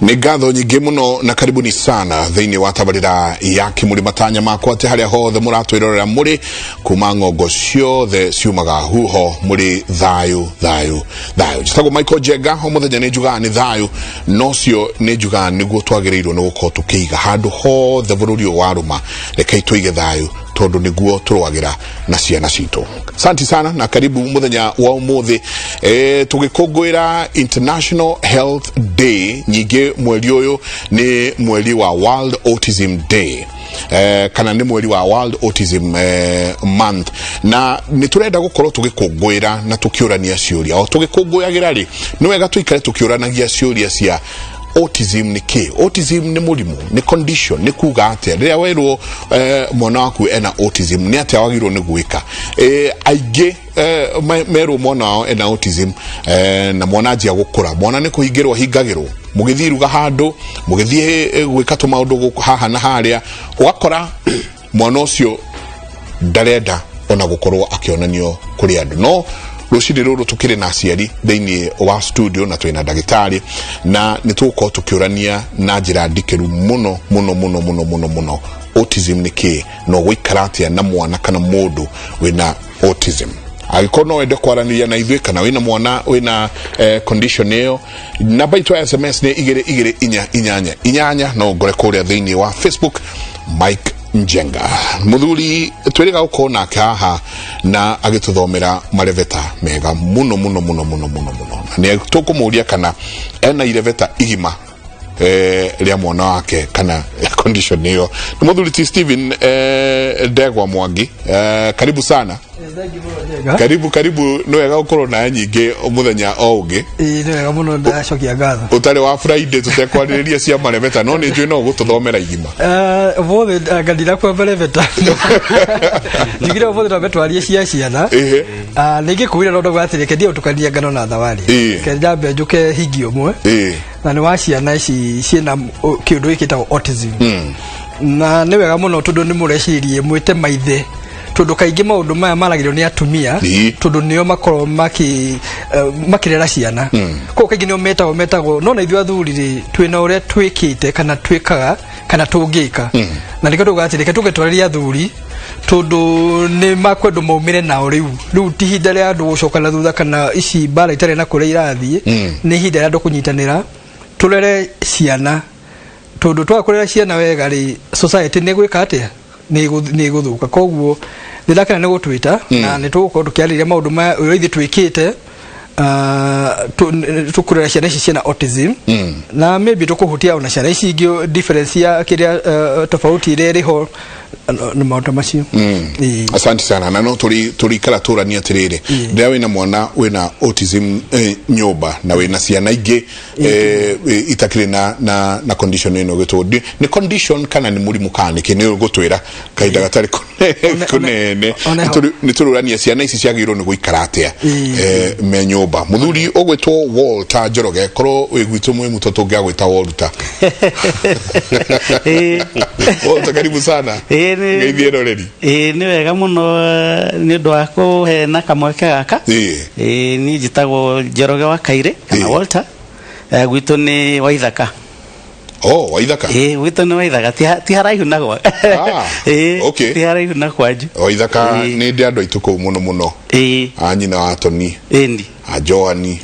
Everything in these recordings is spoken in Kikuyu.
Nĩ ngatho nyingĩ mũno na karibuni sana thĩinĩ wa tabarĩra ya Kĩmũrĩ matanya makwa atĩ harĩa hothe mũratwĩrorera mũrĩ kuma ng'ongo ciothe ciumaga huho mũrĩ thayũ thayũ thayũ. Njĩtagwo Michael Njenga, o mũthenya nĩ njugaga nĩ thayũ, no cio nĩ njugaga nĩguo twagĩrĩirwo nĩ gũkorwo tũkĩiga handũ hothe bũrũri ũyũ warũma. Rekei tũige thayũ tondũ nĩguo tũrũagĩra na ciana citũ. Asante sana na karibu muthenya wa umuthi tugikungwira International Health Day. Nyingĩ mweri ũyũ nĩ mweri wa World Autism Day, kana nĩ mweri wa World Autism Month, na nĩ tũrenda gũkorwo tũgĩkũngũĩra na tũkĩũrania ciũria. O tũgĩkũngũyagĩra rĩ, nĩ wega tũikare tũkĩũranagia ciũria cia autism nĩ kĩ. Autism nĩ mũrimũ, nĩ condition, nĩ kuga atĩa? Rĩrĩa werwo mwana waku ena autism, nĩ atĩa wagĩrĩirwo nĩ gwĩka? Aingĩ merwo mwana wao ena autism, na mwana anjia gũkũra, mwana nĩ kũhingĩrwo ahingagĩrwo, mũgĩthiĩ iruga handũ, mũgĩthiĩ gwĩka tũmaũndũ haha na harĩa, ũgakora mwana ũcio ndarenda ona gũkorwo akĩonanio kũrĩ andũ. No rũcinĩ rũrũ tũkĩrĩ na aciari thĩinĩ wa studio na twĩna ndagĩtarĩ, na nĩ tũgũkorwo tũkĩũrania na njĩra ndikĩru mũno mũno mũno mũno mũno mũno, autism nĩ kĩĩ na ũgũikara atĩa na mwana kana mũndũ wĩna autism. Angĩkorwo no wende kwaranĩria na ithuĩ kana wĩna mwana wĩna condition ĩyo, namba itũ ya SMS nĩ 22488. No ngore kũrĩa thĩinĩ wa Facebook, Mike Njenga. Mũthuri twĩrĩga gũkorwo nake haha na agĩtũthomera marebeta mega mũno mũno mũno mũno mũno mũno, na nĩ tũkũmũria kana ena irebeta igima rĩa mwana wake kana condition ĩyo. Nĩ mũthuri ti Stephen Ndegwa Mwangi, karibu sana. Karibu karibu, nĩ wega gũkorwo nawe nyingĩ mũthenya o ũngĩ. Ĩĩ, nĩ wega mũno, ndacokia ngatho. Ũtarĩ wa Friday tũtekwarĩrĩria cia marebeta, no nĩ njũĩ no ũgũtũthomera igima. Ũmũthĩ anga ndinakua marebeta, njugire ũmũthĩ twambe twarie cia ciana. Ah, nĩngĩkuire no ndauga atĩ reke ndiĩ gũtukania ngano na thabarĩ. Reke njambe njũke hingi ũmwe na nĩ wa ciana ici ciĩna kĩũndũ gĩkĩ gĩtagwo autism. Na nĩ wega mũno tondũ nĩ mũreciririe mwĩte maithe, tondũ kaingĩ maũndũ maya maragĩrio nĩ atumia, tondũ nĩo makoragwo makĩrera ciana. Koguo kaingĩ nĩo metagwo, no na ithuĩ athuri rĩ, twĩna ũrĩa twĩkĩte kana twĩkaga kana tũngĩka. Na nĩkĩo tugaga atĩ reke tũke twarĩrie athuri, tondũ nĩ makwendwo maumĩre nao rĩu. Rĩu ti ihinda rĩa andũ gũcoka na thutha kana ici mbara itarĩ na kũrĩa irathiĩ. Nĩ ihinda rĩa andũ kũnyitanĩra tũrere ciana, tondũ twaga kũrera ciana wega rĩ, society nĩ gwĩka atĩa? Nĩ ĩgũthũka. Koguo nĩ ndakena nĩ gũtwĩta na nĩ tũgũkorwo tũkĩarĩrĩria maũndũ maya, ũrĩa ithuĩ twĩkĩte tũkũrera ciana ici ciĩna autism, na maybe tũkũhutia ona ciana ici ingĩ, difference ya kĩrĩa, tofauti ĩrĩa ĩrĩ ho na maũndũ macio. Ĩĩ. Asante sana, na no tũrikara tũrania atĩrĩrĩ, rĩrĩa wĩna mwana wĩna autism nyũmba na wĩna ciana ingĩ itakĩrĩ na condition ĩno gĩtwo nĩ condition kana nĩ mũrimũ kana nĩkĩ, nĩ ũgũtwĩra kahinda gatarĩ kũnene. Nĩ tũrũrania ciana ici ciagĩrĩirwo nĩ gũikara atĩa me nyũmba. Mũthuri ũgwĩtwo Walter Njoroge, korwo wĩ gwitũ mwĩ mũto tũngĩagwĩta Walter. Walter, karibu sana. Ngeithie roreri. Ĩĩ, nĩ wega mũno nĩ ũndũ wa kũhe na kamweke gaka. Ĩĩ, niĩ njĩtagwo Njoroge wa Kairĩ kana Walter. Gwitũ nĩ Waithaka. Oh, Waithaka. Ĩĩ, gwitũ nĩ Waithaka, ti haraihu na gwa Ĩĩ, ti haraihu na kwanju. Waithaka. Nĩ ndĩ andũ aitũ kũu mũno mũno, a nyina wa Toni, a Joani,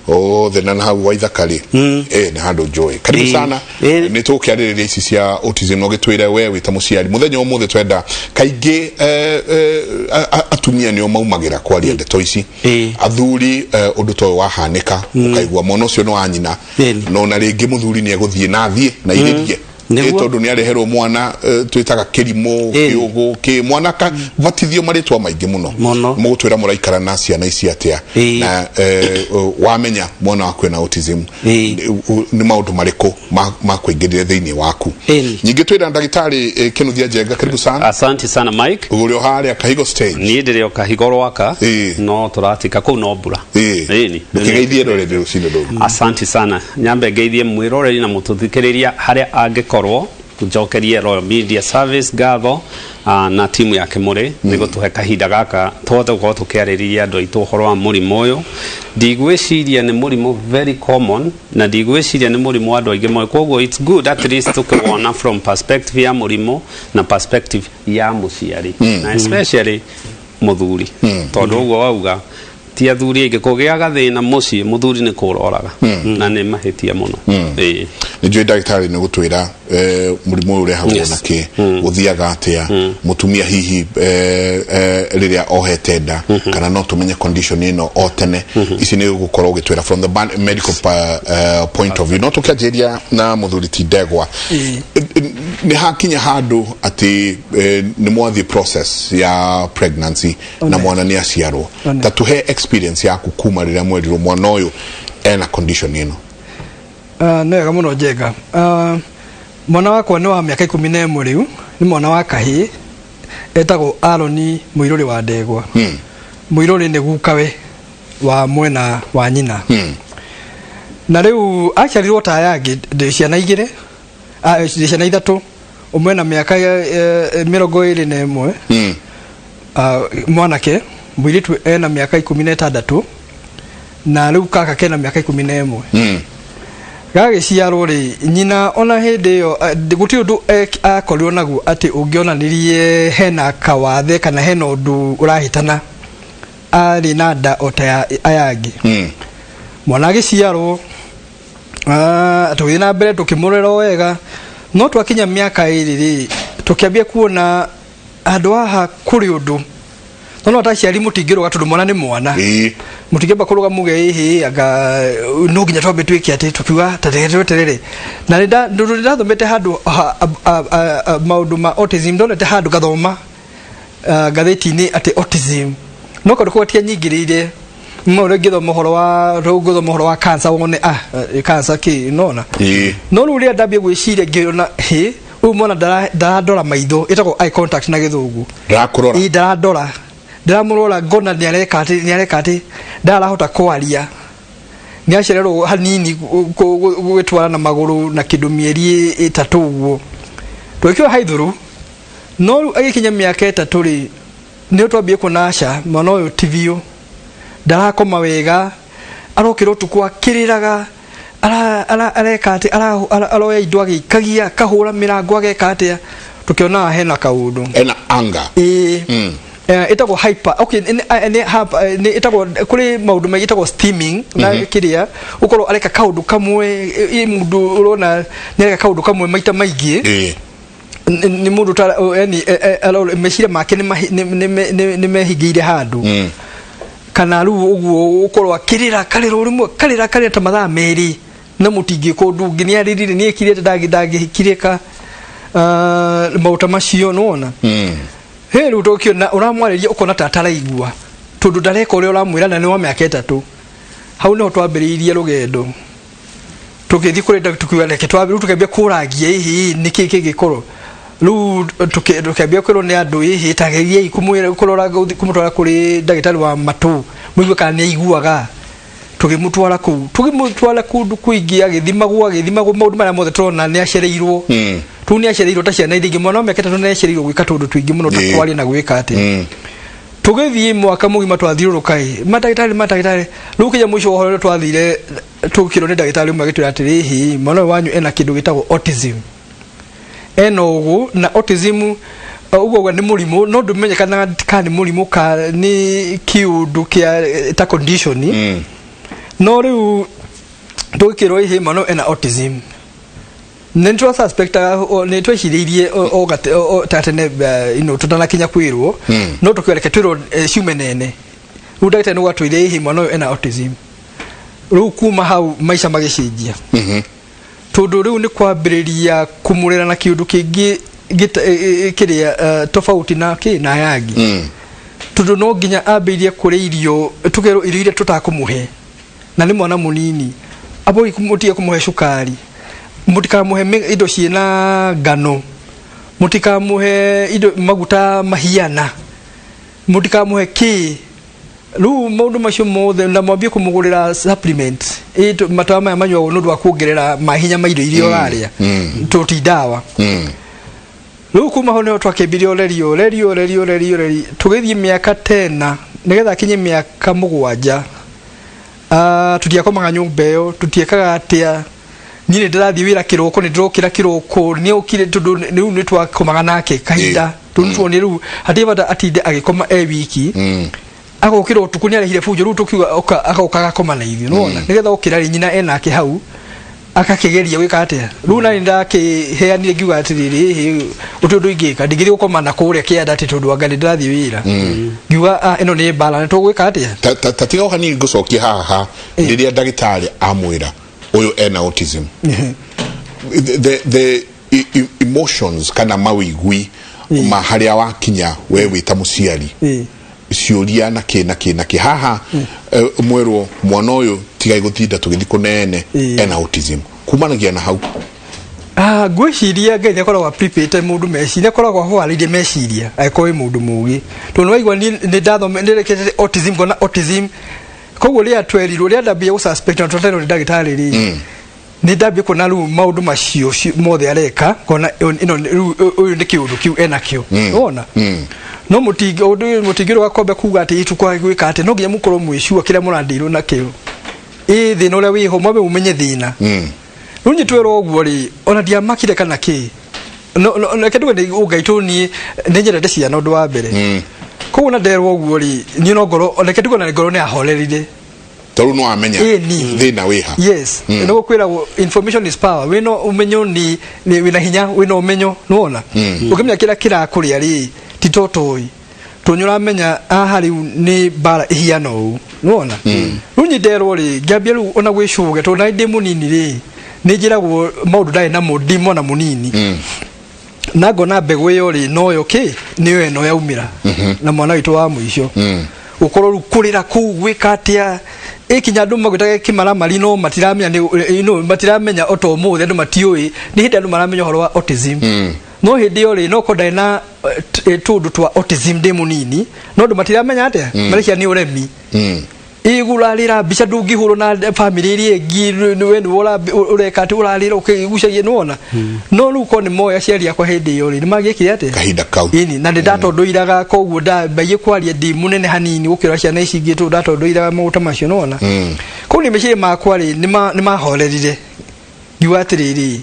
othe na hau Waithaka rĩ. Nĩ handũ njũĩ. Karibu sana. Nĩ tũgũkĩarĩrĩria ici cia autism na ũgĩtwĩre we wĩ ta mũciari mũthenya ũmũthĩ twenda kaingĩ atumia nĩo maumagĩra kwaria ndeto ici. Athuri, ũndũ ta ũyũ wahanĩka, ũkaigua mwana ũcio nĩ wa nyina, no na rĩngĩ mũthuri nĩ egũthiĩ na athiĩ na irĩrie. Tondũ nĩ areherwo mwana, twĩtaga kĩrimũ, kĩũgũ kĩ mwana ka batithio marĩtwa maingĩ mũno. Mũno. Mũgũtwĩra mũraikara na ciana ici atĩa, na wamenya mwana waku ena autism, nĩ maũndũ marĩkũ makũingĩrire thĩinĩ waku? Nyingĩ twĩna ndagĩtarĩ Kĩnuthia Njenga, karibu sana. Asante sana, Mike. Ũrĩ o harĩa Kahigo stage? Niĩ ndĩrĩ o Kahigo rwaka. No tũratika kũu no mbura. Ĩni. Ndũkĩgeithie roreri rũcinĩ rũrũ. Asante sana, nyambe ngeithie mwĩroreri na mũtũthikĩrĩria harĩa angĩkorwo. Njokerie Royal Media Service ngatho na timu ya Kimuri nĩ gũtũhe kahinda gaka tũhote gũkorwo tũkĩarĩrĩria andũ aitũ ũhoro wa mũrimũ ũyũ. Ndigwĩciria nĩ mũrimũ very common, na ndigwĩciria nĩ mũrimũ andũ aingĩ moĩ, koguo it's good at least tũkĩwona from perspective ya mũrimũ na perspective ya mũciari, na especially mũthuri, tondũ ũguo wauga ti athuri aingĩ kũgĩa gathĩna mũciĩ, mũthuri nĩ kũroraga na nĩ mahĩtia mũno. Ĩĩ. Nĩ njũĩ ndagĩtarĩ nĩ gũtwĩra mũrimũ ũyũ ũrehagwo na kĩ, ũthiaga atĩa, mũtumia hihi rĩrĩa ohete nda, kana no tũmenye condition ĩno o tene. Ici nĩ gũkorwo ũgĩtwĩra from the medical point of view. No tũkĩanjĩria na mũthuri ti Ndegwa, nĩ hakinya handũ atĩ nĩ mwathiĩ process ya pregnancy na mwana nĩ aciarwo. Ta tuhe experience yaku kuma rĩrĩa mwerirwo mwana ũyũ ena condition ĩno. Nĩ wega mũno, Njenga. Mwana wakwa nĩ wa mĩaka 11 rĩu, nĩ mwana wa kahĩĩ, etagwo Aroni Mũirũrĩ wa Ndegwa. Mũirũrĩ nĩ gukawe wa mwena wa nyina. Na rĩu aciarirwo ta aya angĩ, ndĩ ciana igĩrĩ, ndĩ ciana ithatũ, ũmwe na mĩaka 21, mwanake, mũirĩtu ena mĩaka 16, na rĩu kaka kena mĩaka 11. Gagĩciarwo rĩ, nyina ona hĩndĩ ĩyo gũtirĩ ũndũ akorirwo naguo atĩ ũngĩonanirie hena kawathe kana hena ũndũ ũrahĩtana, arĩ na nda o ta aya angĩ. Mwana agĩciarwo, tũgĩthiĩ na mbere tũkĩmũrera o wega, no twakinya mĩaka 2 rĩ, tũkĩambia kuona handũ haha kũrĩ ũndũ, no ta aciari mũtingĩrũga tondũ mwana nĩ mwana. Mũtingĩamba kũrũga muge ĩhĩ anga no nginya twambe twĩke atĩ, tũkiuga ta reke tweterere. Na nĩ ndathomete handũ maũndũ ma autism, ndonete handũ ngathoma ngathĩti-inĩ atĩ autism, no kaũndũ kau gatianyingĩrĩire. No rĩu ngĩthoma ũhoro wa, rĩu ngĩthoma ũhoro wa cancer, wone cancer kĩ nona. No rĩu rĩrĩa ndambia gwĩciria, ngĩona hĩ, ũyũ mwana ndarandora maitho, ĩtagwo eye contact na Gĩthũngũ. Ndarakurora. Ĩ, ndarandora, ndiramũrora, ngona nĩ areka atĩ, nĩ areka atĩ ndarahota kwaria, nĩ acererwo hanini gwĩtwara na magũrũ na kĩndũ mĩeri 3 ũguo twĩkĩrwo haithũrũ. No rĩu agĩkinya mĩaka 3 rĩ, nĩ twambie kuona aca, mwana ũyũ ti biũ, ndarakoma wega, arokĩra ũtukũ akĩrĩraga, areka atĩ aroya indo agĩikagia, akahũra mĩrango, ageka atĩa, tũkĩona hena kaũndũ. Ena anga. Ĩĩ. Ĩtagwo hyper, okay, nĩ ĩtagwo, kũrĩ maũndũ maingĩ, ĩtagwo stimming na kĩrĩa ũkorwo areka kaũndũ kamwe, mũndũ ũrona nĩ areka kaũndũ kamwe maita maingĩ. Nĩ mũndũ yani meciria make nĩ mehingĩire handũ, kana rĩu ũguo ũkorwo akĩrĩra, karĩra ũrĩmwe, karĩra karĩra ta mathaa 2 na mũtingĩka ũndũ ũngĩ, nĩ arĩrire, nĩ ekire, ndangĩkirĩka maũta macio, nĩwona. He rĩu tũkĩona ũramwarĩria ũkona ta ataraigua tondũ ndareka ũrĩa ũramwĩra, na nĩ wa mĩaka 3. Hau nĩho twambĩrĩirie rũgendo, tũgĩthiĩ kũrĩ tukiuga reke twambe rĩu tũkĩambia kũrangia hihi nĩkĩ kĩngĩkorwo. Rĩu tũkĩambia kwĩrwo nĩ andũ, hihi tageriai kũmwĩra, kũrora, kũmũtwara kũrĩ ndagĩtarĩ wa matũ mũigue kana nĩ aiguaga. Tũgĩmũtwara kũu, tũgĩmũtwara kũndũ kũingĩ, agĩthimagwo, agĩthimagwo maũndũ marĩa mothe tũrona nĩ acereirwo. Rĩu nĩ acereirwo ta ciana iria ingĩ, mwana wa mĩaka 3 nĩ acereirwo gwĩka tũndũ tũingĩ mũno ta kwaria na gwĩka atĩ. Tũgĩthiĩ mwaka mũgima twathiũrũrũka ĩ matagĩtarĩ, matagĩtarĩ, rĩu kinya mũico wa ũhoro twathire tũkĩrwo nĩ ndagĩtarĩ ũmwe, agĩtwĩra atĩrĩ, hihi mwana ũyũ wanyu ena kĩndũ gĩtagwo autism, ena ũguo na autism ũguo ũguo nĩ mũrimũ, no ndũmenyekanaga kana nĩ mũrimũ ka nĩ kĩũndũ kĩa ta condition. No rĩu tũgĩkĩrwo hihi mwana ũyũ ena autism, nĩ twa suspectaga, nĩ twecirĩirie o ta tene, tũtanakinya kwĩrwo, no tũkiuga reke twĩrwo ciume nene. Rĩu ndagĩtarĩ nĩ gwatwĩire hihi mwana ũyũ ena autism. Rĩu kuma hau maica magĩcenjia, tondũ rĩu nĩ kwambĩrĩria kũmũrera na kĩũndũ kĩngĩ kĩrĩa tofauti na kĩ na aya angĩ, tondũ no nginya ambĩrĩrie kũrĩa irio, tũkerwo irio iria tũtakũmũhe, na nĩ mwana mũnini, abo mũtige kũmũhe cukari, mũtikamũhe indo ciĩna ngano, mũtikamũhe indo maguta mahiana, mũtikamũhe kĩ. Rĩu maũndũ macio mothe na mwambie kũmũgũrĩra supplement, matawa maya manyuagwo nĩ ũndũ wa kuongerera mahinya ma irio iria ũrarĩa, tũ ti ndawa. Rĩu kuma hau nĩho twakĩambirie ũreri, ũreri, ũreri, ũreri, ũreri, tũgĩthiĩ mĩaka tena nĩgetha akinye mĩaka 7. Tũtiakomaga nyũmba ĩyo, tũtiekaga atĩa. Niĩ nĩ ndĩrathiĩ wĩra kĩroko, nĩ ndĩrokĩra kĩroko, nĩ okire, tondũ rĩu nĩ twakomaga nake kahinda. Rĩu nĩ tuonire rĩu hatirĩ bata atinde agĩkoma e wiki. Agokĩra ũtukũ, nĩ arehire bunjo, rĩu tũkiuga oka, agoka agakoma na ithuĩ, nĩwona, nĩgetha okĩra rĩ, nyina enake hau akakĩgeria gwĩka atĩa. Rĩu nani ndakĩheanire ngiuga atĩrĩrĩ, ĩhĩ, gũtirĩ ũndũ ingĩka, ndingĩthiĩ gũkoma na kũrĩa kĩanda atĩ tondũ anga nĩ ndĩrathiĩ wĩra. Ngiuga, "Ah, ĩno nĩ mbara, nĩ tũgwĩka atĩa?" Ta tiga o hanini ngũcokie haha. Rĩrĩa ndagĩtarĩ amwĩra ũyũ ena autism, the emotions kana mawĩigui ma harĩa wakinya we wĩ ta mũciari, ciũria na kĩ na kĩ na kĩ haha, mwerwo mwana ũyũ tigai gũtinda tũgĩthiĩ kũnene, ena autism, kumanagia na hau? Ah, ngwĩciria Ngai nĩ akoragwo apripĩte mũndũ meciria, nĩ akoragwo ahoarĩirie meciria angĩkorwo wĩ mũndũ mũgĩ, tondũ nĩ waigua niĩ nĩ ndathome, nĩ rekete autism, ngona autism. Koguo rĩrĩa twerirwo, rĩrĩa ndambia gũ suspect na twaterwo nĩ ndagĩtarĩ rĩ, nĩ ndambia kuona rĩu maũndũ macio mothe areka, ngona ĩno rĩu ũyũ nĩ kĩũndũ kĩu enakĩo, wona. No mũtingĩ ũndũ ũyũ mũtingĩrũga kombe kuga atĩ itukwa gwĩka atĩ no nginya mũkorwo mwĩcua kĩrĩa mũrandirwo nakĩo, ĩ thĩna ũrĩa wĩho, mwambe mũmenye thĩna. Rĩu niĩ twerwo ũguo rĩ, ona ndiamakire kana kĩ. No reke nduge nĩ Ngai tũ, niĩ nĩ nyendete ciana ũndũ wa mbere. Koguo na nderwo ũguo rĩ, niĩ no ngoro, reke nduge na ngoro nĩ yahorerire. Tondũ no amenya Ĩni. thĩna wĩha. Yes, nĩ gũkwĩragwo information is power. Wĩna ũmenyo nĩ wĩna hinya, wĩna ũmenyo, nĩwona, ũkĩmenya kĩrĩa kĩrakũrĩa rĩ, ti totoĩ tondũ nĩ ũramenya haha rĩu nĩ mbara ĩhiana ũũ, nĩwona. Rĩu niĩ nderwo rĩ, ngĩambia rĩu ona gwĩcũge, tondũ na ndĩ mũnini rĩ, nĩ njĩragwo maũndũ ndarĩ namo ndĩ mwana mũnini, na ngona mbegũ ĩyo rĩ, noyo kĩ nĩyo ĩno yaumĩra na mwana witũ wa mũico, gũkorwo rĩu kũrĩra kũu gwĩka atĩa, ĩkinya andũ magwĩtaga kĩmaramari, no matiramenya nĩ matiramenya o ta ũmũthĩ andũ matiũĩ nĩ hĩndĩ andũ maramenya ũhoro wa autism. No hĩndĩ ĩyo rĩ, no korwo ndarĩ na tũndũ twa autism ndĩ mũnini, no andũ matiramenya atĩa, mareciria nĩ ũremi. Igũrarĩra mbica ndũngĩhũrwo na bamĩrĩ ĩrĩa ĩngĩ, we nĩwe ũreka atĩ ũrarĩra ũkĩgucagia, nĩwona. No rĩu korwo nĩ moĩ aciari akwa hĩndĩ ĩyo rĩ, nĩ mangĩekire atĩa kahinda kau? Ĩni, na nĩ ndatondoiraga, koguo ndambagie kwaria ndĩ mũnene hanini gũkĩra ciana ici ingĩ, tondũ ndatondoiraga maũndũ ta macio, nĩwona. Koguo nĩ meciria makwa rĩ, nĩ mahorerire, ngiuga atĩrĩrĩ,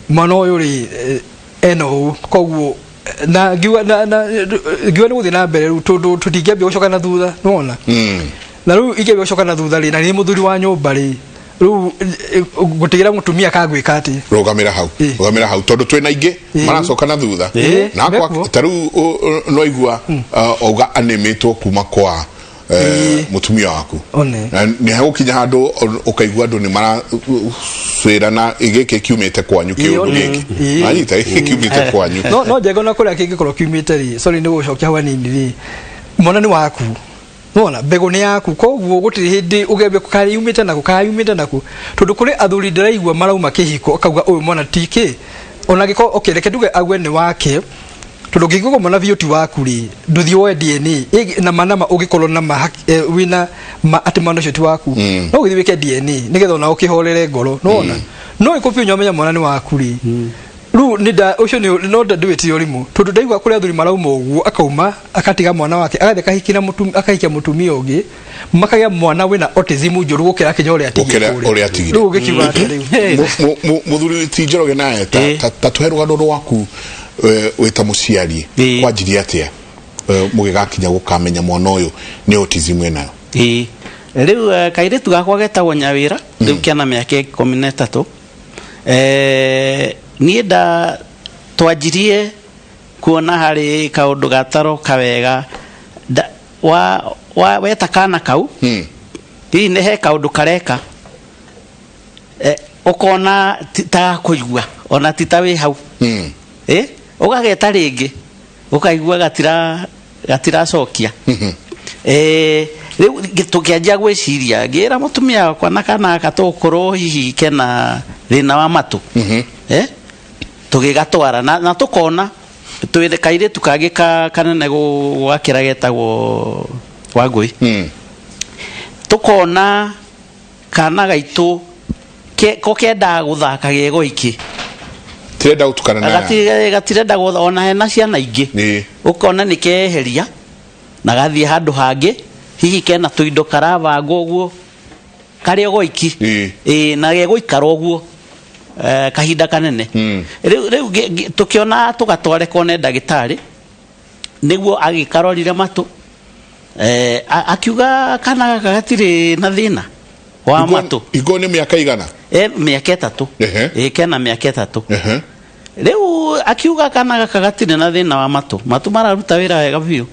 mwana ũyũ rĩ, ena ũũ. Koguo na ngiuga ngiuga nĩ gũthiĩ na mbere rĩu, tondũ tũtingĩambia gũcoka na thutha, nĩwona. Na rĩu ingĩambia gũcoka na thutha rĩ, na nĩ mũthuri wa nyũmba rĩ, rĩu ngũtigĩra mũtumia kagwĩka atĩa? Rũgamĩra hau. Rũgamĩra hau, tondũ twĩna ingĩ maracoka na thutha. Na kwa Mekuo. Ta rĩu no igua auga anĩmĩtwo kuma kwa mũtumia waku. One. Na nĩ hagũkinya handũ ũkaigua andũ nĩ maracwĩrana gĩkĩ kiumĩte kwanyu, kĩũndũ gĩkĩ anyita gĩkĩ kiumĩte kwanyu. No njengo na kũrĩa kĩngĩkorwo kiumĩte rĩ, sorry nĩ gũcokia hau hanini rĩ, mwana nĩ waku, nona mbegũ nĩ yaku, koguo gũtirĩ hĩndĩ ũgembia karĩ yumĩte naku, karĩ yumĩte naku, tondũ kũrĩ athuri ndĩraigua marauma kĩhiko akauga ũyũ mwana ti kĩ, ona angĩkorwo, okay, reke nduge auge nĩ wake, tondũ ũngĩigua mwana biũ ti waku rĩ, ndũthiĩ woe DNA. Na ma ũngĩkorwo na ma wĩna ma atĩ mwana ũcio ti waku, no ũgĩthiĩ wĩke DNA nĩgetha ona ũkĩhorere ngoro, nĩwona. No ĩkũ biũ nyamenya mwana nĩ waku rĩ, rĩu nĩ nda ũcio nĩ no ndwĩtire ũrimũ, tondũ ndaigua kũrĩ athuri marauma ũguo, akauma akatiga mwana wake, agathiĩ akahikira akahikia mũtumia ũngĩ, makagĩa mwana wĩna autism njũru gũkĩra kinya ũrĩa atigire Gũkĩra kũrĩa. ũrĩa atigire. Rĩu ũgĩkiuga atĩa rĩu? Mũthuri ti Njoroge naye, ta tũhe rũgano rwaku, wĩ ta mũciari, kwanjirie atĩa, mũgĩgakinya gũkamenya mwana ũyũ nĩ autism ĩnayo? Ĩĩ. Rĩu kairĩtu gakwa getagwo Nyawĩra, rĩu kena mĩaka 13. Niĩ nda twanjirie kuona harĩ kaũndũ gataroka wega. Wa weta kana kau, hihi nĩ he kaũndũ kareka, ũkona ti ta kũigua ona ti ta wĩ hau. Ũgageta rĩngĩ, ũkaigua gatiracokia. Rĩu tũkĩanjia gwĩciria, ngĩra mũtumia wakwa na kana gaka tũgũkorwo hihi kena thĩna wa matũ. Tũgĩgatwara na tũkona twĩ kairĩtu kangĩ kanene gũgakĩra getagwo Wangui. Tukona kana gaitu ko kendaga guthaka ge goiki. Tirenda gutukana na gatirenda gutha ona hena ciana ingĩ. Ukona nĩ keheria na gathiĩ handũ hangĩ, hihi kena tũindo karabangwo ũguo karĩ o goiki. Ĩĩ, na gegũikara ũguo kahinda kanene. Rĩu tũkĩona tũgatware kone ndagĩtarĩ nĩguo agĩkarorire matũ, akiuga kana gaka gatirĩ na thĩna wa matũ. Igo nĩ mĩaka igana? Mĩaka 3. Ĩĩ, kena mĩaka 3. Rĩu akiuga kana gaka gatirĩ na thĩna wa matũ, matũ mararuta wĩra wega biũ.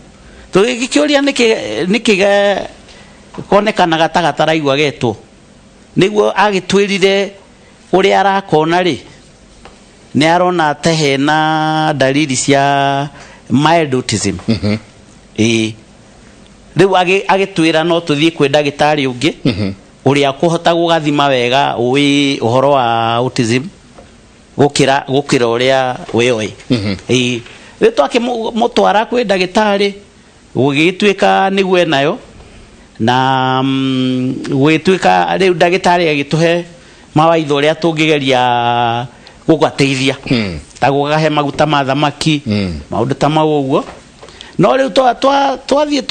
Tũgĩkĩũria nĩkĩ konekanaga ta gataraigua getwo, nĩguo agĩtwĩrire ũrĩa arakona rĩ, nĩ arona ta hena dalili cia mild autism. Ĩĩ, rĩu agĩtwĩra no tũthiĩ kwĩ ndagĩtarĩ ũngĩ ũrĩa kũhota gũgathima wega ũĩ ũhoro wa autism gũkĩra ũrĩa wĩoĩ. Ĩĩ, rĩu twakĩmũtwara kwĩ ndagĩtarĩ, gũgĩtuĩka nĩguo enayo, na gũgĩtuĩka rĩu ndagĩtarĩ agĩtũhe mawaitho ũrĩa tũngĩgeria gũgateithia, ta gũgahe maguta ma thamaki, maũndũ ta mau ũguo. No rĩu twathiĩ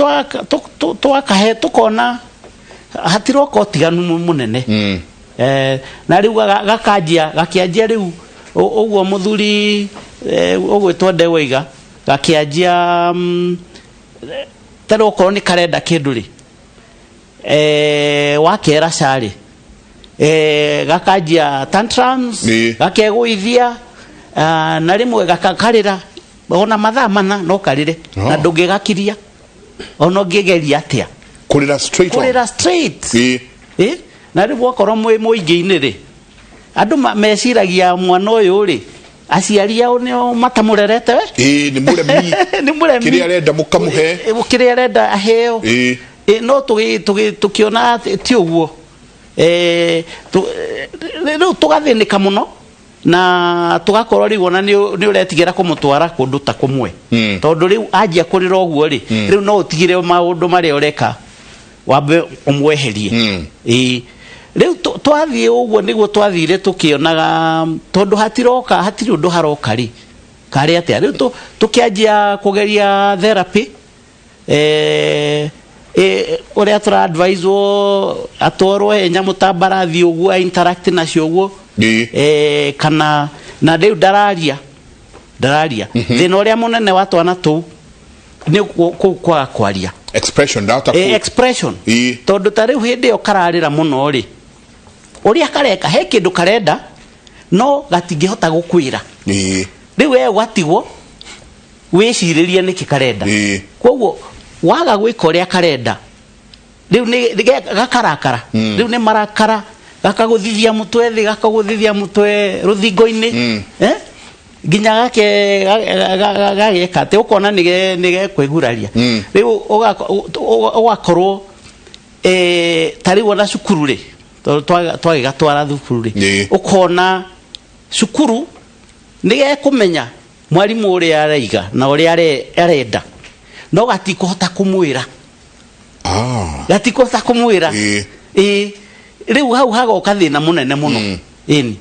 twakahe tũkona hatiroka ũtiganu mũnene. Na rĩu gakanjia, gakĩanjia rĩu ũguo mũthuri ũgwĩtwo Ndegwaiga, gakĩanjia ta rĩu okorwo nĩ karenda kĩndũ rĩ, wakera ca rĩ, gakanjia tantrums, gakegũithia, na rĩmwe gakarĩra ona mathaa mana no karĩre. Na ndũngĩgakiria ona ũngĩgeria atĩa. Kũrĩra straight on. Kũrĩra straight. Na rĩu okorwo mwĩ mũingĩ-inĩ rĩ, andũ meciragia mwana ũyũ rĩ, aciari ao nĩo matamũrerete we. Ĩĩ, nĩ mũremi. Nĩ mũremi. Kĩrĩa arenda mũkamũhe. Kĩrĩa arenda aheo. No tũkĩona ti ũguo. Rĩu tũgathĩnĩka mũno na tũgakorwo rĩu ona nĩ ũretigĩra kũmũtwara kũndũ ta kũmwe. Tondũ rĩu anjia kũrĩra ũguo rĩ, rĩu no ũtigire maũndũ marĩa ũreka wambe ũmweherie. Ĩĩ, rĩu twathiĩ ũguo nĩguo twathire tũkĩonaga, tondũ hatiroka, hatirĩ ũndũ haroka rĩ, karĩ atĩa. Rĩu tũkĩanjia kũgeria therapy, ũrĩa tũra advise-wo atwarwo he nyamũ ta mbarathi ũguo, interact nacio ũguo. Kana na rĩu ndararia. Thĩna ũrĩa mũnene wa twana tũu nĩ kũu kwaga kwaria. Expression, ndahota Expression. Tondũ ta rĩu hĩndĩ ĩyo kararĩra mũno rĩ, ũrĩa kareka he kĩndũ karenda no gatingĩhota gũkwĩra. Rĩu we ũgatigwo wĩcirĩrie nĩkĩ karenda. Koguo waga gwĩka ũrĩa karenda, rĩu nĩ gakarakara. Rĩu nĩ marakara, gakagũthithia mũtwe thĩ, gakagũthithia mũtwe rũthingo-inĩ. Nginya gake gageka atĩ ũkona nĩ gekwĩguraria. Rĩu ũgakorwo ta rĩu ona cukuru rĩ, tondũ twagĩgatwara thukuru rĩ, ũkona cukuru nĩ gekũmenya mwarimũ ũrĩa araiga na ũrĩa arenda, no gatikũhota kũmwĩra. Gatikũhota kũmwĩra. Ĩĩ, rĩu hau hagoka thĩna mũnene mũno. Ĩni.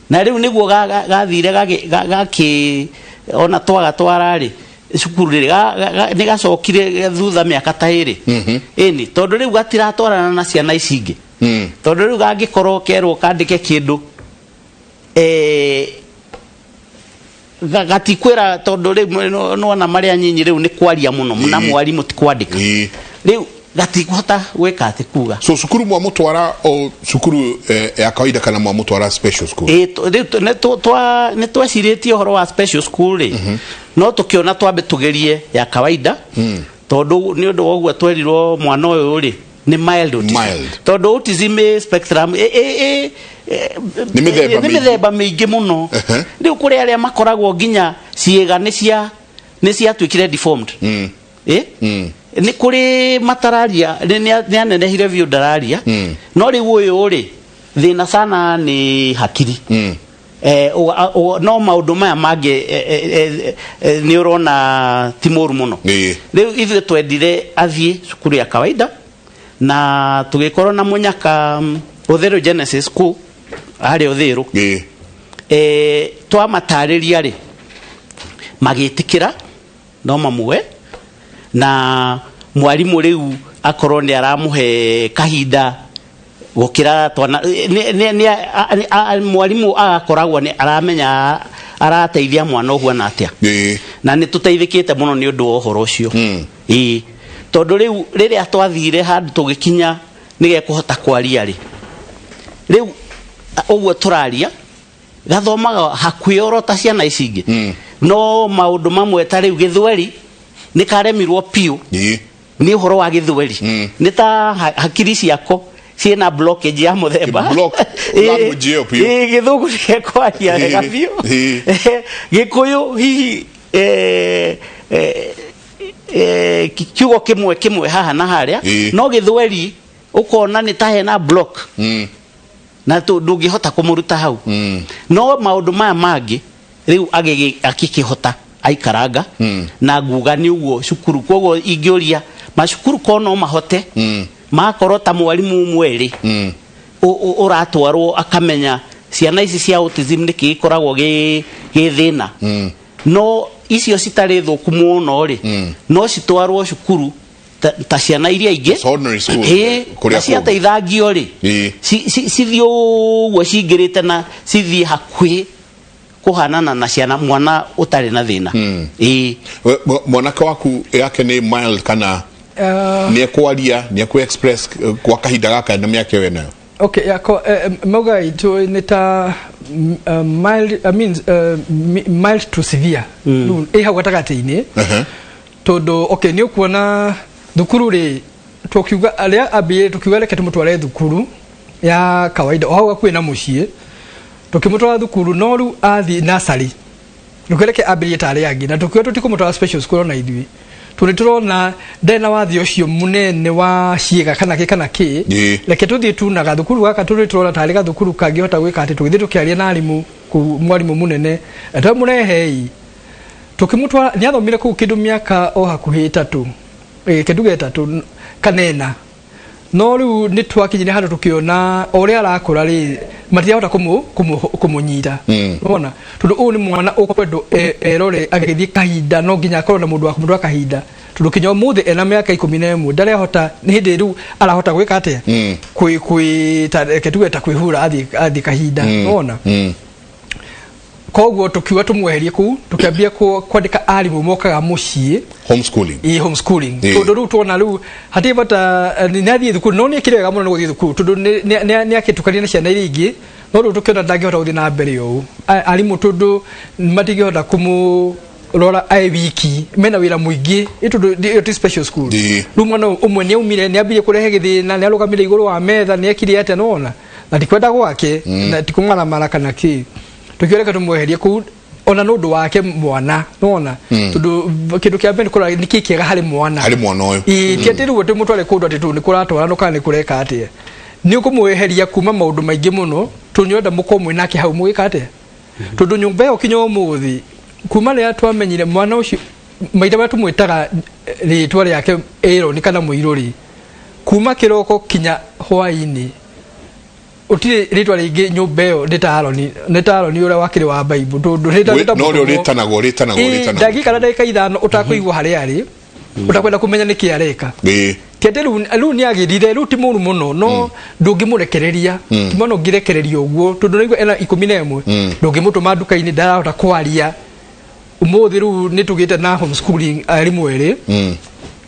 Na rĩu nĩguo gathire gakĩ ona twagatwara rĩ cukuru rĩ, nĩ gacokire thutha mĩaka ta ĩrĩ. Ĩni, tondũ rĩu gatiratwarana na ciana ici ingĩ. Tondũ rĩu gangĩkorwo kerwo kandĩke kĩndũ, gatikwĩra, tondũ rĩu nĩwona marĩa nyinyi rĩu nĩ kwaria mũno na mwarimũ ti kwandĩka. Rĩu gatikũhota gwĩka atĩ kuga. So cukuru mwamũtwara o cukuru ya kawaida kana mwamũtwara special school? Ĩĩ, rĩu nĩ twecirĩtie ũhoro wa special school rĩ, no tũkĩona twambe tũgerie ya kawaida, tondũ nĩ ũndũ wa ũguo twerirwo mwana ũyũ rĩ nĩ mild autism. Mild. Tondũ autism ĩ spectrum Nĩ mĩthemba nĩ mĩingĩ. mĩthemba mĩingĩ mũno. Rĩu kũrĩ arĩa makoragwo nginya ciĩga nĩ ciatuĩkire deformed. Nĩ kũrĩ matararia, nĩ anenehire biũ ndararia. No rĩu ũyũ rĩ, thĩna sana nĩ hakiri. No maũndũ maya mangĩ nĩ ũrona ti mũru mũno. Rĩu ithuĩ twendire athiĩ cukuru ya kawaida na tũgĩkorwo na mũnyaka Uthiru Genesis School harĩa Uthiru. Twamatarĩria rĩ, magĩtĩkĩra no mamuoe, na mwarimũ rĩu akorwo nĩ aramũhe kahinda gũkĩra twana mwarimũ agakoragwo nĩ aramenya arateithia mwana ũhuana atĩa. Na nĩ tũteithĩkĩte mũno nĩ ũndũ wa ũhoro ũcio. Ĩĩ, tondũ rĩu rĩrĩa twathire handũ tũgĩkinya nĩ gekũhota kwaria rĩ, rĩu ũguo tũraria gathomaga hakuhĩ oro ta ciana ici ingĩ. No maũndũ mamwe ta rĩu gĩthweri nĩ karemirwo piũ. Nĩ ũhoro wa gĩthweri. Nĩ ta hakiri ciako ciĩna blockage ya mũthemba. Block language ĩyo biũ. Ĩĩ, gĩthũngũ nĩgekwaria wega biũ. Gĩkũyũ hihi kiugo kĩmwe kĩmwe haha na harĩa. No gĩthweri ũkona nĩ ta hena block. Na ndũngĩhota kũmũruta hau. No maũndũ maya mangĩ rĩu agĩkĩhota aikaranga. Na nguga nĩ ũguo cukuru, koguo ingĩũria macukuru ko no mahote makorwo ta mwarimũ ũmwe rĩ ũratwarwo akamenya ciana ici cia autism nĩkĩ gĩkoragwo gĩ thĩna. No icio citarĩ thũku mũno rĩ, no citwarwo cukuru ta ciana iria ingĩ. It's ordinary school, kũrĩa na ciateithangio rĩ, cithiĩ ũguo cingĩrĩte na cithiĩ hakuhĩ kũhanana na ciana mwana ũtarĩ na thĩna. Ĩĩ. Mwanake waku yake nĩ mild kana nĩ ekwaria, nĩ ekũ express kwa kahinda gaka na mĩaka ĩyo enayo? Okay, yako mauga itu nĩ ta mild, I mean, mild to severe. Rĩu ĩ hau gatagatĩ-inĩ. Tondũ okay, nĩ ũkuona thukuru rĩ, tũkiuga arĩa ambĩrĩrie, tũkiuga reke tũmũtware thukuru ya kawaida o hau hakuhĩ na mũciĩ, tũkĩmũtwara thukuru, no rĩu athiĩ nursery, tũkiuga reke ambĩrĩrie ta arĩa angĩ, na tũkiuga tũtikũmũtwara special school ona ithuĩ, tondũ nĩ tũrona ndarĩ na wathe ũcio mũnene wa ciĩga kana kĩ kana kĩ. Reke tũthiĩ tu na gathukuru gaka, tondũ nĩ tũrona tarĩ gathukuru kangĩhota gwĩka atĩ tũgĩthiĩ tũkĩaria na arimũ kũu, mwarimũ mũnene twamũrehei, tũkĩmũtwara, nĩ athomire kũu kĩndũ mĩaka o hakuhĩ 3, kĩndũ gĩa 3 kana 4. No rĩu nĩ twakinyire handũ tũkĩona o ũrĩa arakũra rĩ, matirahota kũmũnyita. Wona tondũ ũyũ nĩ mwana ũkwendwo erore agĩthiĩ kahinda, no nginya akorwo na mũndũ wa kũmũtwara kahinda, tondũ kinya ũmũthĩ ena mĩaka 11 ndarehota, nĩ hĩndĩ rĩu arahota gwĩka atĩa, kwĩ ta reke tuge ta kwĩhura athiĩ kahinda. Wona koguo tukiuga tũmweherie kũu, tũkĩambia kwandĩka arimũ mokaga mũciĩ. Homeschooling. Ĩ, homeschooling. Tondũ rĩu tuona rĩu hatirĩ bata, nĩ athiĩ thukuru, no nĩ ekire wega mũno nĩ gũthiĩ thukuru, tondũ nĩ akĩtukania na ciana iria ingĩ, no rĩu tũkĩona ndangĩhota gũthiĩ na mbere ũũ. Arimũ tondũ matingĩhota kũmũrora e wiki, mena wĩra mũingĩ, ĩ tondũ ĩyo ti special school. Rĩu mwana ũmwe nĩ aumire, nĩ ambirie kũrehe gĩthĩna, nĩ arũgamire igũrũ wa metha, nĩ ekire atĩa, nĩwona na tikwenda gwake na tikũmaramara kana kĩ, tũkĩoreka tũmweherie kũu ona nĩ ũndũ wake mwana, nĩwona tondũ kĩndũ kĩa mbere nĩ kũrora nĩkĩ kĩega harĩ mwana. Harĩ mwana ũyũ. Ĩĩ, ti atĩ rĩu atĩ mũtware kũndũ atĩ tondũ nĩ kũratwarana kana nĩ kũreka atĩa, nĩ ũkũmweheria kuma maũndũ maingĩ mũno, tondũ nĩ ũrenda mũkorwo mwĩ nake hau mũgĩka atĩa, tondũ nyũmba ĩyo kinya ũmũthĩ kuma rĩrĩa twamenyire mwana ũcio, maita marĩa tũmwĩtaga rĩtwa rĩake Aaron kana mũirũ rĩ, kuma kĩroko kinya hwaĩ-inĩ ũtirĩ rĩtwa rĩngĩ nyũmba ĩyo nĩ ta Aaron, nĩ ta Aaron ũrĩa wakĩrĩ wa Bible, tondũ nĩ ta no ũrĩa ũrĩtanagwo ũrĩtanagwo ũrĩtanagwo. Ndangĩikara ndagĩka 5 ũtakũigua harĩa arĩ, ũtakwenda kũmenya nĩkĩ areka. Ti atĩ rĩu nĩ agĩrire, rĩu ti mũru mũno, no ndũngĩmũrekereria, ti mwana ũngĩrekereria ũguo, tondũ naigua ena 11, ndũngĩmũtũma nduka-inĩ, ndarahota kwaria. Ũmũthĩ rĩu nĩ tũgĩte na homeschooling arimũ erĩ.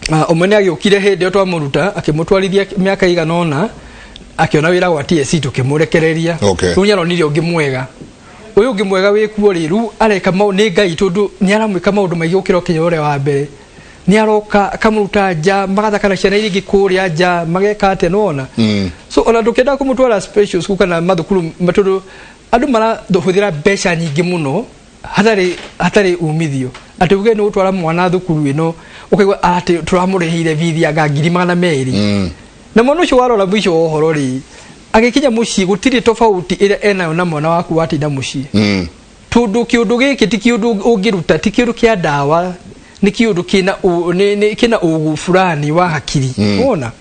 Ũmwe nĩ agĩũkire hĩndĩ ĩyo twamũruta, akĩmũtwarithia mĩaka ĩigana ũna, akĩona wĩra gwa TSC, tũkĩmũrekereria. Rĩu nĩ aronire ũngĩ mwega, ũyũ ũngĩ mwega wĩkuo rĩ, rĩu areka nĩ Ngai, tondũ nĩ aramwĩka maũndũ maingĩ gũkĩra ũkinya ũrĩa wa mbere. Nĩ aroka akamũruta nja, magathaka na ciana iria ingĩ kũrĩa nja, mageka atĩa, nĩwona. So ona ndũkĩenda kũmũtwara special school kana mathukuru, tondũ andũ marahũthĩra mbeca nyingĩ mũno hatarĩ umithio, atĩ uge nĩ gũtwara mwana thukuru ĩno, ũkaigua atĩ tũramũrĩhĩire bithi anga 200,000, na mwana ũcio warora mũico wa ũhoro rĩ, Agĩkinya mũciĩ gũtirĩ tofauti ĩrĩa enayo na mwana waku watinda mũciĩ. Tondũ kĩũndũ gĩkĩ ti kĩũndũ ũngĩruta, ti kĩũndũ kĩa ndawa, nĩ kĩũndũ kĩna kĩna ũgũ fulani wa hakiri. Wona?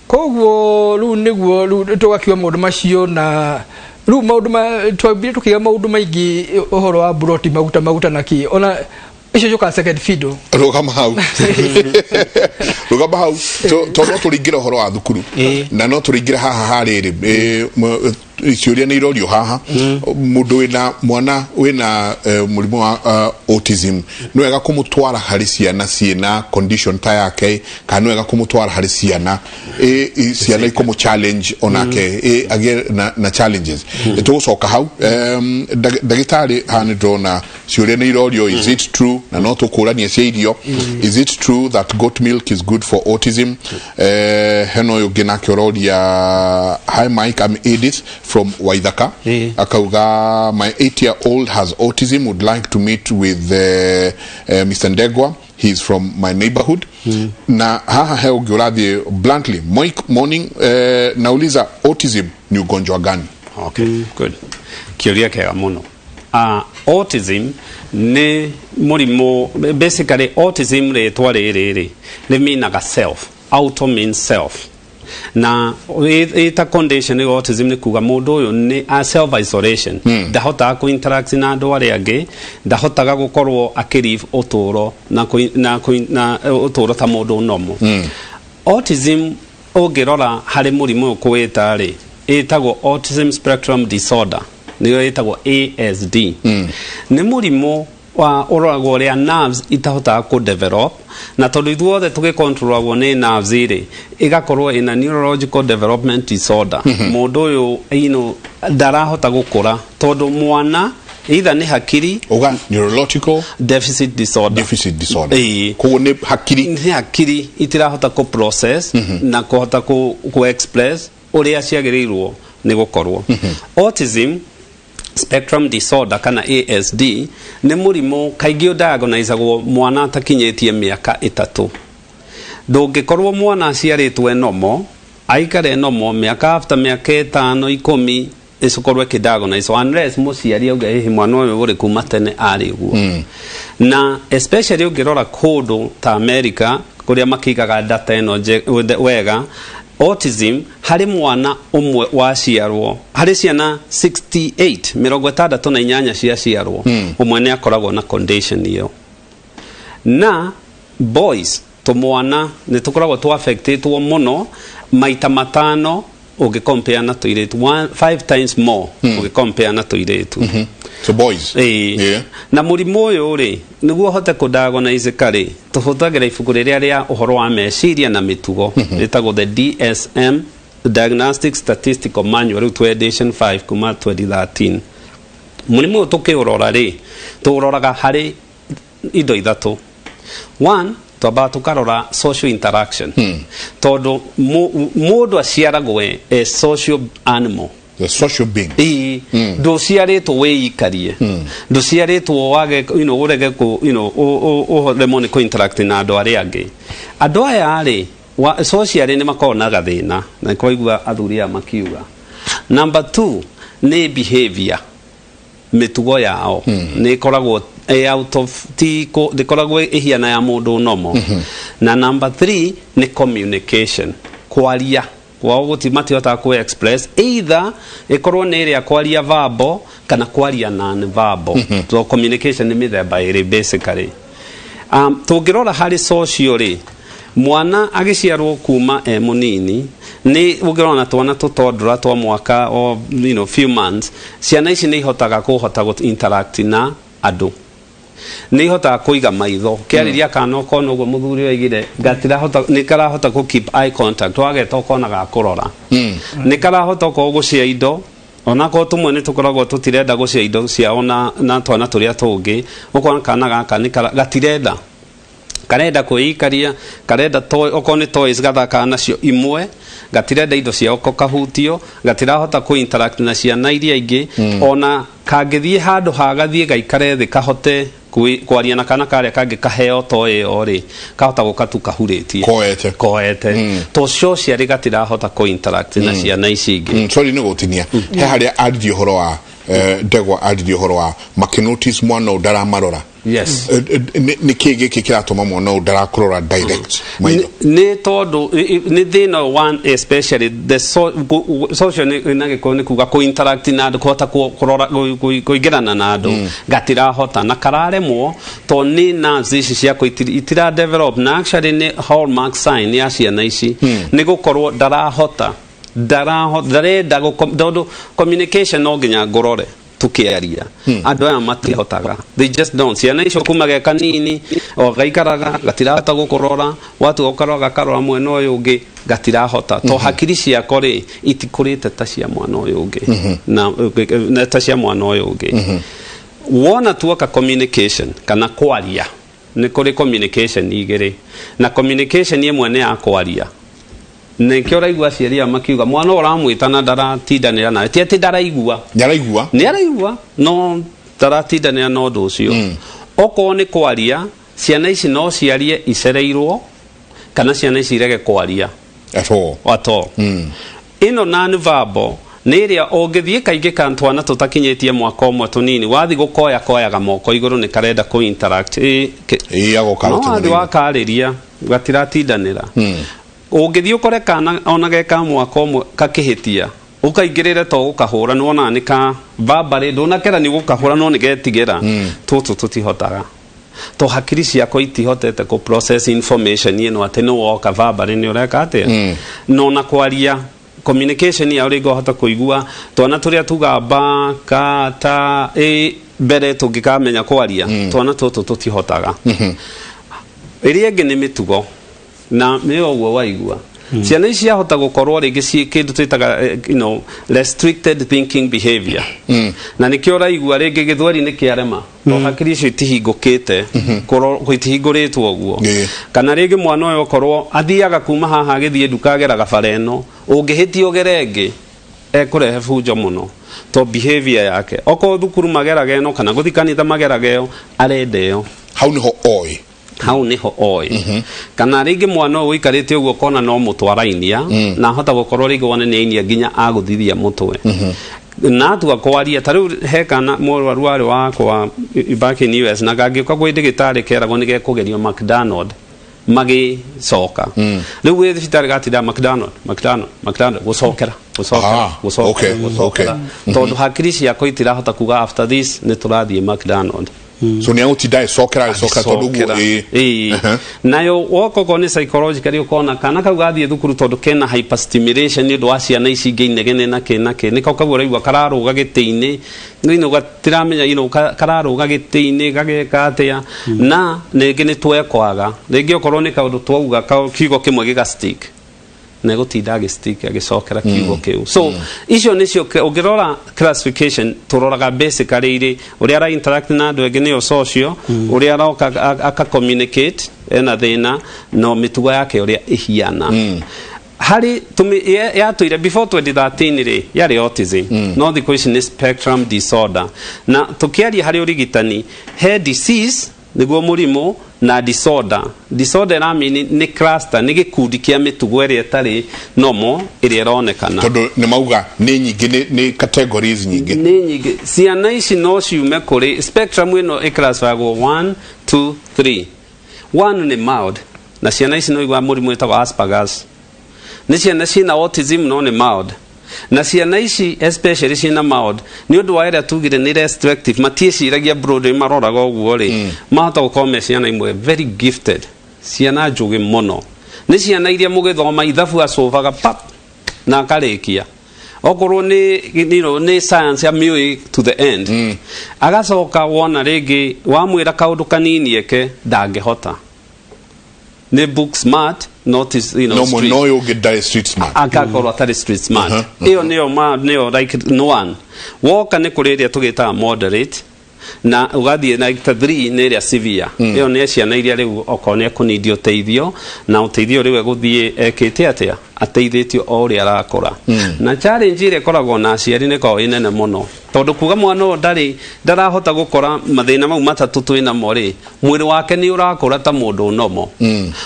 Koguo rĩu nĩguo rĩu tũgakiuga maũndũ macio, na rĩu maũndũ ma twambire tũkiuga maũndũ maingĩ ũhoro wa buroti, maguta maguta na kĩ, ona icio ciũkaga second fiddle. Rũgama hau, rũgama hau, to no tũringĩre ũhoro wa thukuru na no tũringĩre haha harĩrĩ ciũria nĩ irorio haha. Mũndũ wĩna mwana wĩna mũrimũ wa autism, nĩ wega kũmũtwara harĩ ciana ciĩna condition ta yake, kana nĩ wega kũmũtwara harĩ ciana ciana ikũmũ challenge onake agĩe na challenges? Tũgũcoka hau. Ndagĩtarĩ, haha nĩ ndĩrona ciũria nĩ irorio. Is it true, na no tũkũranie cia irio, is it true that goat milk is good for autism? Hena ũyũ ũngĩ nake ũroria, "Hi Mike, I'm Edith from Waithaka." Akauga, "My 8-year old has autism, would like to meet with Mr. Ndegwa. He's from my neighborhood." Na haha he ũngĩ ũrathiĩ bluntly, "Mike, morning, nauliza autism ni ugonjwa gani?" Okay, good. Kĩũria kĩega mũno. Autism nĩ mũrimũ, basically autism rĩtwa rĩrĩ rĩ rĩminaga self, auto means self, na ĩta condition ĩyo autism nĩ kuga mũndũ ũyũ nĩ a self isolation, ndahotaga kũ interact na andũ arĩa angĩ, ndahotaga gũkorwo akĩlive ũtũũro na, kũ- na, kũ- na ũtũũro ta mũndũ normal. Autism ũngĩrora harĩ mũrimũ ũyũ kũwĩta rĩ, ĩtagwo autism spectrum disorder, nĩyo ĩtagwo ASD. Nĩ mũrimũ wa ũroragwo ũrĩa nerves itahotaga kũ develop, na tondũ ithuothe tũgĩcontrolagwo nĩ nerves rĩ, ĩgakorwo ĩna neurological development disorder. Mũndũ ũyũ ndarahota gũkũra tondũ mwana either nĩ hakiri. Uga neurological deficit disorder. Deficit disorder. Ĩĩ. Koguo nĩ hakiri. Nĩ hakiri itirahota kũ process na kũhota kũ express ũrĩa ciagĩrĩirwo nĩ gũkorwo. Autism spectrum disorder kana ASD nĩ mũrimũ kaingĩ ũdiagnosagwo mwana atakinyĩtie mĩaka 3. Ndũngĩkorwo mwana aciarĩtwo normal, aikare normal mĩaka after mĩaka 5, 10 ĩcokorwo ĩkĩdiagnose, unless mũciari auge hihi mwana ũyũ ũrĩ kuma tene arĩ ũguo. Na especially ũngĩrora kũndũ ta America kũrĩa makĩigaga data ĩno wega, autism harĩ mwana ũmwe waciarwo harĩ ciana 68, 68 ciaciarwo, ũmwe nĩ akoragwo na condition ĩyo. Na boys, tũmwana nĩ tũkoragwo tũ affectĩtwo mũno maita 5 ũngĩcompare na tũirĩtu, five times more ũngĩcompare na tũirĩtu. So boys. Ĩĩ. Na mũrimũ ũyũ rĩ, nĩguo ũhote kũdiagnose rĩ, tũhũthagĩra ibuku rĩrĩa rĩa ũhoro wa meciria na mĩtugo rĩtagwo the DSM, Diagnostic Statistical Manual, rĩu twĩ edition 5 kuma 2013. Mũrimũ ũyũ tũkĩũrora rĩ, tũũroraga harĩ indo ithatũ. One, twambaga tũkarora social interaction, tondũ mũndũ aciaragwo e social animal. The social being. Ĩĩ, ndũciarĩtwo wĩikarie, ndũciarĩtwo wage ũrege kũ ũremwo nĩ kũ-interact na andũ arĩa angĩ. Andũ aya rĩ socially nĩ makoragwo na gathĩna, na kwaigua athuri aya makiuga. Number two nĩ behavior, mĩtugo yao nĩ ĩkoragwo ĩ out of ti ndĩkoragwo ĩhiana ya mũndũ normal. Na number three nĩ communication, kwaria kwao gũti matihotaga kũ express, either ĩkorwo nĩ ĩrĩa kwaria verbal kana kwaria non verbal. So communication nĩ mĩthemba ĩrĩ basically. Tũngĩrora harĩ social rĩ, mwana agĩciarwo kuma e mũnini, nĩ ũngĩrora na twana tũtondũra twa mwaka o few months, ciana ici nĩ ihotaga kũhota gũ interact na andũ, nĩ ihotaga kũiga maitho kĩarĩria kana ũkona ũguo mũthuri oigire gatirahota, nĩ karahota kũ keep eye contact, wageta ũkona gakũrora, nĩ karahota okorwo gũcia indo, onakorwo tũmwe nĩ tũkoragwo tũtirenda gũcia indo ciao na twana tũrĩa tũngĩ, ũkona kana gaka nĩ gatirenda, karenda kwĩikaria, karenda toy, okorwo nĩ toys gathakaga nacio imwe, gatirenda indo ciao ko kahutio, gatirahota kũ interact na ciana iria ingĩ. Ona kangĩthiĩ handũ ha gathiĩ gaikare thĩ kahote Kwaria na kana karĩa kangĩ kaheo to ĩyo rĩ, kahota gũka tu kahurĩtie. Koete. Koete to socially gatirahota kũ interact na ciana ici ingĩ. Sorry nĩ gũtinia he harĩa aririe ũhoro wa ndegwa, aririe ũhoro wa makĩnotice mwana ũyũ ndaramarora. Nĩ kĩ gĩkĩ kĩratũma mwana ũyũ ndarakũrora direct maitho? Nĩ tondũ nĩ thĩna one, especially the social, nĩ na gĩkũyũ nĩ kuga kũ interact na andũ, kũhota kũrora kũingĩrana na andũ gatirahota na kararemwo to nĩ nerves ici ciakwa itira develop. Na actually nĩ hallmark sign ya ciana ici nĩ gũkorwo ndarahota ndarenda tondũ communication no nginya ngũrore tukiaria. Andũ aya matihotaga, they just don't. Ciana icio kuma ge kanini o gaikaraga gatirahota gũkũrora, watua gũkarora gakarora mwena ũyũ ũngĩ, gatirahota to hakiri ciako rĩ itikũrĩte ta cia mwana ũyũ ũngĩ na ta cia mwana ũyũ ũngĩ. Wona tuoka communication kana kwaria, nĩ kũrĩ communication igĩrĩ, na communication ĩmwe nĩ ya kwaria. Nĩkĩo ũraigua aciari aya makiuga mwana ũyũ ũramwĩta na ndaratindanĩra nawe, ti atĩ ndaraigua. Nĩaraigua. Nĩ araigua no ndaratindanĩra na ũndũ ũcio. Okorwo nĩ kwaria, ciana ici no ciarie icereirwo kana ciana ici irege kwaria at all. At all. Ĩno non verbal nĩ ĩrĩa ũngĩthiĩ kaingĩ ka twana tũtakinyĩtie mwaka ũmwe tũnini, wathiĩ gũkoya koyaga moko igũrũ nĩ karenda kũ interact. Ĩ, agoka no arutĩte wathiĩ thĩinĩ. Wakarĩria gatiratindanĩra. Ũngĩthiĩ ũkore kana ona ge ka mwaka ũmwe kakĩhĩtia, ũkaingĩrĩre to gũkahũra, nĩ wonaga nĩ ka verbally ndũnakera nĩ gũkahũra no nĩ getigĩra. Tũtũ tũtihotaga to hakiri ciakwa itihotete kũ process information ĩno atĩ nĩ woka verbally nĩ ũreka atĩa. No na kwaria communication yao rĩngĩ ũhota kũigua twana tũrĩa tuga ba ka ta ĩ mbere tũngĩkamenya kwaria, twana tũtũ tũtihotaga. Ĩrĩa ĩngĩ nĩ mĩtugo, na nĩ ũguo waigua ciana ici ciahota gũkorwo rĩngĩ ciĩ kĩndũ twĩtaga restricted thinking behavior, na nĩkĩo ũraigua rĩngĩ gĩthweri nĩ kĩarema to hakiri icio itihingũkĩte, itihingũrĩtwo ũguo. Kana rĩngĩ mwana ũyũ okorwo athiaga kuma haha agĩthiĩ nduka ageraga bara ĩno, ũngĩhĩtia ũgere ĩngĩ ekũrehe bunjo mũno to behavior yake. Okorwo thukuru mageraga ĩno kana gũthiĩ kanitha mageraga ĩyo, arenda ĩyo. Hau nĩho oĩ. Hau niho oĩ. Kana rĩngĩ mwana ũyũ ũikarĩte ũguo ũkona no mũtwarainia na ahota gũkorwo rĩngĩ wone nĩ ainia nginya agũthithia mũtwe na atua kwaria. Ta rĩu he kana mũrwaru warĩ wakwa back in US, na kangĩũka kwĩ ndĩgĩtarĩ keragwo nĩ gekũgerio McDonald magĩcoka rĩu gwĩ thibitarĩ gatinda McDonald, McDonald, McDonald, gũcokera, gũcokera, gũcokera, gũcokera, tondũ hakiri ciakwa itirahota kuga after this nĩ tũrathiĩ McDonald. So nĩ agũtinda agĩcokera agĩcokera tondũ ũguo ĩ. Ĩĩ. Nayo woka okorwo nĩ psychologically, ũkona kana kau gathiĩ thukuru tondũ kena hyperstimulation nĩ ũndũ wa ciana ici ingĩ inegene na kĩ na kĩ, nĩko kau ũraigua kararũga gĩtĩ-inĩ, gatiramenya kararũga gĩtĩ-inĩ gageka atĩa. Na rĩngĩ nĩ twekwaga, rĩngĩ okorwo nĩ kaũndũ twauga kiugo kĩmwe gĩga stick na gũtinda agĩstick agĩcokera kiugo kĩu. So icio nĩcio ũngĩrora classification tũroraga basically irĩ ũrĩa ara interact na andũ angĩ, nĩyo social, ũrĩa aroka aka communicate ena thĩna, no mĩtugo yake ũrĩa ĩhiana harĩ yatũire before 2013 rĩ yarĩ autism, no thikũ ici nĩ spectrum disorder. Na tũkĩaria harĩ ũrigitani, he disease nĩguo mũrimũ na disorder. Disorder ĩramini nĩ cluster, nĩ gĩkundi kĩa mĩtugo ĩrĩa ĩtarĩ normal ĩrĩa ĩronekana. Tondũ nĩ mauga nĩ nyingĩ, nĩ categories nyingĩ. Nĩ nyingĩ. Ciana ici no ciume kũrĩ spectrum ĩno ĩclassifyagwo 1, 2, 3. 1 nĩ mild, na ciana ici no igua mũrimũ wĩtagwo Asperger's, nĩ ciana ciĩna autism no nĩ mild. Na ciana ici especially ciĩna mild nĩ ũndũ wa ĩrĩa tugire nĩ restrictive, matiĩciragia broad, maroraga ũguo rĩ, mahota gũkorwo me ciana imwe very gifted, ciana njũgĩ mũno, nĩ ciana iria mũgĩthoma ithabu acũbaga pap na akarĩkia, okorwo nĩ nĩ science amĩũĩ to the end. Agacoka wona rĩngĩ wamwĩra kaũndũ kanini eke ndangĩhota, nĩ book smart not is, no street. Mũno ũyũ ũngĩ ndarĩ street smart. Akakorwo atarĩ street smart. Ĩyo nĩyo ma nĩyo like no one woka nĩ kũrĩ ĩrĩa tũgĩtaga moderate, na ũgathiĩ na ta 3 nĩ ĩrĩa severe. Ĩyo nĩ ciana iria rĩu okorwo nĩ ekũnindi ũteithio na ũteithio rĩu egũthiĩ ekĩte atĩa, ateithĩtio o ũrĩa arakũra. Na challenge ĩrĩa ĩkoragwo na aciari nĩ ĩkoragwo ĩ nene mũno. Tondũ kuga mwana ũyũ ndarĩ ndarahota gũkora mathĩna mau matatũ twĩnamo rĩ, mwĩrĩ wake nĩ ũrakũra ta mũndũ nomo.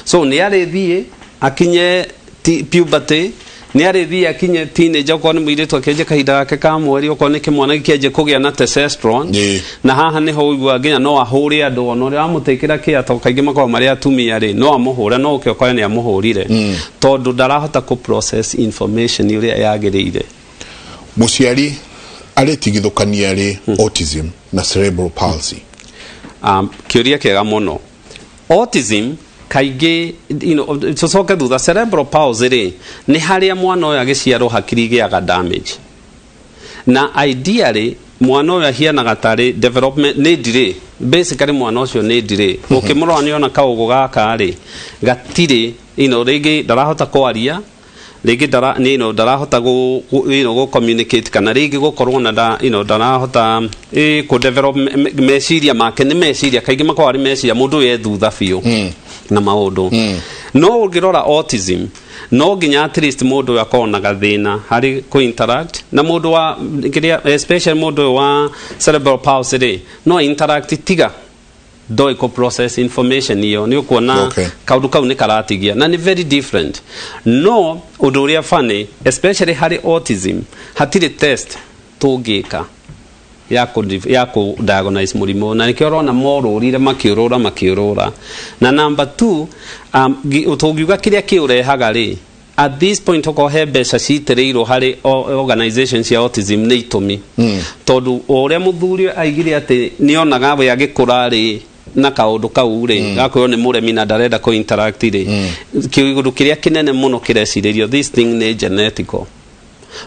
So nĩ arĩthiĩ akinye puberty, nĩ arĩthiĩ akinye teenager, okorwo nĩ mũirĩtu akĩanjie kahinda gake ka mweri, okorwo nĩ kĩmwana gĩkĩanjie kũgĩa na testosterone. Na haha nĩho ũiguaga nginya no ahũre andũ, ona ũrĩa wamũtĩkĩra kĩa, tondũ kaingĩ makoragwo marĩ atumia rĩ, no amũhũre, no ũke ũkore nĩ amũhũrire, tondũ ndarahota kũ process information ũrĩa yagĩrĩire. Mũciari arĩtigithũkania rĩ autism na cerebral palsy? Kĩũria kĩega mũno. Autism kaingĩ, tũcoke thutha, cerebral palsy rĩ, nĩ harĩa mwana ũyũ agĩciarwo hakiri igĩaga damage, na ideally mwana ũyũ ahianaga tarĩ development nĩ delay. Basically mwana ũcio nĩ delay. Ũkĩmũrora nĩ ona kaũgũ gaka rĩ gatirĩ, rĩngĩ ndarahota kwaria, rĩngĩ ndara ndarahota gũ communicate, kana rĩngĩ gũkorwo na ndarahota kũ develop meciria make. Nĩ meciria kaingĩ makoragwo arĩ meciria, mũndũ ũyũ e thutha biũ na maũndũ. No ũngĩrora autism, no nginya at least mũndũ ũyũ akorwo na gathĩna harĩ kũ interact na mũndũ wa kĩrĩa, especially mũndũ ũyũ wa cerebral palsy rĩ, no interact tiga ndoĩ kũ process information iyo, nĩ ũkuona kaũndũ kau nĩ karatigia na nĩ very different. No ũndũ ũrĩa funny, especially harĩ autism, hatirĩ test tũngĩka ya kũ diagnose mũrimũ, na nĩkĩo ũrona morũrire makĩũrũra makĩũrũra. Na number two, tũngiuga kĩrĩa kĩũrehaga rĩ, at this point okorwo he mbeca citĩrĩirwo harĩ organization cia autism nĩ itũmi, tondũ o ũrĩa mũthuri aigire atĩ nĩonaga we agĩkũra rĩ na kaũndũ kau rĩ gakwĩrwo nĩ mũremi na ndarenda kũ interact rĩ, kĩũndũ kĩrĩa kĩnene mũno kĩrecirĩrio, this thing nĩ genetical.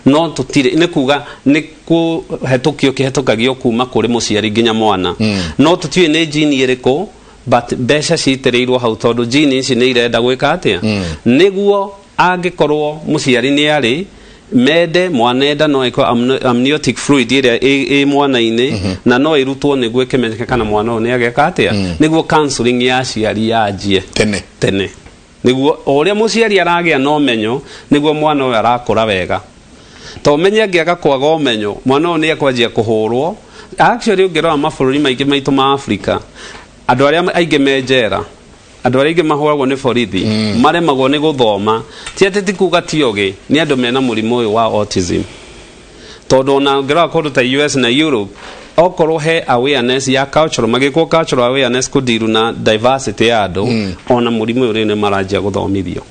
No tũtirĩ, nĩ kuga nĩ kũhetũkio kĩhetũkagio kuma kũrĩ mũciari nginya mwana, no tũtiũĩ nĩ gene ĩrĩkũ, but mbeca citĩrĩirwo hau tondũ gene ici nĩ irenda gwĩka atĩa, nĩguo angĩkorwo mũciari nĩ arĩ mende mwanenda no ĩko amniotic fluid ĩrĩa ĩ mwana-inĩ, na no ĩrutwo nĩguo ĩkĩmenyeke kana mwana ũyũ nĩ ageka atĩa, nĩguo counseling ya aciari yanjie tene. Tene, nĩguo o ũrĩa mũciari aragĩa na ũmenyo, nĩguo mwana ũyũ arakũra wega. To ũmenye angĩaga kwaga ũmenyo, mwana ũyũ nĩ ekwanjia kũhũrwo. Actually, ũngĩrora mabũrũri maingĩ maitũ ma Afrika, andũ arĩa aingĩ me njera, andũ arĩa aingĩ mahũragwo nĩ borithi, maremagwo nĩ gũthoma, ti atĩ ti kuga ti ogĩ, nĩ andũ mena mũrimũ ũyũ wa autism. Tondũ ona ũngĩrora kũndũ ta US na Europe, okorwo he awareness ya cultural, magĩkwo cultural awareness kũdiru na diversity ya andũ, ona mũrimũ ũyũ rĩu nĩ maranjia gũthomithio.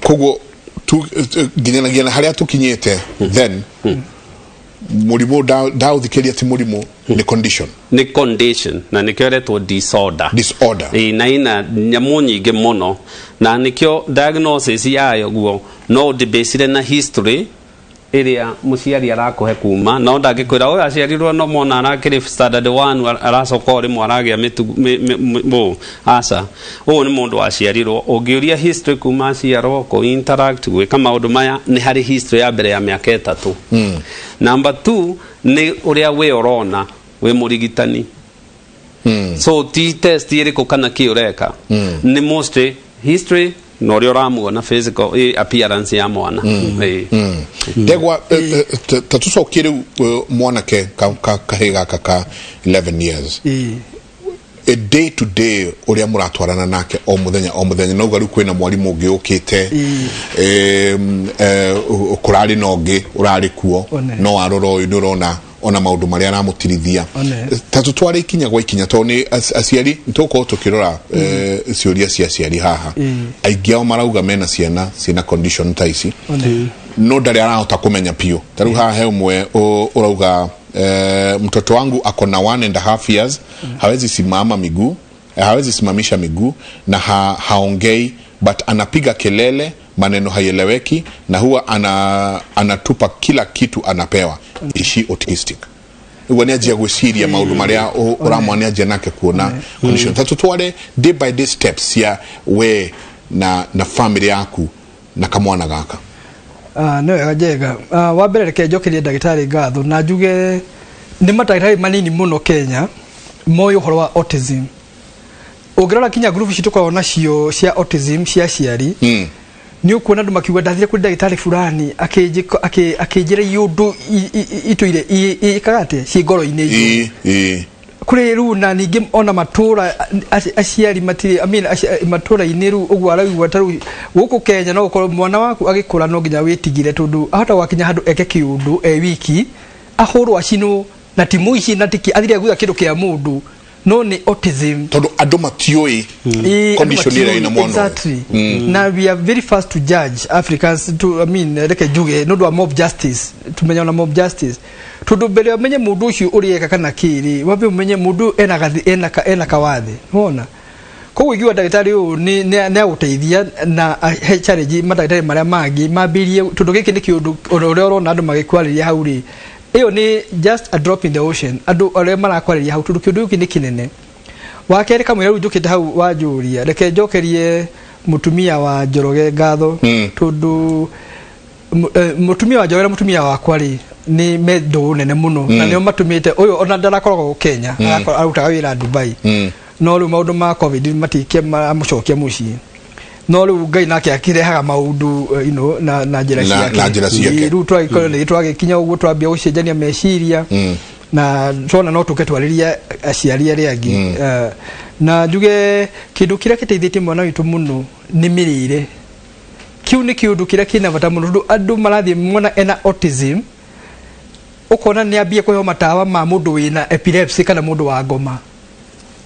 Koguo nginyanagia na harĩa tũkinyĩte, then mũrimũ ndaũthikĩria ti mũrimũ, nĩ condition. Nĩ condition, na nĩkĩo ĩretwo disorder. Disorder. Ĩĩ, na ina nyamũ nyingĩ mũno, na nĩkĩo diagnosis yayo guo no ũndĩbĩcire na history ĩrĩa mũciari arakũhe kuma, no ndangĩkwĩra ũyũ aciarirwo no mona arakĩrĩ standard one, aracoka o rĩmwe aragĩa mĩtugo ũũ. Aca, ũyũ nĩ mũndũ waciarirwo, ũngĩũria history kuma aciarwo, kũ interact, gwĩka maũndũ maya, nĩ harĩ history ya mbere ya mĩaka 3. Number two nĩ ũrĩa we ũrona wĩ mũrigitani. So ti test ĩrĩkũ kana kĩ ũreka, nĩ mostly history na ũrĩa ũramuona physical appearance ya mwana. Ndegwa, ta tũcokie rĩu, mwanake kahĩ gaka ka 11 years, a day to day ũrĩa mũratwarana nake o mũthenya o mũthenya, nauga rĩu kwĩna mwarimũ ũngĩ ũkĩte, kũrarĩ na ũngĩ ũrarĩ kuo. One. No warora ũyũ nĩ ũrona ona maũndũ marĩa aramũtirithia. One. Ta tũtware ikinya gwa ikinya, tondũ nĩ aciari nĩtũgũkorwo tũkĩrora ciũria cia aciari haha. Aingĩ ao marauga mena ciana ciĩna condition ta ici, One. no ndarĩ arahota kũmenya biũ. Ta rĩu haha he ũmwe ũrauga, mtoto wangu ako na 1.5 years, hawezi simama miguu, hawezi simamisha miguu na haongei, but anapiga kelele, maneno haieleweki, na huwa anatupa kila kitu anapewa. Is she autistic? Ũguo nĩ anjia gwĩciria maũndũ marĩa ũramwana, nĩ anjia nake kuona condition. Ta tũtware day by day steps cia we na family yaku na kamwana gaka. Ah, nĩ wega njega. Ah, wa mbere reke njokerie ndagĩtarĩ ngatho na njuge nĩ mandagĩtarĩ manini mũno Kenya moĩ ũhoro wa autism. Ũngĩrora kinya group ici tũkoragwo nacio cia autism cia aciari, Nĩ ũkuona andũ makiuga ndathire kũrĩ ndagĩtarĩ fulani akĩnjĩra iũndũ itũire ĩkaga atĩa ciĩ ngoro-inĩ njũru. Ĩĩ, ĩĩ. Kũrĩ rĩu na ningĩ ona matũra aciari matirĩ, I mean, matũra-inĩ rĩu ũguo araigua ta rĩu gũkũ Kenya no ũkorwo mwana waku agĩkũra no nginya wĩtigire tondũ ahota gwakinya handũ eke kĩũndũ e wiki ahũrwo acinwo na ti mũici na tiki athire agutha kĩndũ kĩa mũndũ no nĩ autism. Tondũ andũ matiũĩ Ĩĩ, andũ condition ĩrĩa matiũĩ, ĩna mwana ũyũ. Exactly. Na we are very fast to judge Africans to, I mean, reke njuge nĩ ũndũ wa mob justice, tumenya na mob justice tondũ mbere ũmenye mũndũ ũcio ũrĩa eka kana kĩrĩ wambe ũmenye mũndũ ũyũ ena gathi ena ka, ena kawathe wona. Koguo ingiuga ndagĩtarĩ ũyũ nĩ agũteithia na he challenge mandagĩtarĩ marĩa mangĩ mambĩrĩrie tondũ gĩkĩ nĩ kĩũndũ ona ũrĩa ũrona andũ magĩkwarĩria hau rĩ, ĩyo nĩ just a drop in the ocean andũ arĩa marakwarĩria hau tondũ kĩũndũ gĩkĩ nĩ kĩnene. Wa kerĩ kamũira rĩu njũkĩte hau wanjũria, reke njokerie mũtumia wa Njoroge ngatho tondũ mũtumia wa Njoroge na mũtumia wakwa rĩ nĩ me ndũgũ nene mũno na nĩo matũmĩte ũyũ ona ndarakoragwo Kenya, arutaga wĩra Dubai. No rĩu maũndũ ma COVID matikia maramũcokia mũciĩ, no rĩu Ngai nake akĩrehaga maũndũ na njĩra ciake. Na njĩra ciake. Ĩĩ, rĩu twagĩkorwo nĩ twagĩkinya ũguo twambia gũcenjania meciria na twona no tũke twarĩrie aciari arĩa angĩ. Na njuge kĩndũ kĩrĩa gĩteithĩtie mwana witũ mũno nĩ mĩrĩre. Kĩu nĩ kĩũndũ kĩrĩa kĩna bata mũno tondũ andũ marathiĩ mwana ena autism ũkona nĩ ambie kũheo matawa ma mũndũ wĩna epilepsy kana mũndũ wa ngoma.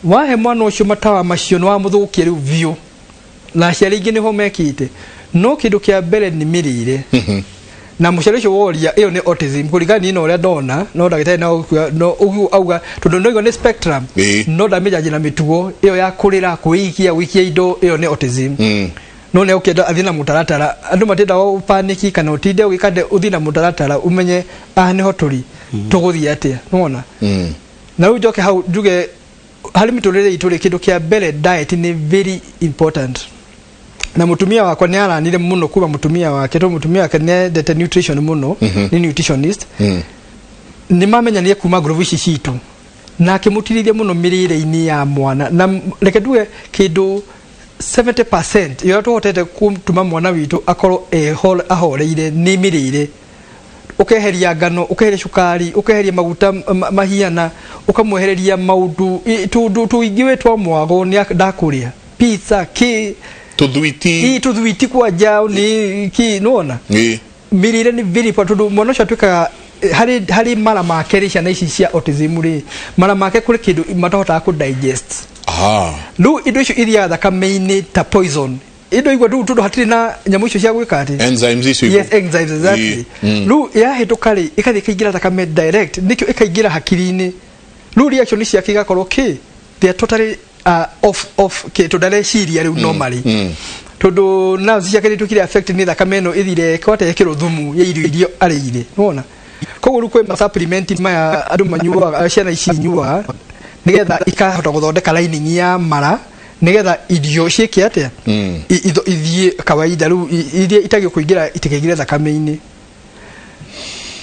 Wahe mwana ũcio matawa macio nĩ wamũthũkia rĩu biũ, na aciari aingĩ nĩho mekĩte. No kĩndũ kĩa mbere nĩ mĩrĩre. Na mũciari ũcio woria ĩyo nĩ autism kũringana niĩ na ũrĩa ndona, no ndagĩtarĩ no no ũguo auga tondũ no igua nĩ spectrum. No ndamĩnjanji na mĩtugo ĩyo ya kũrĩra, kwĩikia, gũikia indo, ĩyo nĩ autism. No nĩ ũkĩenda athiĩ na mũtaratara, andũ matiendaga ũpaniki kana ũtinde ũgĩka ũthiĩ na mũtaratara ũmenye aha nĩho tũrĩ, tũgũthiĩ atĩa, nĩwona? Na rĩu njoke hau njuge harĩ mĩtũrĩre itũ rĩ, kĩndũ kĩa mbere diet nĩ very important. Na mũtumia wakwa nĩ aranire mũno kuma mũtumia wake tondũ mũtumia wake nĩ endete nutrition mũno, nĩ nutritionist. Nĩ mamenyanire kuma ngurubu ici citũ na akĩmũtirithia mũno mĩrĩre-inĩ ya mwana. Na reke nduge kĩndũ 70% ĩrĩa tũhotete kũtũma mwana witũ akorwo ahoreire nĩ mĩrĩre. Ũkeheria ngano, ũkeheria cukari, ũkeheria maguta mahiana, ũkamwehereria maũndũ tũndũ tũingĩ wĩ twa mwago nĩ ndakũrĩa pizza kĩ tũthwiti. Ĩ, tũthwiti kwanja nĩ kĩ, nĩwona? Mĩrĩre nĩ very important tondũ mwana ũcio atuĩkaga harĩ mara make rĩ, ciana ici cia autism rĩ, mara make kũrĩ kĩndũ matahotaga kũ digest. Rĩu indo icio ithiaga thakame-inĩ ta poison. Indo igua rĩu tondũ hatirĩ na nyamũ icio cia gwĩka atĩ enzymes icio. Yes, enzymes, exactly. Rĩu yahĩtũka rĩ, ĩkathiĩ ĩkaingĩra thakame direct, nĩkĩo ĩkaingĩra hakiri-inĩ. Rĩu reaction ciake igakorwo kĩ they are totally off kĩ tondũ ndareciria rĩu normally. Tondũ nerves ciake nĩ ituĩkire affected nĩ thakame ĩno ĩthire kwata ĩkĩrwo thumu ya irio iria arĩire, nĩwona? Koguo rĩu kwĩ ma supplement maya andũ manyuaga, ciana ici inyuaga nĩgetha ikahota gũthondeka lining ya mara nĩgetha irio ciĩke atĩa? Ithiĩ kawaida rĩu iria itagĩ kũingĩra itikaingĩre thakame-inĩ.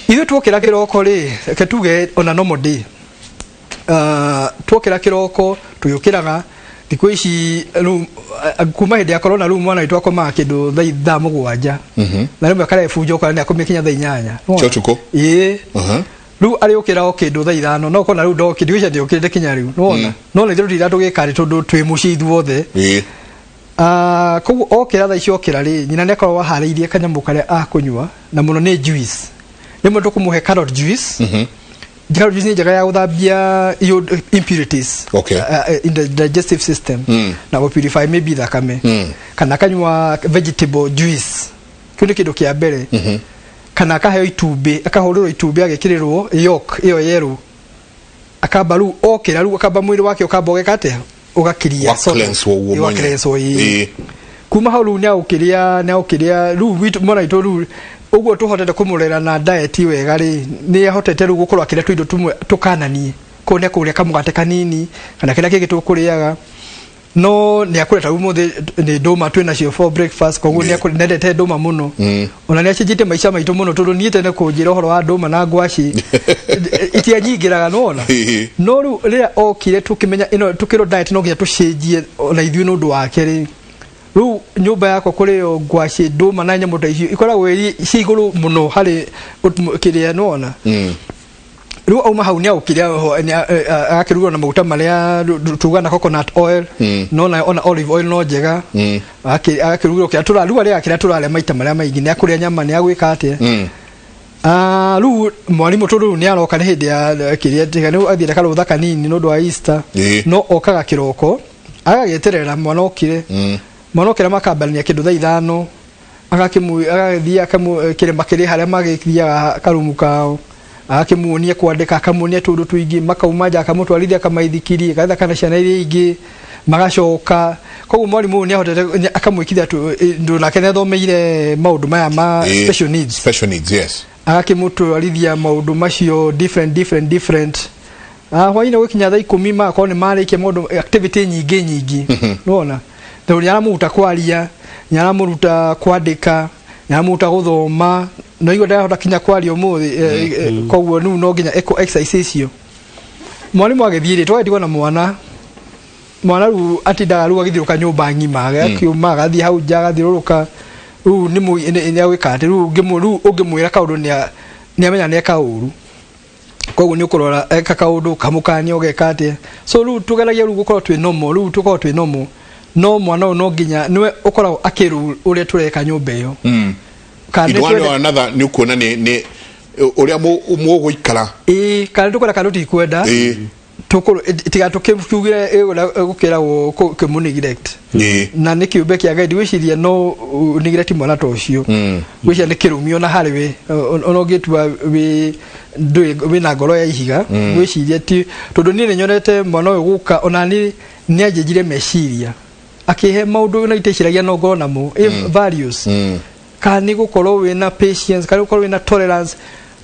Ithuĩ tuokĩra kĩroko rĩ, reke tuge ona normal day. Tuokĩra kĩroko tũgĩũkĩraga thikũ ici rĩu, kuma hĩndĩ ya corona rĩu mwana witũ akomaga kĩndũ thaa 7. Na rĩmwe akarebunja ũkora nĩ akomire kinya thaa 8. Cia ũtukũ? Ĩĩ. Rĩu arĩũkĩra o kĩndũ thaa 5, no ũkona rĩu ndoki, ndigwĩciria ndĩũkĩrĩte kinya rĩu, nĩwona? No nĩ ithuĩ tũtindaga tũgĩka rĩ tondũ twĩ mũciĩ ithuothe. Koguo okĩra thaa icio okĩra rĩ, nyina nĩ akoragwo aharĩirie kanyamũ karĩa akũnyua, na mũno nĩ juice. Rĩmwe tũkũmũhe carrot juice. Carrot juice nĩ njega ya gũthambia impurities in the digestive system na gũ purify maybe thakame. Kana akanyua vegetable juice. Kĩu nĩ kĩndũ kĩa mbere. Kana akaheo itumbĩ, akahũrĩrwo itumbĩ agĩkĩrĩrwo yolk ĩyo yerũ. Akamba rĩu okĩra rĩu akamba mwĩrĩ wake ũkamba ũgeka atĩa? Ũgakiria Wa sort of. cleanse ũguo Wa mwenyewe. cleanse ĩĩ. Kuma hau rĩu nĩagũkĩrĩa rĩu witũ mwana witũ rĩu ũguo tũhotete kũmũrera na diet wega rĩ, nĩ ahotete rĩu gũkorwo akĩrĩa tũindo tũmwe tũkananie. Koguo nĩ akũrĩa kamũgate kanini kana kĩrĩa kĩngĩ tũkũrĩaga. No nĩ akũrĩa ta ũmũthĩ nĩ ndũma twĩ nacio for breakfast, koguo nĩ akũrĩa, nĩendete ndũma mũno. Ona nĩ acenjetie maica maitũ mũno tondũ niĩ tene kũnjĩra ũhoro wa ndũma na ngwaci itianyingĩraga, nĩwona? No rĩu rĩrĩa okire tũkĩmenya ĩno tũkĩrwo diet no nginya tũcenjie ona ithuĩ nĩ ũndũ wake rĩ, Rĩu nyũmba yakwa kũrĩo ngwacĩ, ndũma na nyamũ ta icio ikoragwo iri ci igũrũ mũno harĩ kĩrĩa nĩwona. Rĩu auma hau nĩ agũkĩrĩa agakĩrugwo na maguta marĩa tuga na coconut oil, no na ona olive oil no njega. Agakĩrugĩrwo kĩrĩa tũra rĩu arĩaga kĩrĩa tũrarĩa maita marĩa maingĩ, nĩ akũrĩa nyama, nĩ agwĩka atĩa. Rĩu mwarimũ tondũ rĩu nĩ aroka nĩ hĩndĩ ya kĩrĩa tiga nĩ athiĩte karũtha kanini nĩ ũndũ wa Easter. No okaga kĩroko agagĩeterera mwana okire. Mwana okire makambania kĩndũ thaa 5, agagĩthiĩ kĩrĩma kĩrĩ harĩa magĩthiaga karumu kao, agakĩmuonia kwandĩka, akamuonia tũndũ tũingĩ, makauma nja, akamũtwarithia kamaithikiri, agathaka na ciana iria ingĩ, magacoka. Koguo mwarimũ ũyũ nĩahotete akamwĩkithia ndũ nake nĩathomeire maũndũ maya ma special needs. Special needs, yes. Agakĩmũtwarithia maũndũ macio different different different. Hwaĩ-inĩ gũkinya thaa 10 magakorwo nĩ marĩkia maũndũ, activity nyingĩ nyingĩ, nĩwona tondũ nĩ aramũruta kwaria, nĩ aramũruta kwandĩka, nĩ aramũruta gũthoma, no igua ndarahota kinya kwaria ũmũthĩ. Koguo rĩu no nginya eko exercise icio. Mwarimũ agĩthiĩ rĩ, twagĩtigwo na mwana. Mwana rĩu atindaga rĩu agĩthiũrũka nyũmba ng'ima, agakiuma agathiĩ hau nja agathiũrũrũka. Rĩu nĩ agwĩka atĩ rĩu rĩu ũngĩmwĩra kaũndũ nĩ amenya nĩ eka ũru, koguo nĩ ũkũrora eka kaũndũ kamũkania ũgeka atĩa. So rĩu tũgeragia rĩu gũkorwo twĩ normal, rĩu tũkorwo twĩ normal, no mwana ũyũ no nginya nĩwe ũkoragwo akĩrũ ũrĩa tũreka nyũmba ĩyo. Kana In one or another nĩ ũkuona nĩ ũrĩa mũgũikara. Ĩĩ, kana tũkwenda kana tũtikwenda, tiga tũkiugire gũkĩragwo kĩmũ neglect. Na nĩ kĩũmbe kĩa Ngai, ndigwĩciria no neglect mwana ta ũcio. Gwĩciria nĩ kĩrumi ona harĩ we, ona ũngĩtua wĩ ndũĩ wĩna ngoro ya ihiga, gwĩciria ti tondũ niĩ nĩ nyonete mwana ũyũ gũka ona niĩ nĩ anjĩnjire meciria, akĩhe maũndũ na iteciragia no ngorwo namo, values, kana nĩ gũkorwo wĩna patience, kana gũkorwo wĩna tolerance,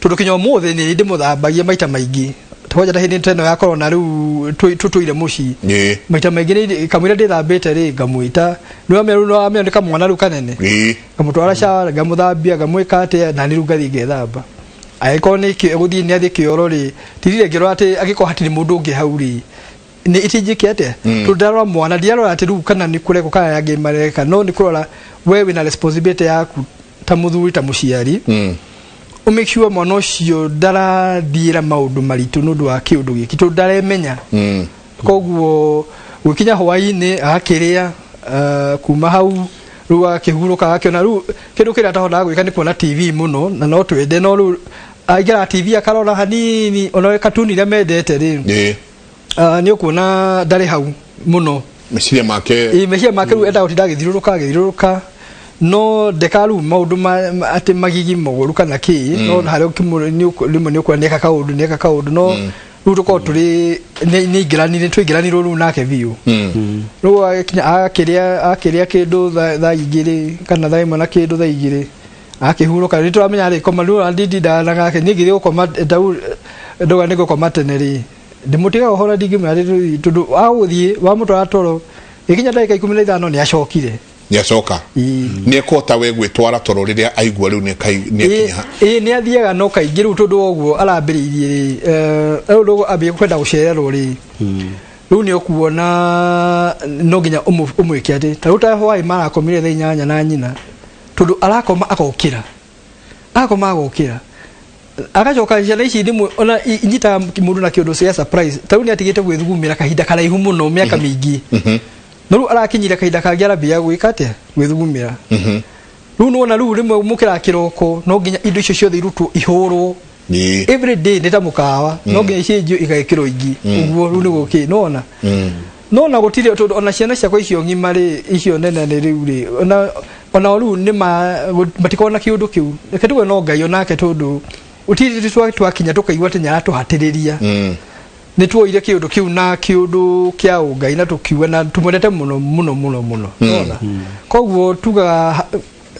tondũ kinya ũmũthĩ nĩ ndĩmũthambagia maita maingĩ kwanja ta hĩndĩ ta ĩno ya corona rĩu tũtũire mũciĩ. Maita maingĩ kamũira ndĩthambĩte rĩ, ngamwĩta, nĩwamenya rĩu nĩwamenya nĩ kamwana rĩu kanene, ngamũtwara shower, ngamũthambia, ngamwĩka atĩa, na nĩ rĩu ngathiĩ ngethamba. Angĩkorwo nĩ gũthiĩ nĩ athiĩ kĩoro rĩ, tirire ngĩrora atĩ angĩkorwo hatirĩ mũndũ ũngĩ hau rĩ, nĩ itinjĩke atĩa, tondũ ndarora mwana ndirarora atĩ rĩu kana nĩ kũrekwo kana angĩ mareka, no nĩ kũrora we wĩna responsibility yaku ta mũthuri, ta mũciari, ũ make sure mwana ũcio ndarathiĩra maũndũ maritũ nĩ ũndũ wa kĩũndũ gĩkĩ, tondũ ndaremenya. Koguo gũkinya hwaĩ-inĩ agakĩrĩa, kuma hau rĩu agakĩhurũka, agakĩona rĩu kĩndũ kĩrĩa atahotaga gwĩka nĩ kuona TV mũno, na no twende, no rĩu aingĩraga TV akarora hanini, ona katuni iria mendete rĩ, nĩ ũkuona ndarĩ hau mũno. Meciria make. Ĩ, meciria make rĩu endaga gũtinda agĩthiũrũrũka agĩthiũrũrũka, no ndeka rĩu maũndũ atĩ magigi moru kana kĩ, no harĩa rĩmwe nĩ ũkuona nĩeka kaũndũ, nĩeka kaũndũ, no rĩu tũkorwo tũrĩ nĩ ingĩranire, tũingĩranirwo rĩu nake biũ. Rĩu agĩkinya akĩrĩa kĩndũ thaa 2 kana thaa 1 na kĩndũ, thaa 2 akĩhurũka, nĩ tũramenya arĩkoma. Rĩu ndindaga na gake niĩ ngĩthiĩ gũkoma tau ndauga nĩ ngũkoma tene rĩ, ndĩmũtigaga ũhoro, ndingĩmwĩra atĩ tondũ agũthiĩ wamũtwara toro ĩkinya ndagĩka 15 nĩ acokire. Nĩ acoka. Nĩ ekũhota we gwĩtwara toro rĩrĩa aigua rĩu nĩ akinya? Ĩĩ, nĩ athiaga, no kaingĩ rĩu tondũ wa ũguo arambĩrĩirie rĩ, rĩu rĩu ambia kwenda gũcererwo rĩ, rĩu nĩ ũkuona no nginya ũmwĩke atĩ ta rĩu ta hwaĩ marakomire thaa 8 na nyina, tondũ arakoma agokĩra, akoma agokĩra agacoka. Ciana ici rĩmwe ona inyitaga mũndũ na kĩũndũ cia surprise. Ta rĩu nĩ atigĩte gwĩthugumĩra kahinda karaihu mũno, mĩaka mĩingĩ, no rĩu arakinyire kahinda kangĩ arambia gwĩka atĩa, gwĩthugumĩra. Rĩu nĩwona rĩu rĩmwe mũkĩraga kĩroko, no nginya indo icio ciothe irutwo ihũrwo. Every day nĩ ta mũkawa, no nginya icenjio igekĩrwo ingĩ ũguo. Rĩu nĩ gũkĩ nĩwona no na gũtirĩ tondũ ona ciana ciakwa icio ng'ima rĩ, icio nene nĩ rĩu rĩ, ona o rĩu nĩ matikoragwo na kĩũndũ kĩu. Reke tuge no Ngai onake, tondũ gũtirĩ twakinya tũkaigua atĩ nĩaratũhatĩrĩria. Nĩ tuoire kĩũndũ kĩu na kĩũndũ kĩa ũngai na tũkiuga na tumwendete mũno mũno mũno mũno, nĩwona. Koguo tugaga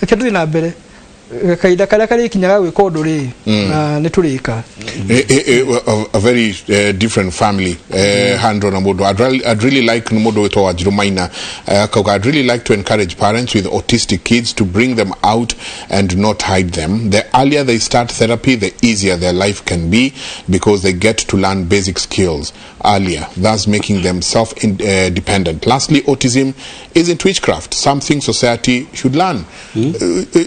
reke tũthiĩ na mbere kahinda karĩa karĩkinyaga gwĩka ũndũ rĩ, na nĩ tũrĩka. A very different family handro na mũndũ I'd really like, nĩ mũndũ wĩtwo Wanjiru Maina, akauga, "I'd really like to encourage parents with autistic kids to bring them out and not hide them. The earlier they start therapy, the easier their life can be because they get to learn basic skills. Earlier, thus making them self-dependent. Lastly, autism isn't witchcraft, something society should learn.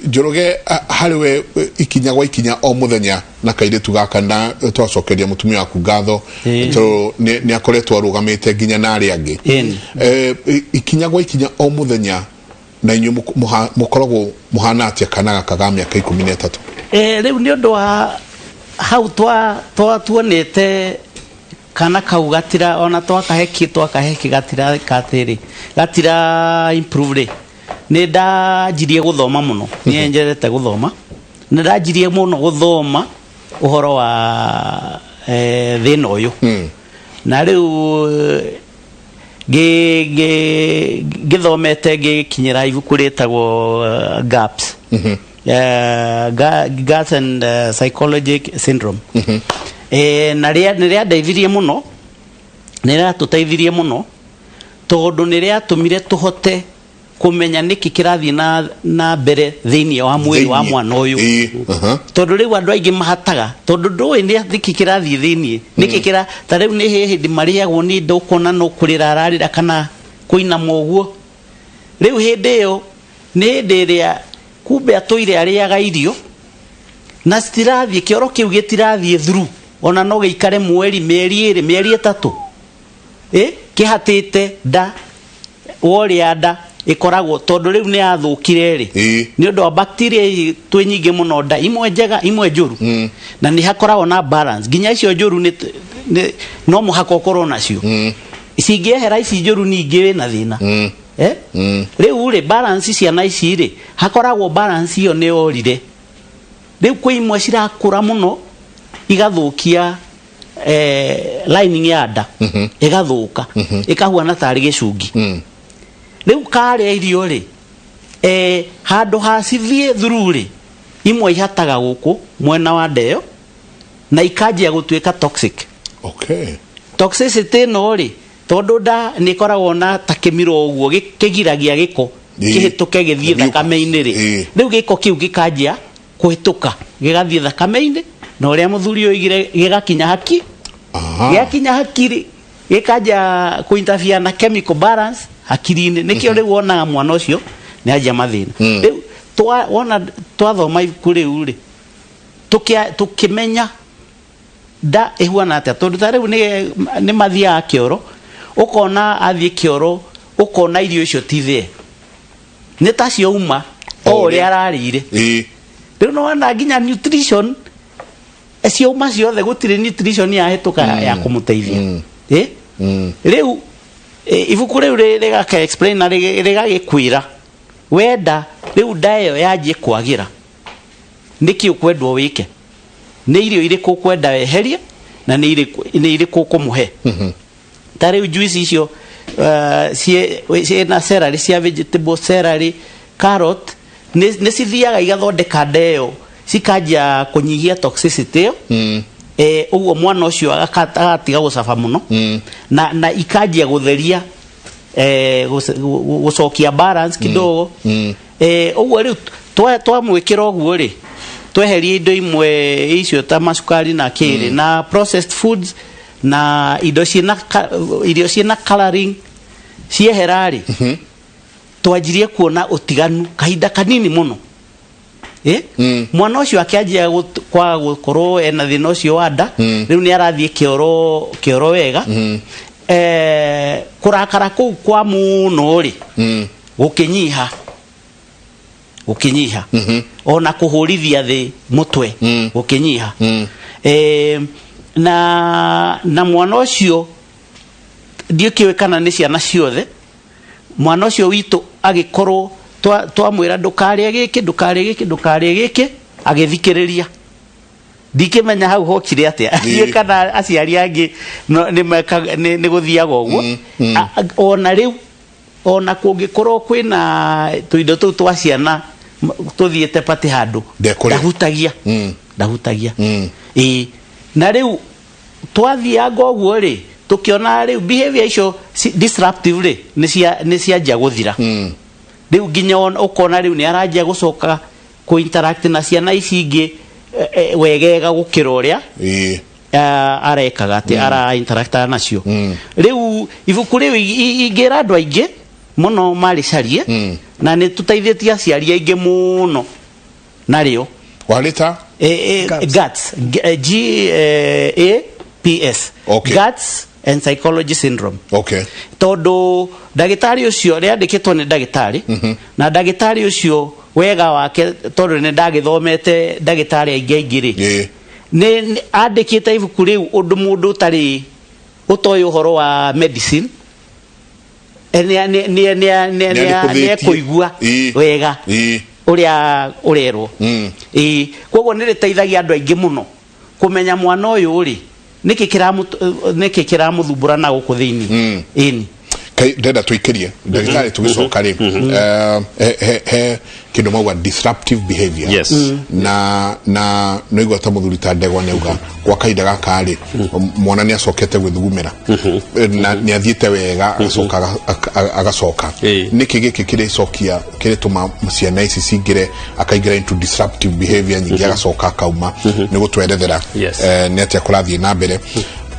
Njoroge, harĩ we ikinya gwa ikinya o muthenya na kairĩtu gaka, na twacokeria mũtumia waku ngatho tondũ nĩ akoretwo arũgamĩte nginya na arĩa angĩ. Ikinya gwa ikinya o muthenya na inyuĩ mũkoragwo mũhana atĩa kana gaka ga mĩaka 13? Rĩu nĩ ũndũ wa hau twa tuonete kana kau gatira ona twakahe twakahe gatira katĩrĩ gatira improve rĩ, nĩ ndanjirie gũthoma mũno. Nĩ njerete gũthoma, nĩ ndanjirie mũno gũthoma ũhoro wa thĩna ũyũ. Na rĩu ngĩthomete ngĩkinyĩra ibuku rĩtagwo GAPS, Guts and Psychologic Syndrome. Na nĩ rĩandeithirie mũno, nĩ rĩatũteithirie mũno tondũ nĩ rĩatũmire tũhote kũmenya nĩkĩ kĩrathiĩ na mbere thĩinĩ wa mwĩrĩ wa Thĩinĩ. mwana ũyũ. Tondũ rĩu andũ aingĩ mahataga tondũ ndũĩ nĩ nĩkĩ kĩrathiĩ thĩinĩ, nĩkĩ kĩra ta rĩu nĩ hĩndĩ marĩagwo nĩ nda, ũkona no kũrĩra ararĩra kana kũinama ũguo. Rĩu hĩndĩ ĩyo nĩ hĩndĩ ĩrĩa kumbe atũire arĩaga irio na citirathiĩ, kĩoro kĩu gĩtirathiĩ through, ona no gĩikare mweri, mĩeri 2, mĩeri 3 kĩhatĩte nda. Worĩa nda ĩkoragwo tondũ rĩu nĩ yathũkire rĩ, nĩ ũndũ wa bacteria twĩ nyingĩ mũno nda, imwe njega, imwe njũru, na nĩ hakoragwo na balance. Nginya icio njũru nĩ no mũhaka ũkorwo nacio. Cingĩehera ici njũru, ningĩ wĩna thĩna. Rĩu rĩ, balance ciana ici rĩ, hakoragwo balance ĩyo nĩ yorire. Rĩu kwĩ imwe cirakũra mũno igathũkia lining ya nda, ĩgathũka, ĩkahuana tarĩ gĩcungi. Rĩu karĩa irio rĩ, handũ ha cithiĩ through rĩ, imwe ihataga gũkũ mwena wa nda ĩyo na ikanjia gũtuĩka toxic. Toxicity ĩno rĩ, tondũ nda nĩ ĩkoragwo na ta kĩmiro ũguo kĩgiragia gĩko kĩhĩtũke gĩthiĩ Mucus. thakame-inĩ rĩ, rĩu gĩko kĩu gĩkanjia kũhĩtũka gĩgathiĩ thakame-inĩ, na ũrĩa mũthuri oigire gĩgakinya haki. Gĩakinya hakiri gĩkanjia kũ-interfere na chemical balance hakiri-inĩ. Nĩkĩo rĩu wonaga mwana ũcio nĩ anjia mathĩna. Rĩu wona twathoma ibuku rĩu rĩ, tũkĩmenya nda ĩhuana atĩa, tondũ ta rĩu nĩ mathiaga kĩoro, ũkona athiĩ kĩoro, ũkona irio icio ti thĩe, nĩ ta ciauma o O ũrĩa ũrĩa. ararĩire. Rĩu nĩwona nginya nutrition ciauma ciothe, gũtirĩ nutrition yahĩtũka ya kũmũteithia. Rĩu ibuku rĩu rĩgaka explain na rĩgagĩkwĩra wenda rĩu nda ĩyo yanjie kwagĩra, nĩkĩ ũkwendwo wĩke, nĩ irio irĩkũ ũkwenda weherie na nĩ irĩkũ ũkũmũhe. Ta rĩu juice icio ciĩna celery, cia vegetable celery, carrot, nĩ cithiaga igathondeka nda ĩyo, cikanjia kũnyihia toxicity ĩyo. Ũguo mwana ũcio agatiga gũcaba mũno, na ikanjia gũtheria, gũcokia balance kidogo. Ũguo rĩu twamwĩkĩra ũguo rĩ, tweheria indo imwe icio ta macukari na kĩrĩ na processed foods na indo ciĩna irio ciĩna coloring ciehera rĩ, twanjirie kuona ũtiganu kahinda kanini mũno. Mwana ũcio akĩanjia kwaga gũkorwo ena thĩna ũcio wa nda. Rĩu nĩ arathiĩ kĩoro kĩoro wega. Kũrakara kũu kwa mũno rĩ, gũkĩnyiha gũkĩnyiha, ona kũhũrithia thĩ mũtwe gũkĩnyiha. Na mwana ũcio ndiũkĩũĩ kana nĩ ciana ciothe, mwana ũcio witũ agĩkorwo twamwĩra ndũkarĩe gĩkĩ, ndũkarĩe gĩkĩ, ndũkarĩe gĩkĩ, agĩthikĩrĩria. Ndikĩmenya hau hokire atĩa. Ndiũĩ kana aciari angĩ nĩ gũthiaga ũguo. Ona rĩu ona kũngĩkorwo kwĩna tũindo tũu twa ciana tũthiĩte pati handũ, Ndekũrĩa. ndahutagia. Ndahutagia. Ĩĩ, na rĩu twathianga ũguo rĩ, tũkĩona rĩu behavior icio disruptive rĩ, nĩ cianjia gũthira. Rĩu nginya ũkona rĩu nĩ aranjia gũcoka kũ interact na ciana ici ingĩ wegega gũkĩra ũrĩa. Arekaga atĩ ara interactaga nacio. Rĩu ibuku rĩu ingĩra andũ aingĩ mũno marĩcarie, na nĩ tũteithĩtie aciari aingĩ mũno narĩo. Warĩta? GAPS. GAPS, G, G A P S. GAPS and Psychology Syndrome. Tondũ ndagĩtarĩ ũcio rĩandĩkĩtwo nĩ ndagĩtarĩ, na ndagĩtarĩ ũcio wega wake, tondũ nĩ ndagĩthomete ndagĩtarĩ aingĩ aingĩ rĩ, nĩ andĩkĩte ibuku rĩu ũndũ mũndũ ũtarĩ ũtoĩ ũhoro wa medicine nĩ Nĩ arĩhũthĩtie. ekũigua wega ũrĩa ũrerwo. Ĩĩ, koguo nĩ rĩteithagia andũ aingĩ mũno kũmenya mwana ũyũ rĩ, nĩkĩ kĩramũthumbũra na gũkũ thĩinĩ. Ĩni. Kai ndenda tuikirie ndagĩtarĩ, tũgĩcoka rĩ, he kĩndũ mauga disruptive behavior. Na nĩigua ta mũthuri ta Ndegwa nĩauga gwa kahinda gaka rĩ, mwana nĩ acokete gwĩthugumĩra na nĩ athiĩte wega, agacoka agacoka. Nĩkĩ gĩkĩ kĩrĩcokia kĩrĩtũma ciana ici cingĩre, akaingĩra into disruptive behavior nyingĩ, agacoka akauma? Nĩ gũtwerethera nĩ atĩa kũrathiĩ na mbere.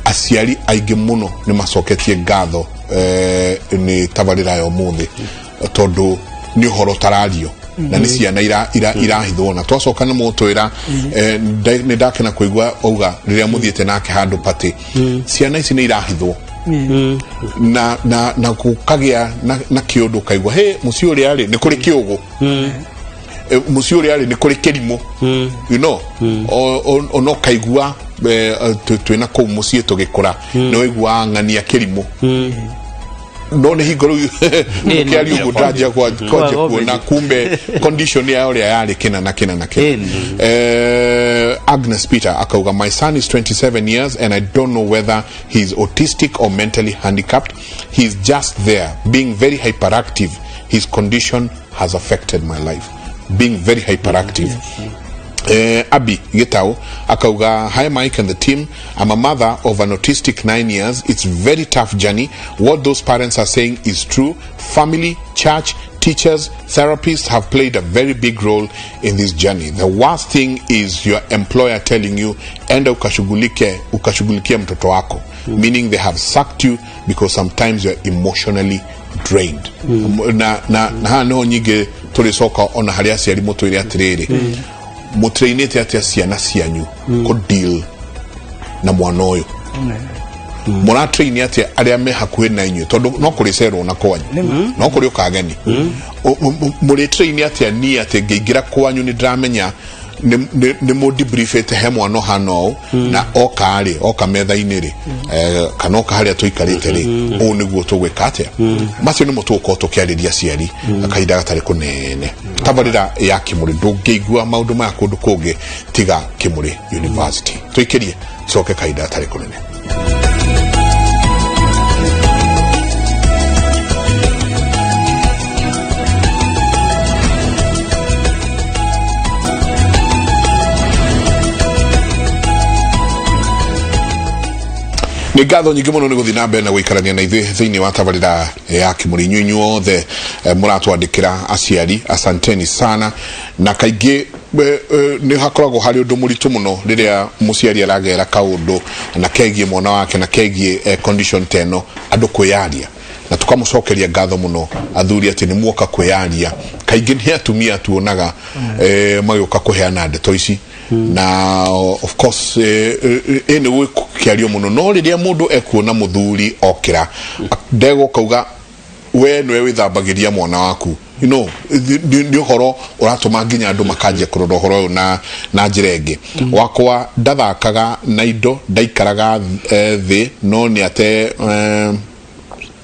Aciari aingĩ mũno nĩ macoketie ngatho nĩ tabarĩra ya ũmũthĩ, tondũ nĩ ũhoro ũtarario na nĩ ciana irahithwo. Na twacoka nĩ mũgũtwĩra, nĩ ndakena kũigua auga rĩrĩa mũthiĩte nake handũ patĩ, ciana ici nĩ irahithwo na gũkagĩa na kĩũndũ, ũkaigua he mũciĩ ũrĩa rĩ nĩ kũrĩ kĩũgũ, mũciĩ ũrĩa rĩ nĩ kũrĩ kĩrimũ, ona ũkaigua twĩna kũu mũciĩ tũgĩkũra nĩ waiguaga ng'ania kĩrimũ, no nĩ hingo rĩu mũkĩaria ũguo ndanjia kwanjia kuona kumbe condition ya ũrĩa yarĩ kĩna na kĩna na kĩna. Agnes Peter akauga, "My son is 27 years and I don't know whether he's autistic or mentally handicapped. He's just there being very hyperactive. His condition has affected my life." Being very hyperactive. Abi Gitau akauga, "Hi Mike and the team, I'm a mother of an autistic 9 years. It's very tough journey. What those parents are saying is true. Family, church, teachers, therapists have played a very big role in this journey. The worst thing is your employer telling you, 'Enda ukashughulike, ukashughulikie mtoto wako,' meaning they have sacked you because sometimes you're emotionally drained." Na haha niho nyingĩ tũrĩcoka ona harĩ aciari, mũtwĩre atĩrĩrĩ, mũtrainĩte atĩa ciana cianyu kũ deal na mwana ũyũ? Mũratrain atĩa arĩa me hakuhĩ na inyuĩ? Tondũ no kũrĩ cerwo na kwanyu, no kũrĩ ũkageni. Mũrĩ train atĩa niĩ atĩ ngĩingĩra kwanyu nĩ ndĩramenya nĩ mũdebriefĩte he mwana ũhana ũũ, na oka rĩ, oka metha-inĩ rĩ, kana oka harĩa tũikarĩte rĩ, ũũ nĩguo tũgwĩka atĩa? Macio nĩmo tũgũkorwo tũkĩarĩria aciari kahinda gatarĩ kũnene. Tabarĩra ya Kĩmũrĩ, ndũngĩigua maũndũ maya kũndũ kũngĩ tiga Kĩmũrĩ University. Tũikĩrie, coke kahinda gatarĩ kũnene. Nĩ ngatho nyingĩ mũno nĩ gũthiĩ na mbere na gũikarania na ithuĩ thĩinĩ wa tabarĩra ya Kĩmũrĩ. Inyuĩ inyuothe mũratwandĩkĩra aciari, asanteni sana. Na kaingĩ nĩ hakoragwo harĩ ũndũ mũritũ mũno rĩrĩa mũciari aragera kaũndũ na kegiĩ mwana wake na kegiĩ condition ta ĩno, andũ kwĩyaria, na tukamũcokeria ngatho mũno athuri atĩ nĩ muoka kwĩyaria. Kaingĩ nĩ atumia tuonaga magĩũka kũheana ndeto ici, na of course nĩ gũkĩario mũno, no rĩrĩa mũndũ ekuona mũthuri okĩra ndegwa kauga we nĩwe wĩthambagĩria mwana waku, nĩ ũhoro ũratũma nginya andũ makanjia kũrora ũhoro ũyũ na njĩra ĩngĩ. Wakwa ndathakaga na indo, ndaikaraga thĩ, no nĩ ate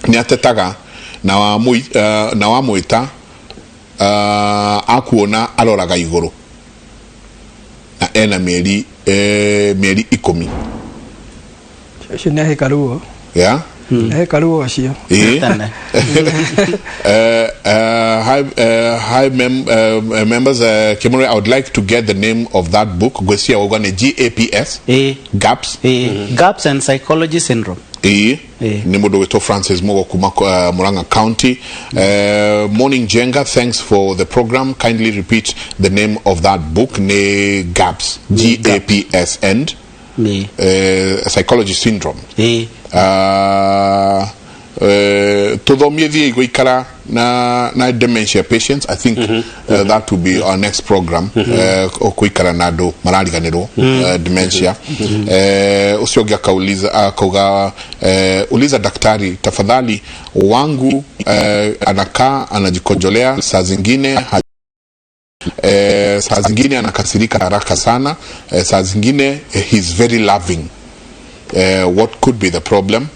nĩ atetaga na wamwĩta akuona aroraga igũrũ, na ena mĩeri 10. Ũcio nĩ ahĩka ruo. Ahĩka ruo ũcio. Ĩĩ. Tene. Hi, members, Kimure, I would like to get the name of that book. Ngwĩciria wauga nĩ GAPS. GAPS. Gaps and Psychology Syndrome. Ĩĩ. Ĩĩ. Nĩ mũndũ wĩtwo Francis Mugo kuma Murang'a County. "Morning Jenga, thanks for the program. Kindly repeat the name of that book." Nĩ GAPS, GAPS and Psychology syndrome. Tuthomie thiĩ gũikara na dementia patients. I think that will be our next program, kũikara na andũ marariganĩrwo, dementia. Ũcio ũngĩ akauliza, akauga, "Uliza daktari tafadhali, wangu anakaa anajikojolea saa zingine, saa zingine anakasirika haraka sana, saa zingine he's very loving. What could be the problem?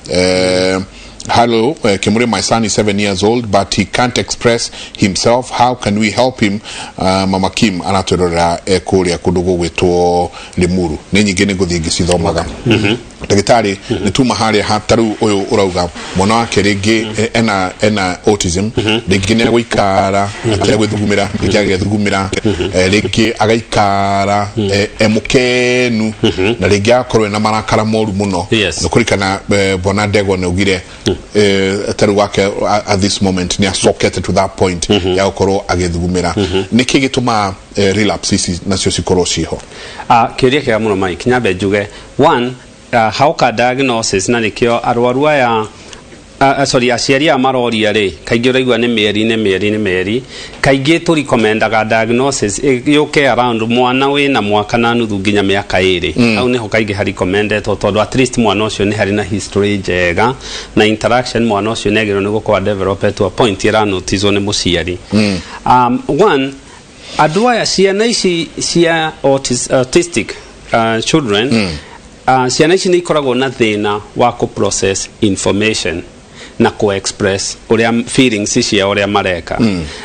Hello, Kimuri, my son is 7 years old, but he can't express himself. How can we help him?" Mama Kim anatwĩrorera kũrĩa kũndũ gũgwĩtwo Limuru. Nĩ nyingĩ, nĩ ngũthiĩ ngĩcithomaga. Ndagĩtarĩ, nĩ tuma harĩa ha ta rĩu ũyũ ũrauga mwana wake rĩngĩ ena autism, rĩngĩ nĩ agũikara ategwĩthugumĩra, rĩngĩ agethugumĩra, rĩngĩ agaikara e mũkenu, na rĩngĩ agakorwo ena marakara moru mũno. Nĩ kũrikana bwana Ndegwa nĩ augire ta rĩu wake at this moment nĩ acokete to that point ya gũkorwo agĩthugumĩra. Nĩkĩ gĩtũmaga relapse ici nacio cikorwo ciho? Ah, kĩũria kĩega mũno, Mike. Nyambe njuge one, hauka diagnosis na nĩkĩo arwaru aya, sorry, aciari aya maroria rĩ, kaingĩ ũraigua nĩ mĩeri, nĩ mĩeri, nĩ mĩeri. Kaingĩ tũrikomendaga diagnosis yũke around mwana wĩna mwaka na nuthu nginya mĩaka 2. Hau nĩho kaingĩ harikommendetwo, tondũ at least mwana ũcio nĩ harĩ na history njega na interaction, mwana ũcio nĩ agĩrĩirwo nĩ gũkorwo developed to a point ĩranoticwo nĩ mũciari. One, andũ aya, ciana ici cia autistic children, ciana ici nĩ ikoragwo na thĩna wa kũ process information na kũ express ũrĩa feelings ciao, ũrĩa mareka.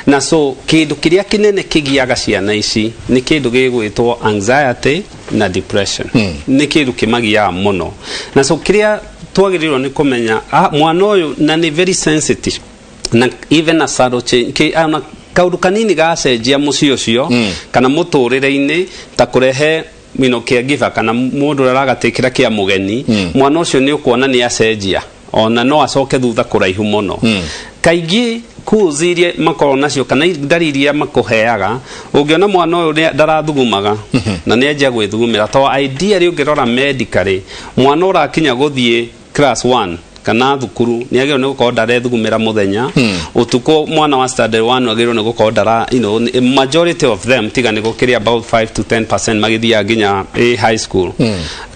Na so kĩndũ kĩrĩa kĩnene kĩgiaga ciana ici nĩ kĩndũ gĩgwĩtwo anxiety na depression. Nĩ kĩndũ kĩmagiaga mũno. Na so kĩrĩa twagĩrĩirwo nĩ kũmenya, mwana ũyũ na nĩ very sensitive, na even a subtle change ona kaũndũ kanini gacenjia mũciĩ ũcio kana mũtũrĩre-inĩ, ta kũrehe caregiver kana mũndũ ũrĩa ũragatĩkĩra kĩa mũgeni, mwana ũcio nĩ ũkuona nĩ acenjia, ona no acoke thutha kũraihu mũno. Kaingĩ clues iria makoragwo nacio kana ndariri iria makũheaga, ũngĩona mwana ũyũ ndarathugumaga na nĩ anjia gwĩthugumĩra, to ideally ũngĩrora medically, mwana ũrakinya gũthiĩ class 1 kana thukuru nĩ agĩrĩirwo nĩ gũkorwo ndarethugumĩra mũthenya. Ũtukũ mwana wa standard 1 agĩrĩirwo nĩ gũkorwo ndara, majority of them, tiga nĩ gũkĩrĩ about 5 to 10% magĩthiaga nginya high school,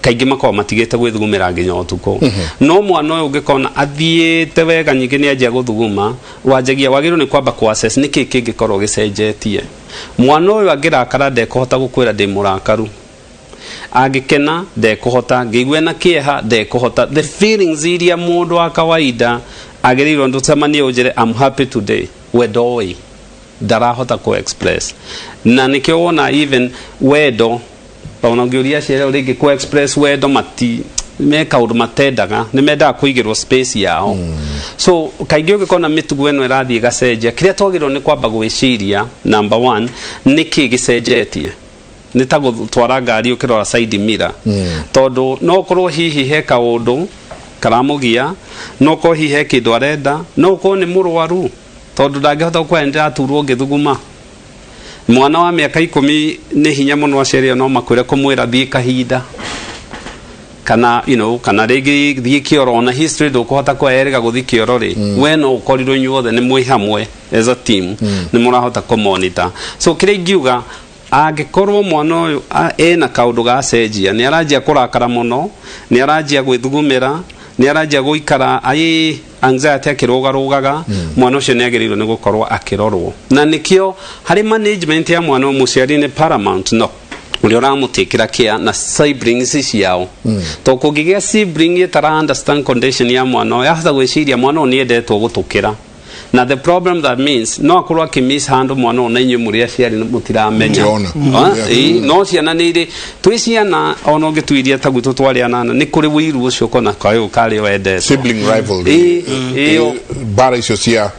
kaingĩ makoragwo matigĩte gwĩthugumĩra nginya ũtukũ. No mwana ũyũ ũngĩkona athiĩte wega, nyingĩ nĩ anjia gũthuguma, wanjagia wagĩrĩirwo nĩ kwamba kũ assess nĩkĩ kĩngĩkorwo gĩcenjetie. Mwana ũyũ angĩrakara, ndekũhota gũkwĩra ndĩ mũrakaru. Angĩkena, ndekũhota. Ngĩigua na kĩeha, ndekũhota. The feelings iria mũndũ wa kawaida agĩrĩirwo ndũcemanie ũnjĩre, "I'm happy today," we ndoĩ, ndarahota kũ express. Na nĩkĩo wona even wendo, ona ũngĩũria aciari ao rĩngĩ kũ express wendo, mati me kaũndũ matendaga, nĩ mendaga kũigĩrwo space yao. So kaingĩ ũngĩkona mĩtugo ĩno ĩrathiĩ ĩgacenjia, kĩrĩa twagĩrĩirwo nĩ kwamba gwĩciria, number one, nĩkĩ gĩcenjetie? Nĩ ta gũtwara ngari ũkĩrora side mirror, tondũ no ũkorwo hihi he kaũndũ karamũgia, no ũkorwo hihi he kĩndũ arenda, no ũkorwo nĩ mũrwaru, tondũ ndangĩhota gũkwĩra nĩndĩraturwo ngĩthuguma. Mwana wa mĩaka 10 nĩ hinya mũno aciari ao no makwĩre kũmwĩra thiĩ kahinda kana kana rĩngĩ thiĩ kĩoro. Ona history ndũkũhota kwĩrĩga gũthiĩ kĩoro rĩ, we no ũkorirwo inyuothe nĩ mwĩ hamwe as a team, nĩ mũrahota kũmonitor. So kĩrĩa ingiuga, angĩkorwo mwana ũyũ ena kaũndũ gacenjia, nĩ aranjia kũrakara mũno, nĩ aranjia gwĩthugumĩra, nĩ aranjia gũikara ai anxiety akĩrũgarũgaga, mwana ũcio nĩ agĩrĩirwo nĩ gũkorwo akĩrorwo. Na nĩkĩo harĩ management ya mwana ũyũ, mũciari nĩ paramount, no ũrĩa ũramũtĩkĩra care na siblings ciao, to kũngĩgĩa sibling ĩtara understand condition ya mwana ũyũ, yahota gwĩciria mwana ũyũ nĩ endetwo gũtũkĩra. Na the problem, that means no akorwo akĩmishandle mwana ũyũ, na inyuĩ mũrĩ aciari mũtiramenya. Mũtirona. Ah, ĩĩ, no ciana nĩ irĩ twĩ ciana, ona ũngĩtuiria ta gwitũ twarĩ anana, nĩ kũrĩ wĩiru ũcio ũkona kayũ karĩ wendetwo. Sibling rivalry. Ĩĩ, ĩyo. Mbara icio cia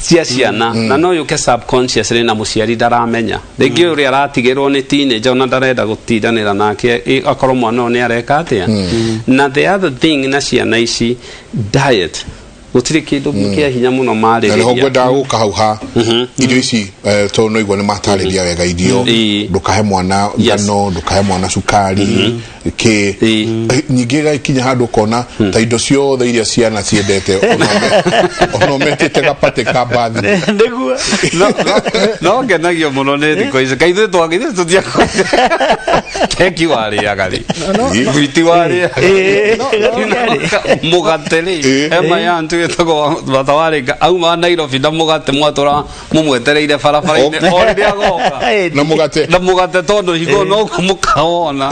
cia ciana, na no yũke subconsciously na mũciari ndaramenya. Rĩngĩ ũrĩa aratigĩrwo nĩ teenager, ona ndarenda gũtindanĩra nake, akorwo mwana ũyũ nĩ areka atĩa. Na the other thing na ciana ici, diet. Gũtirĩ kĩndũ kĩa hinya mũno Na nĩho marĩrĩria. Ngwendaga gũka hau ha irio ici, tondũ no igua nĩ matarĩria wega irio. Ndũkahe mwana ngano, ndũkahe mwana cukari kĩ. Ningĩ ĩgakinya handũ ũkona ta indo ciothe iria ciana ciendete, ona ũmetĩte gapatĩ ka birthday. Nĩguo. No ngenagio mũno nĩ thikũ ici kaithuĩ ithuĩ tũtia keki warĩaga rĩ, thwiti warĩaga, mũgate rĩ, hema ya ntu ĩtagwo bata warĩka auma Nairobi na mũgate, mwatũra mũmwetereire barabara-inĩ o rĩrĩa agoka na mũgate. Na mũgate, tondũ hingo noguo mũkawona.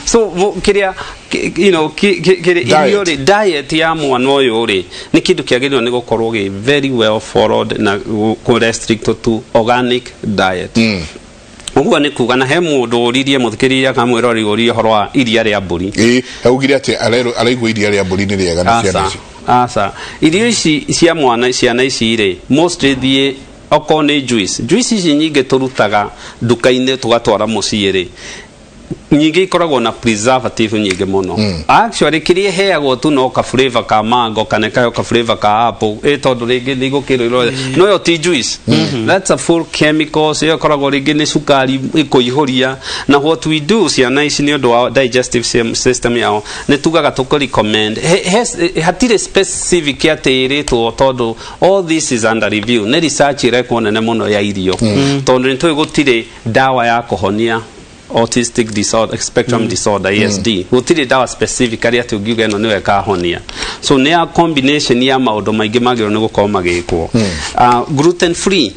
So kĩrĩa kĩrĩ Diet. Irio rĩ, diet ya mwana ũyũ rĩ, nĩ kĩndũ kĩagĩrĩirwo nĩ gũkorwo gĩ very well followed na kũ restrict to organic diet. Ũguo nĩ kuga na he mũndũ ũririe, mũthikĩrĩria kana mwĩrori ũririe ũhoro wa iria rĩa mbũri. Ĩ, augire atĩ araigua iria rĩa mbũri nĩ rĩega na ciana Aca, ici. Aca, irio ici cia mwana, ciana ici rĩ, mostly thiĩ okorwo nĩ juice, juice ici nyingĩ tũrutaga nduka-inĩ tũgatwara mũciĩ rĩ, nyingĩ ikoragwo na preservative nyingĩ mũno. Actually kĩrĩa ĩheagwo tu no ka flavor ka mango kana ĩkaheo ka flavor ka apple, ĩ tondũ rĩngĩ nĩ igũkĩrwo, no ĩyo ti juice, that's a full chemicals. Ĩyo ĩkoragwo rĩngĩ nĩ cukari ĩkũihũria. Na what we do, ciana ici nĩ ũndũ wa digestive system yao, nĩ tugaga tũkũ recommend hatirĩ specific atĩ ĩrĩtwo, tondũ all this is under review, nĩ research ĩrekwo nene mũno ya irio, tondũ nĩ tũĩ gũtirĩ ndawa ya kũhonia autistic disorder, spectrum disorder, ASD. Gũtirĩ ndawa specific arĩa atĩ ũngiuga ĩno nĩyo ĩkahonia, so nĩ ya combination ya maũndũ maingĩ magĩrĩirwo nĩ gũkorwo magĩkwo. Gluten free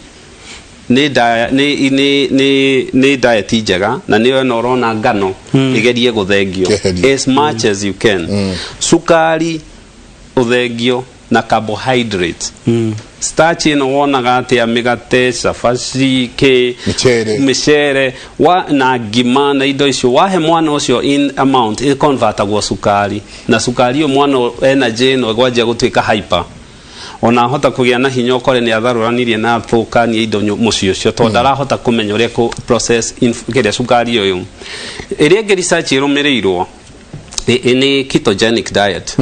nĩ nĩ nĩ nĩ nĩ diet njega, na nĩyo ĩno ũrona ngano ĩgerie gũthengio Keherio. As much as you can. Cukari ũthengio na carbohydrate, starch ĩno wonaga atĩa, mĩgate, cabaci, kĩ. Mĩcere. Mĩcere wa na ngima na indo icio, wahe mwana ũcio in amount ĩconvertagwo cukari, na cukari ũyũ mwana energy ĩno ĩgwanjia gũtuĩka hyper, ona ahota kũgĩa na hinya, ũkore nĩ atharũranirie na athũkania indo mũciĩ ũcio, tondũ ndarahota kũmenya ũrĩa kũ process kĩrĩa cukari ũyũ. Ĩrĩa ĩngĩ research ĩrũmĩrĩirwo nĩ ketogenic diet,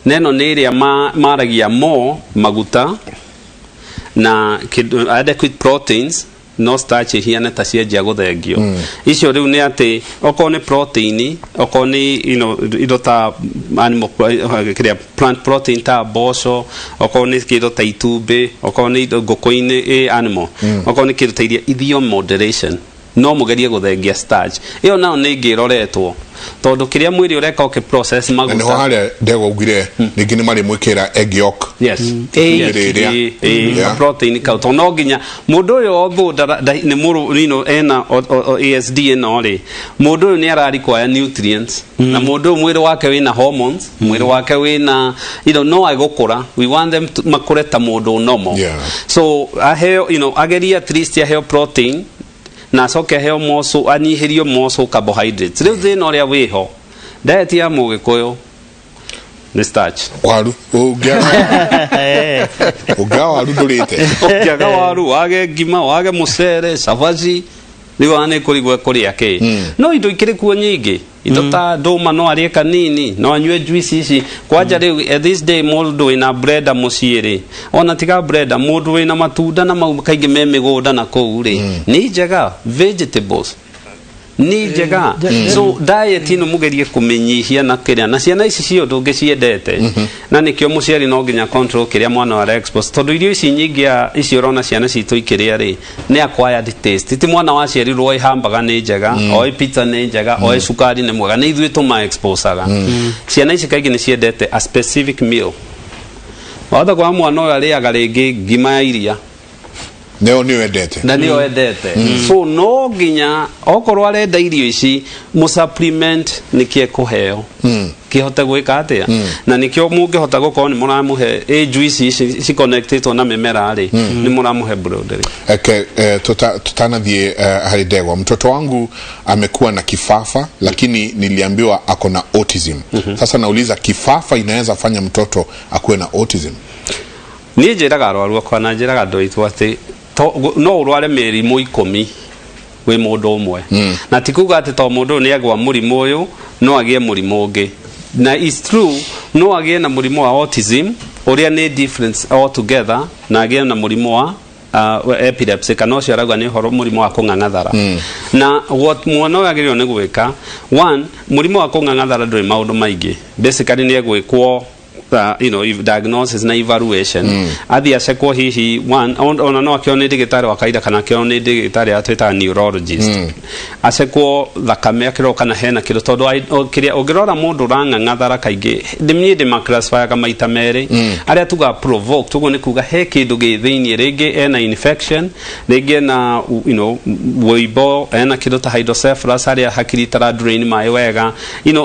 na ĩno nĩ ĩrĩa maragia more maguta na adequate proteins, no starch ihiane ta cianjia gũthengio. Icio rĩu nĩ atĩ okorwo nĩ protein, okorwo nĩ indo ta animal kĩrĩa plant protein ta mboco, okorwo nĩ kĩndũ ta itumbĩ, okorwo nĩ indo ngũkũ-inĩ, animal, okorwo nĩ kĩndũ ta iria ithio moderation, no mũgerie gũthengia starch. Ĩyo nayo nĩ ĩngĩ ĩroretwo, tondũ kĩrĩa mwĩrĩ ũreka ũkĩ process Na nĩho maguta. Harĩa ndegwa ugire rĩngĩ nĩ marĩmwĩkĩra egg yolk. Yes. Ĩrĩa. Protein kau, tondũ no nginya mũndũ ũyũ although nĩ mũrũ ena ASD ĩno rĩ, mũndũ ũyũ nĩ ara require nutrients, na mũndũ ũyũ mwĩrĩ wake wĩna hormones, mwĩrĩ wake wĩna no agũkũra, we want them to makũre ta mũndũ normal. So aheo agerie at least aheo protein na acoke aheo moco, anyihĩrio moco carbohydrates. Rĩu thĩna ũrĩa wĩho, diet ya mũgĩkũyũ nĩ starch. Waru, ũngĩaga waru ndũrĩte. Ũngĩaga waru, wage ngima, wage mũcere, cabaci, rĩu ona nĩ kũrigwo kũrĩa kĩ. No indo ikĩrĩ kuo nyingĩ, indo ta ndũma no arĩe kanini, no anyue juice ici kwanja. Rĩu at this day mũndũ wĩna blender mũciĩ rĩ, ona tiga blender, mũndũ wĩna matunda na mau kaingĩ me mĩgũnda na kũu rĩ, nĩ njega, vegetables nĩ njega. So diet ĩno mũgerie kũmĩnyihia na kĩrĩa, na ciana ici cio ndũngĩciendete, na nĩkĩo mũciari no nginya control kĩrĩa mwana ara expose, tondũ irio ici nyingĩ ici ũrona ciana citũ ikĩrĩa rĩ, nĩ acquired taste. Ti mwana waciarirwo oĩ hamburger nĩ njega, oĩ pizza nĩ njega, oĩ cukari nĩ mwega. Nĩ ithuĩ tũma exposaga ciana ici. Kaingĩ nĩ ciendete a specific meal. Wahota kuona mwana ũyũ arĩaga rĩngĩ ngima ya iria. Nĩyo nĩyo endete. Na nĩyo endete, so no nginya okorwo arenda irio ici mu supplement nĩkĩo ekũheo kĩhote gwĩka atĩa, na nĩkĩo mũngĩhota gũkorwo nĩ mũramũhe ĩ juice ici ciconnectĩtwo na mĩmera rĩ, nĩ mũramũhe broadly. Eke, tutanathiĩ harĩ ndegwa, mtoto wangu amekuwa na kifafa, lakini niliambiwa ako na autism. Sasa nauliza, kifafa inaweza fanya mtoto akuwe na autism? Niĩ njĩraga arwaru akwa na njĩraga andũ aitũ atĩ no ũrware mĩrimũ 10 wĩ mũndũ ũmwe, na ti kuga atĩ to mũndũ ũyũ nĩ agwa mũrimũ ũyũ no agĩe mũrimũ ũngĩ. Na is true, no agĩe na mũrimũ wa autism. Ũrĩa nĩ difference altogether na agĩe na mũrimũ wa epilepsy, kana ũcio arauga nĩ ũhoro mũrimũ wa kũng'ang'athara. Na what mwana ũyũ agĩrĩirwo nĩ gwĩka, one, mũrimũ wa kũng'ang'athara ndũrĩ maũndũ maingĩ. Basically nĩ egwĩkwo diagnosis na evaluation, athiĩ acekwo hihi one, ona no akĩonwo nĩ ndagĩtarĩ wa kawaida kana akĩonwo nĩ ndagĩtarĩ atwĩtaga neurologist, acekwo thakame, akĩrorwo kana hena kĩndũ, tondũ kĩrĩa ũngĩrora mũndũ ũrang'ang'athara kaingĩ, niĩ ndĩmaclassifyaga maita merĩ, arĩa tugaga provoked, ũguo nĩ kuga he kĩndũ gĩ thĩiniĩ, rĩngĩ ena infection, rĩngĩ ena wũimbo, ena kĩndũ ta hydrocephalus, harĩa hakiri itara drain maĩ wega,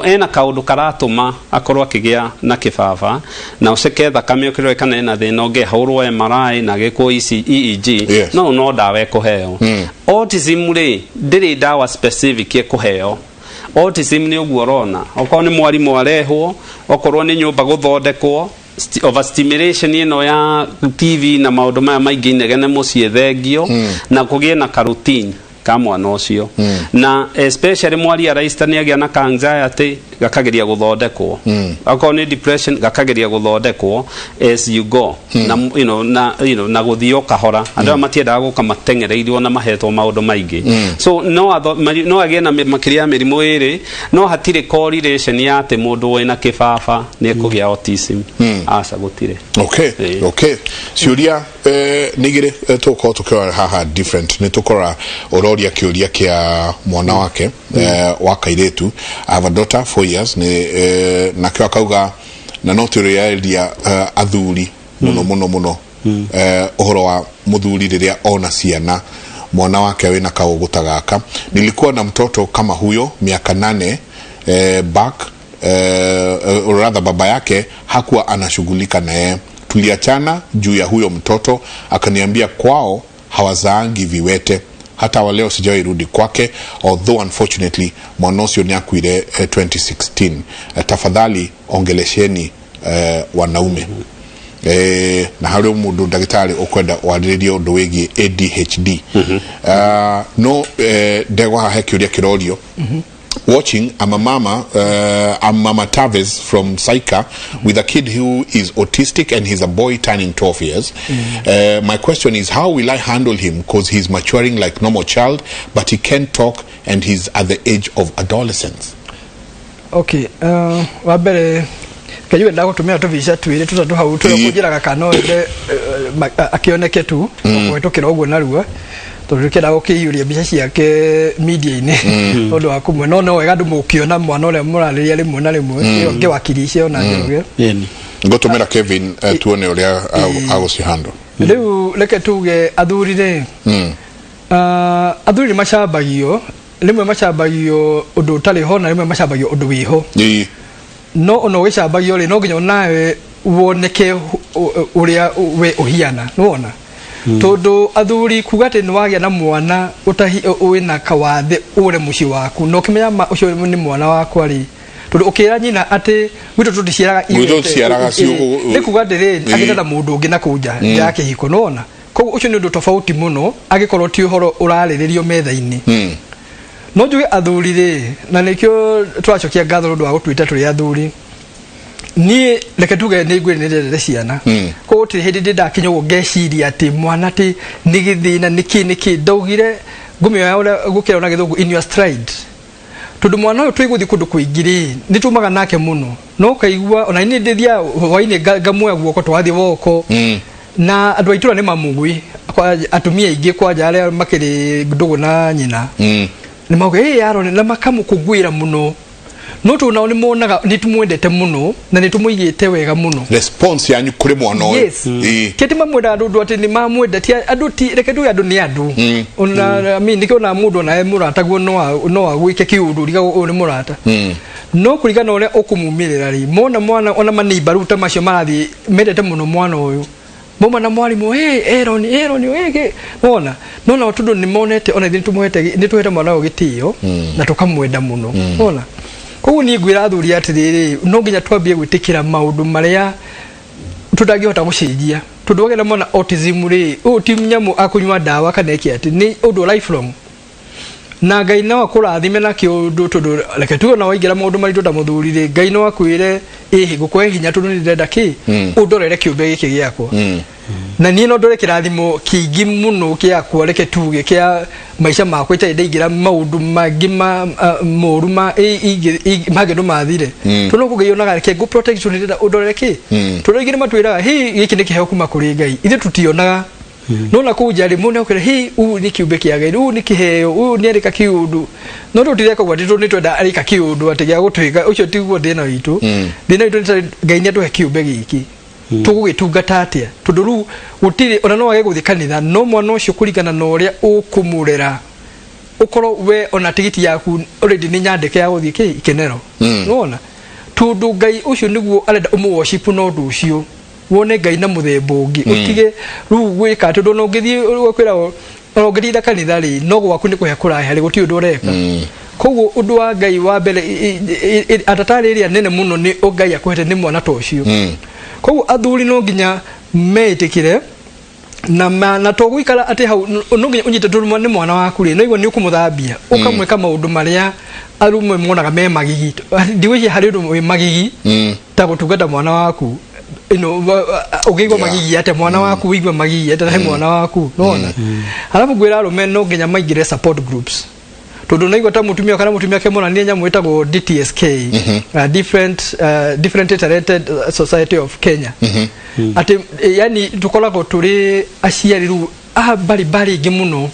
ena kaũndũ karatũma akorwo akĩgĩa na kĩbaba, na ũceke thakame ũkĩrore kana ena thĩna ũngĩ, ahũrwo MRI na agĩkwo EEG. No ndawa ĩkũheo. Autism rĩ, ndĩrĩ ndawa specific ĩkũheo. Autism nĩ ũguo ũrona, okorwo nĩ mwarimũ arehwo, okorwo nĩ nyũmba gũthondekwo, overstimulation ĩno ya TV na maũndũ maya maingĩ, inegene mũciĩ thengio, na kũgĩe na karoutine ka mwana ũcio, na especially mwari araista nĩ agĩa na ka anxiety, gakageria gũthondekwo, okorwo nĩ depression, gakageria gũthondekwo as you go, na you know, na you know, na gũthiĩ o kahora. Andũ aya matiendaga gũka mateng'ereirio na mahetwo maũndũ maingĩ, so no agĩe na makĩria ya mĩrimũ ĩrĩ, no hatirĩ correlation ya atĩ mũndũ wĩna kĩbaba nĩ ekũgĩa autism. Aca, gũtirĩ. Okay, ciũria nĩ igĩrĩ tũgũkorwo tũkĩrora haha different. Nĩ tũkũrora ũroria kĩũria kĩa mwana wake wa kairĩtu. "I have a daughter 4 years," nĩ nakĩo akauga, na no tũrĩarĩria athuri mũno mũno mũno, ũhoro wa mũthuri rĩrĩa ona ciana mwana wake wĩna kaũgũ ta gaka. "Nilikuwa na mtoto kama huyo miaka 8 back, or rather baba yake hakuwa anashughulika naye. Tuliachana juu ya huyo mtoto, akaniambia kwao hawazaangi viwete. Hata wa leo sijawahi rudi kwake, although unfortunately mwana ũcio nĩ akuire 2016. Tafadhali ongelesheni wanaume." Na harĩ mũndũ ndagĩtarĩ ũkwenda warĩrĩrie ũndũ wĩgiĩ ADHD. No ndegwa haha he kĩũria kĩrorio. "Watching, I'm a mama, I'm Mama Taves from Saika with a kid who is autistic and he's a boy turning 12 years. My question is, how will I handle him, because he's maturing like normal child, but he can't talk and he's at the age of adolescence?" Okay, wa mbere kayuwe ndagũtũmĩra tũbica twĩrĩ tũtatũ hau tũrĩa kũnjĩraga kana no ende akĩoneke tu kũhĩtũkĩra ũguo narua, tondũ ndĩkĩenda gũkĩiyũria mbica ciake media-inĩ ũndũ wa kũmwe, no wega andũ mũkĩona mwana ũrĩa mũrarĩria rĩmwe na rĩmwe, ĩyo ngĩwakirice ona Njoroge. Ngũtũmĩra Kevin tuone ũrĩa agũcihandle. Rĩu reke tuge athuri rĩ, athuri nĩ macambagio rĩmwe, macambagio ũndũ ũtarĩ ho, na rĩmwe macambagio ũndũ wĩho. No ona ũgĩcambagio rĩ, no nginya onawe woneke ũrĩa we ũhiana, nĩwona, tondũ athuri kuga atĩ nĩ wagĩa na mwana ũtahi wĩna kawathe ũre mũciĩ waku na ũkĩmenya ma ũcio nĩ mwana wakwa rĩ, tondũ ũkĩra nyina atĩ gwitũ tũticiaraga Gwitũ tũticiaraga nĩ kuga atĩrĩ, agĩte na mũndũ ũngĩ na kũu nja ya kĩhiko, nĩwona. Koguo ũcio nĩ ũndũ tofauti mũno angĩkorwo ti ũhoro ũrarĩrĩrio metha-inĩ. No njuge athuri rĩ, na nĩkĩo tũracokia ngatho nĩ ũndũ wa gũtwĩta tũrĩ athuri, niĩ reke tuge nĩ ngwĩrĩ nĩ ndendete ciana. Koguo gũtirĩ hĩndĩ ndĩ ndakinya ũguo ngeciria atĩ mwana atĩ nĩ gĩthĩna nĩkĩ nĩkĩ. Ndaugire ngũmĩoya ũrĩa gũkĩra na Gĩthũngũ, in your stride, tondũ mwana ũyũ twĩgũthiĩ kũndũ kũingĩ rĩ, nĩ tumaga nake mũno, no ũkaigua ona niĩ ndĩthiaga hwainĩ ngamuoya guoko twathiĩ woko. Na andũ a itũra nĩ mamũgui, atumia aingĩ kwanja arĩa makĩrĩ ndũgũ na nyina nĩ mauga ĩ Aaron, na makamũkũngũĩra mũno, no tondũ nao nĩ monaga nĩ tũmwendete mũno na nĩ tũmũigĩte wega mũno. Response yanyu kũrĩ mwana ũyũ. Yes. Ti atĩ mamwendaga ndũndũ atĩ nĩ mamwenda, ti andũ, ti reke tuge andũ nĩ andũ. Ona I mean, nĩkĩo ona mũndũ onawe mũrataguo no agwĩke kĩũndũ riga ũyũ nĩ mũrata. No kũringana na ũrĩa ũkũmumĩrĩra rĩ, mona mwana ona maneiba rĩu ta macio marathiĩ mendete mũno mwana ũyũ, mauma na mwarimũ, "Hey, Aaron, Aaron, hey, hey." Wona no nao tondũ nĩ monete ona ithuĩ nĩtũmũhete, nĩtũhete mwana ũyũ gĩtĩo na tũkamwenda mũno, wona. Koguo niĩ ngwĩra athuri atĩrĩrĩ, no nginya twambie gwĩtĩkĩra maũndũ marĩa tũtangĩhota gũcenjia, tondũ wagĩa na mwana autism rĩ, ũyũ ti nyamũ akũnyua ndawa kana ĩke atĩ, nĩ ũndũ lifelong. Na Ngai no akũrathime na kĩũndũ, tondũ reke tuge ona waingĩra maũndũ maritũ ta mũthuri rĩ, Ngai no akwĩre ĩhĩ ngũkũhe hinya tondũ nĩ ndĩrenda kĩ ũndorere kĩũmbe gĩkĩ gĩakwa. Na niĩ no ndore kĩrathimo kĩingĩ mũno gĩakwa, reke tuge kĩa maica makwa itarĩ ndaingĩra maũndũ mangĩ ma moru ma mangĩ mathire, tondũ no kũngai onaga reke ngũ protect tondũ nĩndĩrenda ũndorere kĩ. Tondũ aingĩ nĩ matwĩraga hi gĩkĩ nĩ kĩheo kuma kũrĩ Ngai, ithuĩ tutionaga. No na kũu nja rĩ, mũndũ nĩakwĩra hi ũyũ nĩ kĩũmbe kĩa Ngai, ũyũ nĩ kĩheo, ũyũ nĩ arĩka kĩũndũ. No tũtireka ũguo atĩ tondũ nĩtwenda arĩka kĩũndũ atĩ gĩa gũtwĩka, ũcio tiguo thĩna witũ. Thĩna witũ nĩ tondũ Ngai nĩ atũhe kĩũmbe gĩkĩ, tũgũgĩtungata atĩa? Tondũ rĩu gũtirĩ ona no wage gũthiĩ kanitha, no mwana ũcio kũringana na ũrĩa ũkũmũrera, ũkorwo we ona tigiti yaku already nĩ nyandĩke ya gũthiĩ kĩ ikenero. Nĩwona, tondũ Ngai ũcio nĩguo arenda ũmũ worship, na ũndũ ũcio wone Ngai na mũthemba ũngĩ, ũtige rĩu gwĩka, tondũ ona ũngĩthiĩ kwĩra ona ũngĩtinda kanitha rĩ, no gwaku nĩ kũhĩa kũrahĩa rĩ, gũtirĩ ũndũ ũreka. Koguo ũndũ wa Ngai wa mbere atatarĩ ĩrĩa nene mũno nĩ Ngai akũhete nĩ mwana ta ũcio. Koguo athuri no nginya meĩtĩkĩre na na to gũikara atĩ hau no nginya ũnyite, tondũ nĩ mwana waku rĩ, no igua nĩ ũkũmũthambia, ũkamwĩka maũndũ marĩa arũme monaga me magigi. Ndigwĩciria harĩ ũndũ wĩ magigi ta gũtungata mwana waku ino ũngĩigua magigi atĩa mwana waku, ũigue magigi atĩa he mwana waku, nona. Alafu ngwĩra arũme no nginya maingĩre support groups, tondũ naigua ta mũtumia kana mũtumia kĩmonania nyamũ ĩtagwo DTSK, different talented Society of Kenya, atĩ yani tũkoragwo tũrĩ aciari rĩu a mbari ingĩ mũno.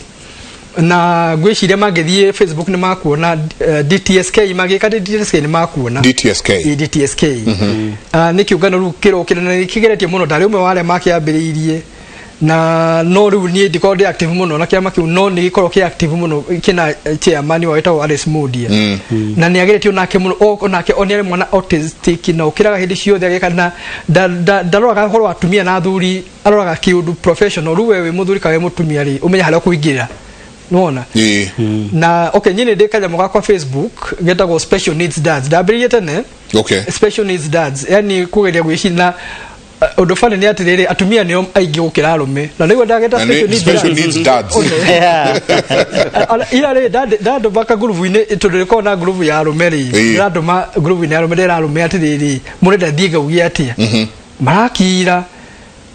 Na ngwĩciria mangĩthiĩ Facebook nĩ makuona DTSK, mangĩka DTSK nĩ makuona. DTSK. Ĩ, DTSK. Nĩ kĩũngano rĩu kĩrokĩra na nĩ kĩgeretie mũno, ndarĩ ũmwe wa arĩa makĩambĩrĩirie, na no rĩu niĩ ndikorwo ndĩ active mũno na kĩama kĩu, no nĩ gĩkorwo kĩ active mũno, kĩna chairman wao wĩtagwo Alice Mundia, na nĩ ageretio nake mũno onake o nĩ arĩ mwana autistic na ũkĩraga hĩndĩ ciothe agĩka na ndaroraga ũhoro wa atumia na athuri, aroraga kĩũndũ professional. Rĩu we wĩ mũthuri kana wĩ mũtumia rĩ, ũmenye harĩa ũkũingĩrĩra, nĩwona? Na okay, niĩ nĩ ndĩ kanyamũ gakwa Facebook getagwo Special Needs Dads, ndambĩrĩirie tene. Special Needs Dads, yani kugeria gwĩciria na ũndũ bani nĩ atĩrĩrĩ, atumia nĩo aingĩ gũkĩra arũme, na nĩguo ndageta Na nĩ special needs special dads. needs dads. Ira rĩ ndandũma kagurubu-inĩ, tondũ rĩkoragwo na ngurubu ya arũme rĩ, ndĩratũma ngurubu-inĩ ya arũme, ndĩra arũme atĩrĩrĩ, mũrenda thiĩ ngaugie atĩa? Marakira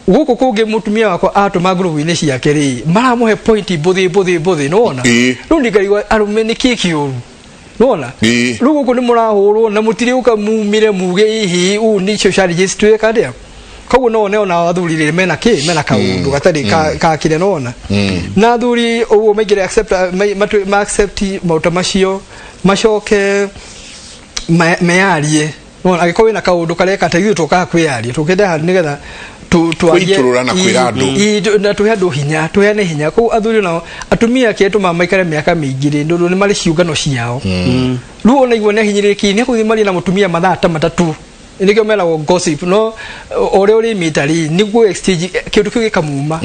gũkũ kũngĩ. Mũtumia wakwa atũma ngurubu-inĩ ciake rĩ, maramũhe point mbũthĩ mbũthĩ mbũthĩ, nĩwona? Rĩu nĩngaigua arũme nĩ kĩ kĩũru, nĩwona? Rĩu gũkũ nĩ mũrahũrwo na mũtirĩ ũka mumire muge ihi ũũ nĩcio challenges twĩka atĩa. Koguo no one ona athuri rĩ mena kĩ, mena kaũndũ gatarĩ ka kĩrĩa, nĩwona? Na athuri ũguo maingĩre accept ma accept maũndũ ta macio, macoke meyarie. Nĩwona, angĩkorwo wĩna kaũndũ kareka ta ithuĩ tũkaga kwĩyaria, tũkĩte haha nĩgetha twarie. Kwĩitũrũra na kwĩra andũ. Na tũhe andũ hinya, tũheane hinya. Koguo athuri nao atumia kĩrĩa tũmaga maikare mĩaka mĩingĩ rĩ, tondũ nĩ marĩ ciũngano ciao. Rĩu ona igua nĩ ahinyĩrĩrĩki, nĩ akũthiĩ marie na mũtumia mathaa ta 3, nĩkĩo meragwo gossip. No o ũrĩa ũrĩmĩta rĩ, nĩguo exchange kĩũndũ kĩu gĩkamuma.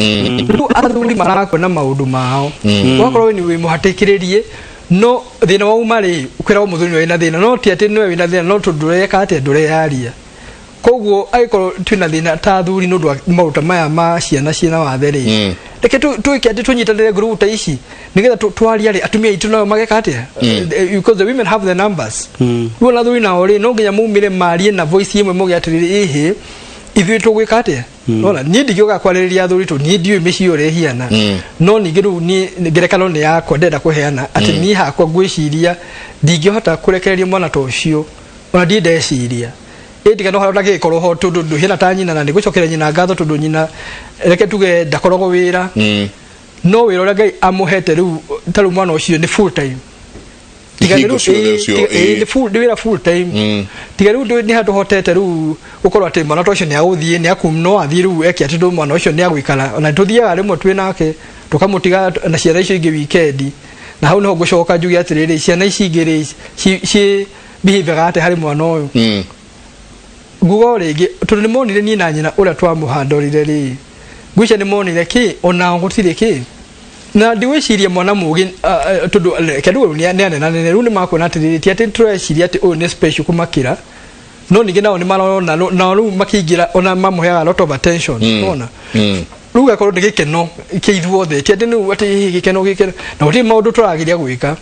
Rĩu athuri marakua na maũndũ mao, ũgakorwo nĩ wĩ mũhatĩkĩrĩrie, no thĩna wauma rĩ, ũkwĩragwo mũthuri nĩwe wĩna thĩna, no ti atĩ nĩwe wĩna thĩna, no tondũ ndũreka atĩa, ndũreyaria. Koguo angĩkorwo twĩna thĩna ta athuri nĩ ũndũ wa maũndũ ta maya ma ciana ciĩna wathe rĩ, reke twĩke atĩ tũnyitanĩre ngurubu ta ici, nĩgetha twaria rĩ, atumia aitũ nao mageka atĩa? Because the women have the numbers. Rĩu ona athuri nao rĩ, no nginya maumĩre marie na voice ĩmwe, muge atĩrĩrĩ, ĩhĩ ithuĩ tũgwĩka atĩa? Nona niĩ ndingĩũka kwarĩrĩria athuri tondũ niĩ ndiũĩ mĩciĩ ũrĩa ĩhiana. No ningĩ rĩu niĩ ngerekano nĩ yakwa ndĩrenda kũheana atĩ niĩ hakwa ngwĩciria ndingĩhota kũrekereria mwana ta ũcio, ona ndirĩ ndeciria ĩtiga no harĩa ũtangĩgĩkorwo ho, tondũ ndũhiana ta nyina, na nĩ gũcokeria nyina ngatho, tondũ nyina reke tuge ndakoragwo wĩra, no wĩra ũrĩa Ngai amũhete rĩu ta rĩu mwana ũcio nĩ full time. Tiga Hingo rĩu ciothe ũcio, nĩ full, nĩ wĩra full time. Tiga rĩu nĩ handũ hotete rĩu gũkorwo atĩ mwana ta ũcio nĩ agũthiĩ nĩ akum, no athiĩ rĩu eke atĩ tondũ mwana ũcio nĩ agũikara, ona tũthiaga rĩmwe twĩ nake tũkamũtiga na ciana icio ingĩ wikendi. Na hau niho ngũcoka njuge atĩrĩrĩ, ciana ici ingĩ rĩ, ci behavior atĩa harĩ mwana ũyũ? Nguga o rĩngĩ, tondũ nĩ monire niĩ na nyina ũrĩa twamũhandorire rĩ, ngwĩciria nĩ monire kĩ onao gũtirĩ kĩ, na ndigwĩciria mwana mũgĩ, tondũ reke rĩu nĩ anenanene, rĩu nĩ makuona atĩrĩrĩ, ti atĩ tũreciria atĩ ũyũ nĩ special kũmakĩra, no ningĩ nao nĩ marona, nao rĩu makĩingĩra ona mamũheaga a lot of attention, nona? Rĩu gakorwo nĩ gĩkeno kĩa ithuothe, ti atĩ nĩu atĩ gĩkeno gĩkeno na gũtirĩ maũndũ tũrageria gwĩka.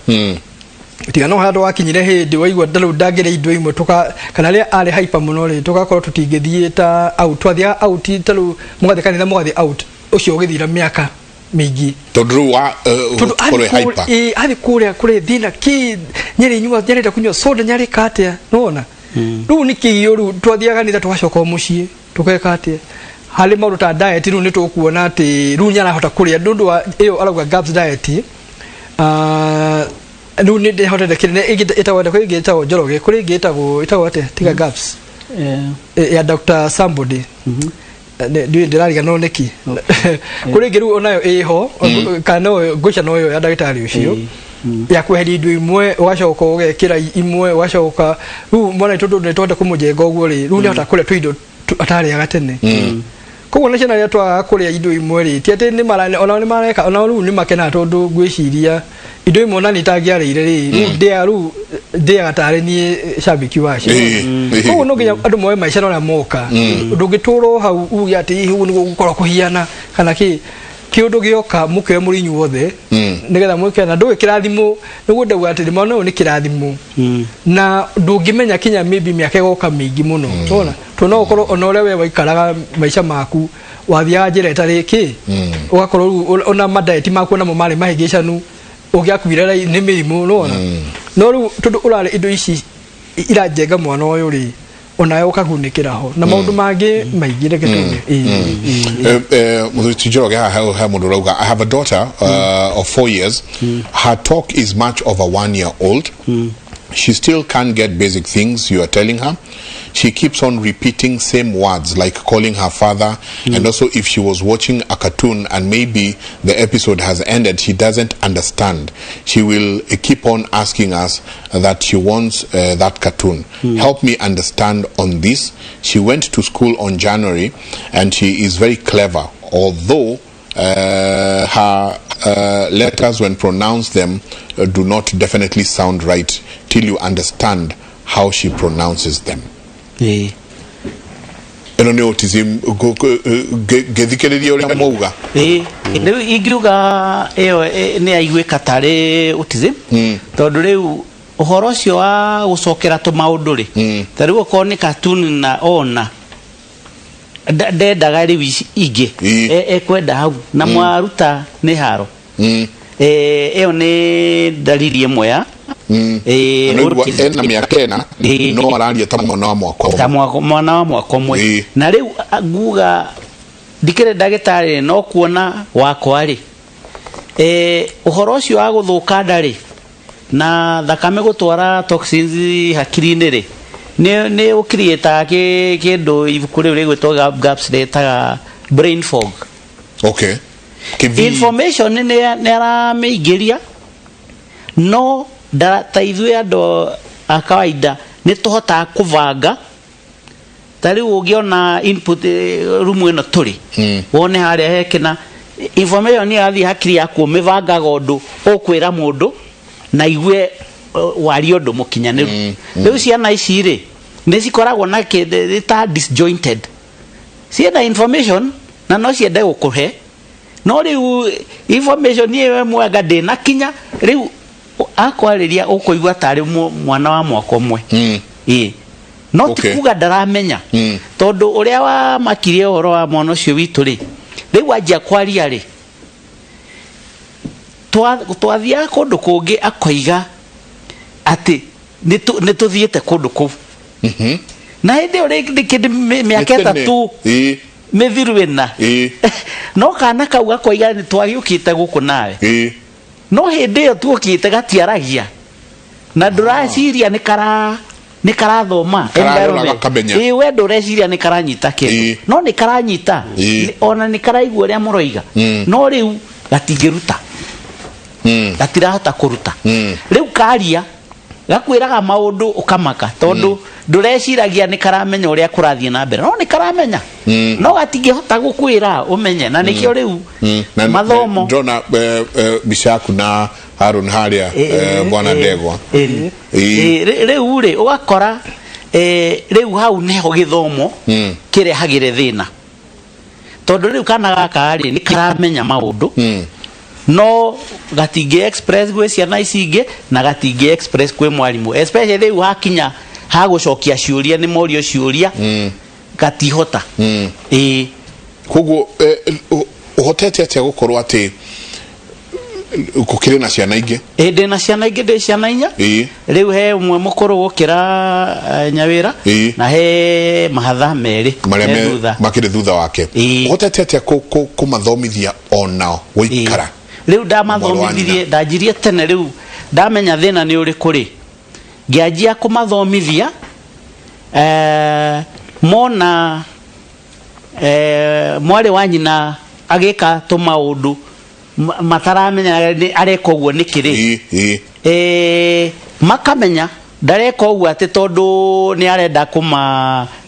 Tiga no handũ wakinyire hĩndĩ waigua rĩu ndangĩrĩa indo imwe tuka kana rĩrĩa arĩ hyper mũno rĩ, tũgakorwo tũtingĩthiĩ ta out, twathiaga out ta rĩu mũgathiĩ kanitha, mũgathiĩ out, ũcio ũgĩthira mĩaka mĩingĩ. Tondũ rĩu wa tondũ gũkorwo hyper. Athiĩ kũrĩa kũrĩ thĩna kĩ nyarĩ nyua, nyarĩte kunyua soda, nyarĩka atĩa, nĩwona rĩu nĩ kĩgio. Rĩu twathiaga kanitha, tũgacoka o mũciĩ, tũgeka atĩa harĩ maũndũ ta diet. Rĩu nĩ tũkuona atĩ rĩu nĩarahota kũrĩa nĩ ũndũ wa ĩyo arauga GAPS diet. Ah, rĩu nĩ ndĩhotete kĩrĩa ĩngĩ ĩtagwo, kũrĩ ĩngĩ ĩtagwo Njoroge, kũrĩ ĩngĩ ĩtagwo atĩa, tiga GAPS, ya Dr. Somebody. Ndiũĩ, ndĩrariganĩrwo nĩkĩ. Kũrĩ ĩngĩ rĩu onayo ĩho kana no ngwĩcia no ĩyo ya ndagĩtarĩ ũcio ya kweheria indo imwe, ũgacoka ũgekĩra imwe, ũgacoka rĩu mwana witũ tondũ nĩ twahota kũmũjenga ũguo rĩ, rĩu nĩahota kũrĩa tũindo atarĩaga tene. Koguo na ciana rĩrĩa twagaga kũrĩa indo imwe rĩ, ti atĩ nĩ mara onao nĩ mareka, onao rĩu nĩ makenaga tondũ ngwĩciria indo imwe ona nĩ itangĩarĩire rĩ, rĩu ndĩaga, rĩu ndĩaga tarĩ niĩ cambĩki wacio. Koguo no nginya andũ moe maica na ũrĩa moka. Ndũngĩtũra o hau uge atĩ hihi ũguo nĩguo gũkorwo kũhiana kana kĩ. Kĩũndũ gĩoka mũkĩoe mũrĩ inyuothe nĩgetha mwĩke na ndũĩ kĩrathimo. Nĩguo ndauga atĩ mwana ũyũ nĩ kĩrathimo na ndũngĩmenya kinya maybe mĩaka ĩgoka mĩingĩ mũno tona to no ũkorwo ona ũrĩa we waikaraga maica maku wathiaga njĩra ĩtarĩ kĩ, ũgakorwo rĩu ona madiet maku onamo marĩ mahĩngĩcanu, ũngĩakuire nĩ mĩrimũ nĩwona. No rĩu tondũ ũrarĩ indo ici iranjenga mwana ũyũ rĩ, onawe ũkagunĩkĩra ho na maũndũ mangĩ maingĩ. Reke tuge. Ĩĩ. Mũthuri ti Njoroge, haha he mũndũ ũrauga, "I have a daughter of 4 years. Her talk is much of a 1 year old. She still can't get basic things you are telling her. She keeps on repeating same words, like calling her father, and also if she was watching a cartoon and maybe the episode has ended, she doesn't understand. She will keep on asking us that she wants that cartoon. Help me understand on this. She went to school on January and she is very clever, although her letters, when pronounced them, do not definitely sound right till you understand how she pronounces them." Ĩno nĩ autism ngĩthikĩrĩria ũrĩa mauga. Ĩĩ, rĩu ingiuga ĩyo nĩ yaiguĩka tarĩ autism, tondũ rĩu ũhoro ũcio wa gũcokera tũmaũndũ rĩ, ta rĩu okorwo nĩ cartoon na ona ndendaga rĩu ici ingĩ. Ekwenda hau na mwaruta nĩ haro. Ĩyo nĩ dalili ĩmwe ya Na nĩigua autism. Ena mĩaka 4, no araria ta mwana wa mwaka ta ũmwe. Mwana wa mwaka ũmwe. Na rĩu nguga ndikĩrĩ ndagĩtarĩ, no kuona wakwa rĩ, ũhoro ũcio wa gũthũka nda rĩ na thakame gũtwara toxins hakiri-inĩ rĩ, nĩ ũkiriĩtaga kĩndũ ibuku rĩu rĩgwĩtwo GAPS rĩtaga brain fog. Okay. Kĩvi. Information nĩ aramĩingĩria, no ta ithuĩ andũ a kawaida nĩ tũhotaga kũbanga. Ta rĩu ũngĩona input, rumu ĩno tũrĩ, wone harĩa hekĩna information ĩrathiĩ hakiri yaku, ũmĩbangaga ũndũ ũkwĩra mũndũ na igue warie ũndũ mũkinyanĩru. Rĩu ciana ici rĩ, nĩ cikoragwo na kĩndũ ta disjointed, cienda information na no ciende gũkũhe, no rĩu information ĩyo ĩmwe anga ndĩnakinya. Rĩu akwarĩria ũkũigua tarĩ mwana wa mwaka ũmwe. Ĩĩ, no ti kuga ndaramenya, tondũ ũrĩa wamakirie ũhoro wa mwana ũcio witũ rĩ, rĩu anjia kwaria rĩ, twathiaga kũndũ kũngĩ akoiga atĩ nĩ tũthiĩte kũndũ kũu, na hĩndĩ ĩyo rĩ kĩndũ mĩaka Nĩ tene. 3 mĩthiru 4, no kana kau gakoiga nĩ twagĩũkĩte gũkũ nawe, no hĩndĩ ĩyo tuokĩte gatiaragia na ndũraciria nĩ kara nĩ karathoma Kararora environment. gakamenya. Ĩĩ, we ndũreciria nĩ karanyita kĩndũ, no nĩ karanyita. Ona nĩ karaigua ũrĩa mũroiga, no rĩu gatingĩruta, gatirahota kũruta. Rĩu karia gakwĩraga maũndũ ũkamaka, tondũ ndũreciragia nĩ karamenya ũrĩa kũrathiĩ na mbere, no nĩ karamenya, no gatingĩhota gũkwĩra ũmenye, na nĩkĩo rĩu Na mathomo. Ndona mbica yaku na Harun harĩa, bwana Ndegwa. Rĩu rĩ ũgakora rĩu hau nĩho gĩthomo kĩrehagĩre thĩna, Tondũ rĩu kana gaka rĩ nĩ karamenya maũndũ, no gatingĩ express gwĩ ciana ici ingĩ na gatingĩ express kwĩ mwarimũ, especially rĩu hakinya ha gũcokia ciũria, nĩ morio ciũria, gatihota. Ĩĩ. Koguo ũhotete atĩa gũkorwo atĩ gũkĩrĩ na ciana ingĩ? Ĩ, ndĩ na ciana ingĩ, ndĩ ciana inya. Rĩu he ũmwe mũkũrũ gũkĩra nyawĩra, na he mahatha merĩ marĩa me thutha. Makĩrĩ thutha wake. Ũhotete atĩa kũmathomithia onao gũikara Rĩu mwarĩ wa ndamathomithirie nyina? Ndanjirie tene. Rĩu ndamenya thĩna nĩ ũrĩkũ rĩ, ngĩanjia kũmathomithia mona mwarĩ wa nyina agĩka tũmaũndũ mataramenya nĩ areka ũguo nĩkĩ rĩ, Ĩĩ, ĩĩ. Makamenya ndareka ũguo atĩ tondũ nĩ arenda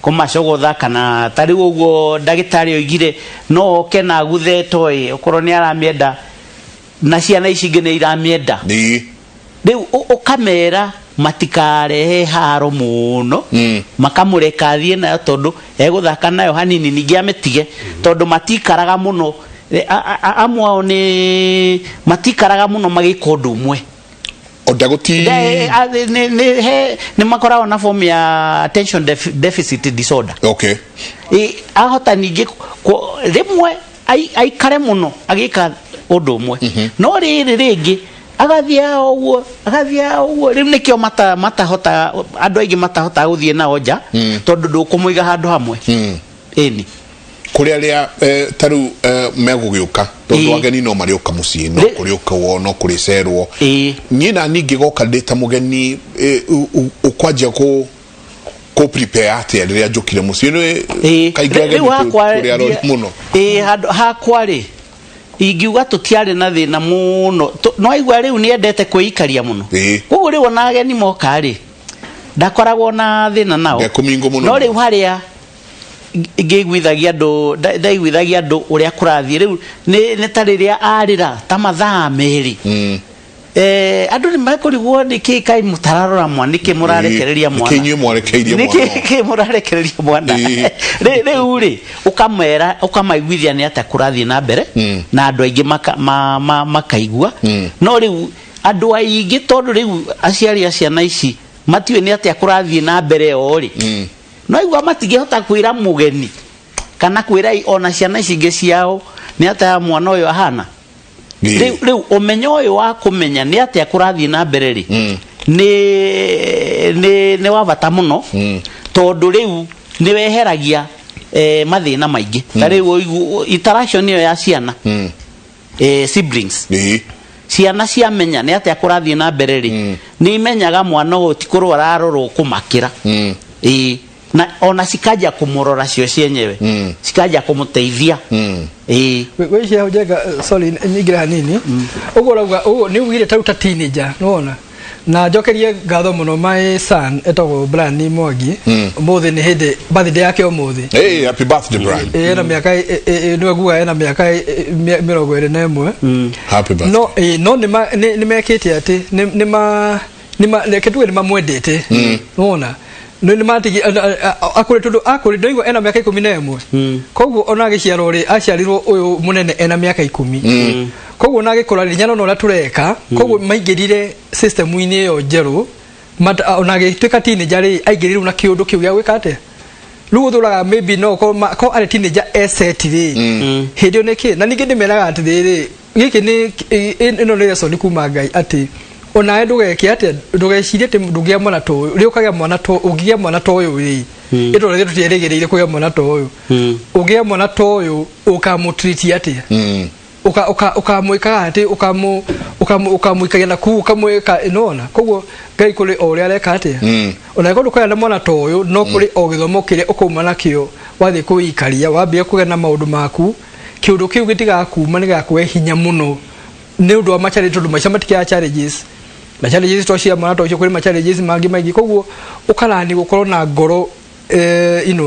kũmacogotha, kana ta rĩu ũguo ndagĩtarĩ oigire no oke na aguthe toy okorwo nĩ aramĩenda na ciana ici ingĩ nĩ iramĩenda. Rĩu ũkamera matikarehe haro mũno, makamũreka athiĩ nayo tondũ egũthaka nayo hanini ningĩ amĩtige, tondũ matikaraga mũno. Amwe ao nĩ matikaraga mũno magĩka ũndũ ũmwe. Ndagũti Nĩ makoragwo na form ya attention deficit disorder. Ahota ningĩ rĩmwe aikare mũno agĩka ũndũ ũmwe, no rĩrĩ rĩngĩ agathiĩ ũguo, agathiĩ ũguo. Rĩu nĩkĩo matahotaga, andũ aingĩ matahotaga gũthiĩ nao nja, tondũ ndũkũmũiga handũ hamwe. Ĩni. Kũrĩ arĩa ta rĩu megũgĩũka, tondũ ageni no marĩũka mũciĩ, no kũrĩũkwo, no kũrĩcerwo. Niĩ na niĩ ngĩgoka ndĩ ta mũgeni, ũkwanjia kũ prepare atĩa rĩrĩa njũkire mũciĩ? Kaingĩ ageni Rĩu hakwa tũrĩ arori mũno. Ĩĩ, handũ hakwa rĩ, ingiuga tũtiarĩ na thĩna mũno. No aigua rĩu nĩ endete kwĩikaria mũno. Koguo rĩu ona ageni moka rĩ, ndakoragwo na thĩna nao. Ndekũmingũ mũno. No rĩu harĩa ngĩiguithagia andũ, ndaiguithagia andũ ũrĩa kũrathiĩ rĩu nĩ ta rĩrĩa arĩra ta mathaa 2, andũ nĩ mekũrigwo nĩkĩ kaĩ mũtararora mwana, nĩkĩ mũrarekereria mwana? Nĩkĩ inyuĩ mwarekereirie Nĩkĩ mwana? Kĩ mũrarekereria mwana? Rĩu rĩ, ũkamera, ũkamaiguithia nĩ atĩa kũrathiĩ na mbere, na andũ aingĩ makaigua. No rĩu andũ aingĩ, tondũ rĩu aciari a ciana ici matiũĩ nĩ atĩa kũrathiĩ na mbere o rĩ, no igua matingĩhota kwĩra mũgeni kana kwĩra ona ciana ici ingĩ ciao nĩ atĩa mwana ũyũ ahana. Rĩu ũmenyo ũyũ wa kũmenya nĩ atĩa kũrathiĩ na mbere rĩ, nĩ wa bata mũno, tondũ rĩu nĩ weheragia mathĩna maingĩ. Ta rĩu interaction ĩyo ya ciana, siblings, ciana ciamenya nĩ atĩa kũrathiĩ na mbere rĩ, nĩ imenyaga mwana ũyũ ti kũrwara arorwo kũmakĩra. Ĩĩ, na ona cikanjia kũmũrora cio cienyewe, cikanjia kũmũteithia. Ĩĩ. Gwĩciria hau Njenga, sorry nyingĩre hanini. Ũguo ũrauga ũguo nĩ ugire ta rĩu ta teenager, nĩwona, na njokerie ngatho mũno my son etagwo Brian Mwangi. Ũmũthĩ nĩ hĩndĩ birthday yake ũmũthĩ. Hey, happy birthday, Brian. Ĩ, ena mĩaka nĩwe nguga ena mĩaka 21. Happy birthday. No no nĩ mekĩte atĩ nĩ ma reke tuge nĩ mamwendete, nĩwona, nĩ matigi akũrĩ, tondũ akũrĩ ndaigua ena mĩaka 11. Koguo ona agĩciarwo rĩ, aciarirwo ũyũ mũnene ena mĩaka 10. Koguo ona agĩkũra rĩ, nĩarona ũrĩa tũreka. Koguo maingĩrire system-inĩ ĩyo njerũ. Ona agĩtuĩka teenager rĩ, aingĩrire na kĩũndũ kĩu gĩa gwĩka atĩa. Rĩu ũthũraga maybe no ũkorwo korwo arĩ teenager eset rĩ, hĩndĩ ĩyo nĩkĩ. Na ningĩ ndĩmeraga atĩrĩrĩ, gĩkĩ nĩ ĩno nĩ lesson kuma Ngai, atĩ onawe ndũgeke atĩa, ndũgecirie atĩ ndũngĩgĩa mwana ta ũyũ. Rĩu ũkagĩa mwana ta, ũngĩgĩa mwana ta ũyũ rĩ, ĩtũra rĩrĩ tũtierĩgĩrĩire kũgĩa mwana ta ũyũ, ũngĩgĩa mwana ta ũyũ ũkamũtreat atĩa? Ũkamwĩkaga atĩ ũkamũikagia na kuu, ũkamwĩka nona. Koguo Ngai kũrĩ o ũrĩa areka atĩa, ona angĩkorwo ndũkũgĩa na mwana ta ũyũ, no kũrĩ o gĩthomo kĩrĩa ũkauma nakĩo wathiĩ kwĩikaria, wambia kũgĩa na maũndũ maku, kĩũndũ kĩu gĩtigakuma, nĩ gĩgakũhe hinya mũno nĩ ũndũ wa ma challenge, tondũ maica matikĩaga challenges, na challenges to cia mwana ta ũcio, kũrĩ ma challenges mangĩ maingĩ. Koguo ũkarani gũkorwo na ngoro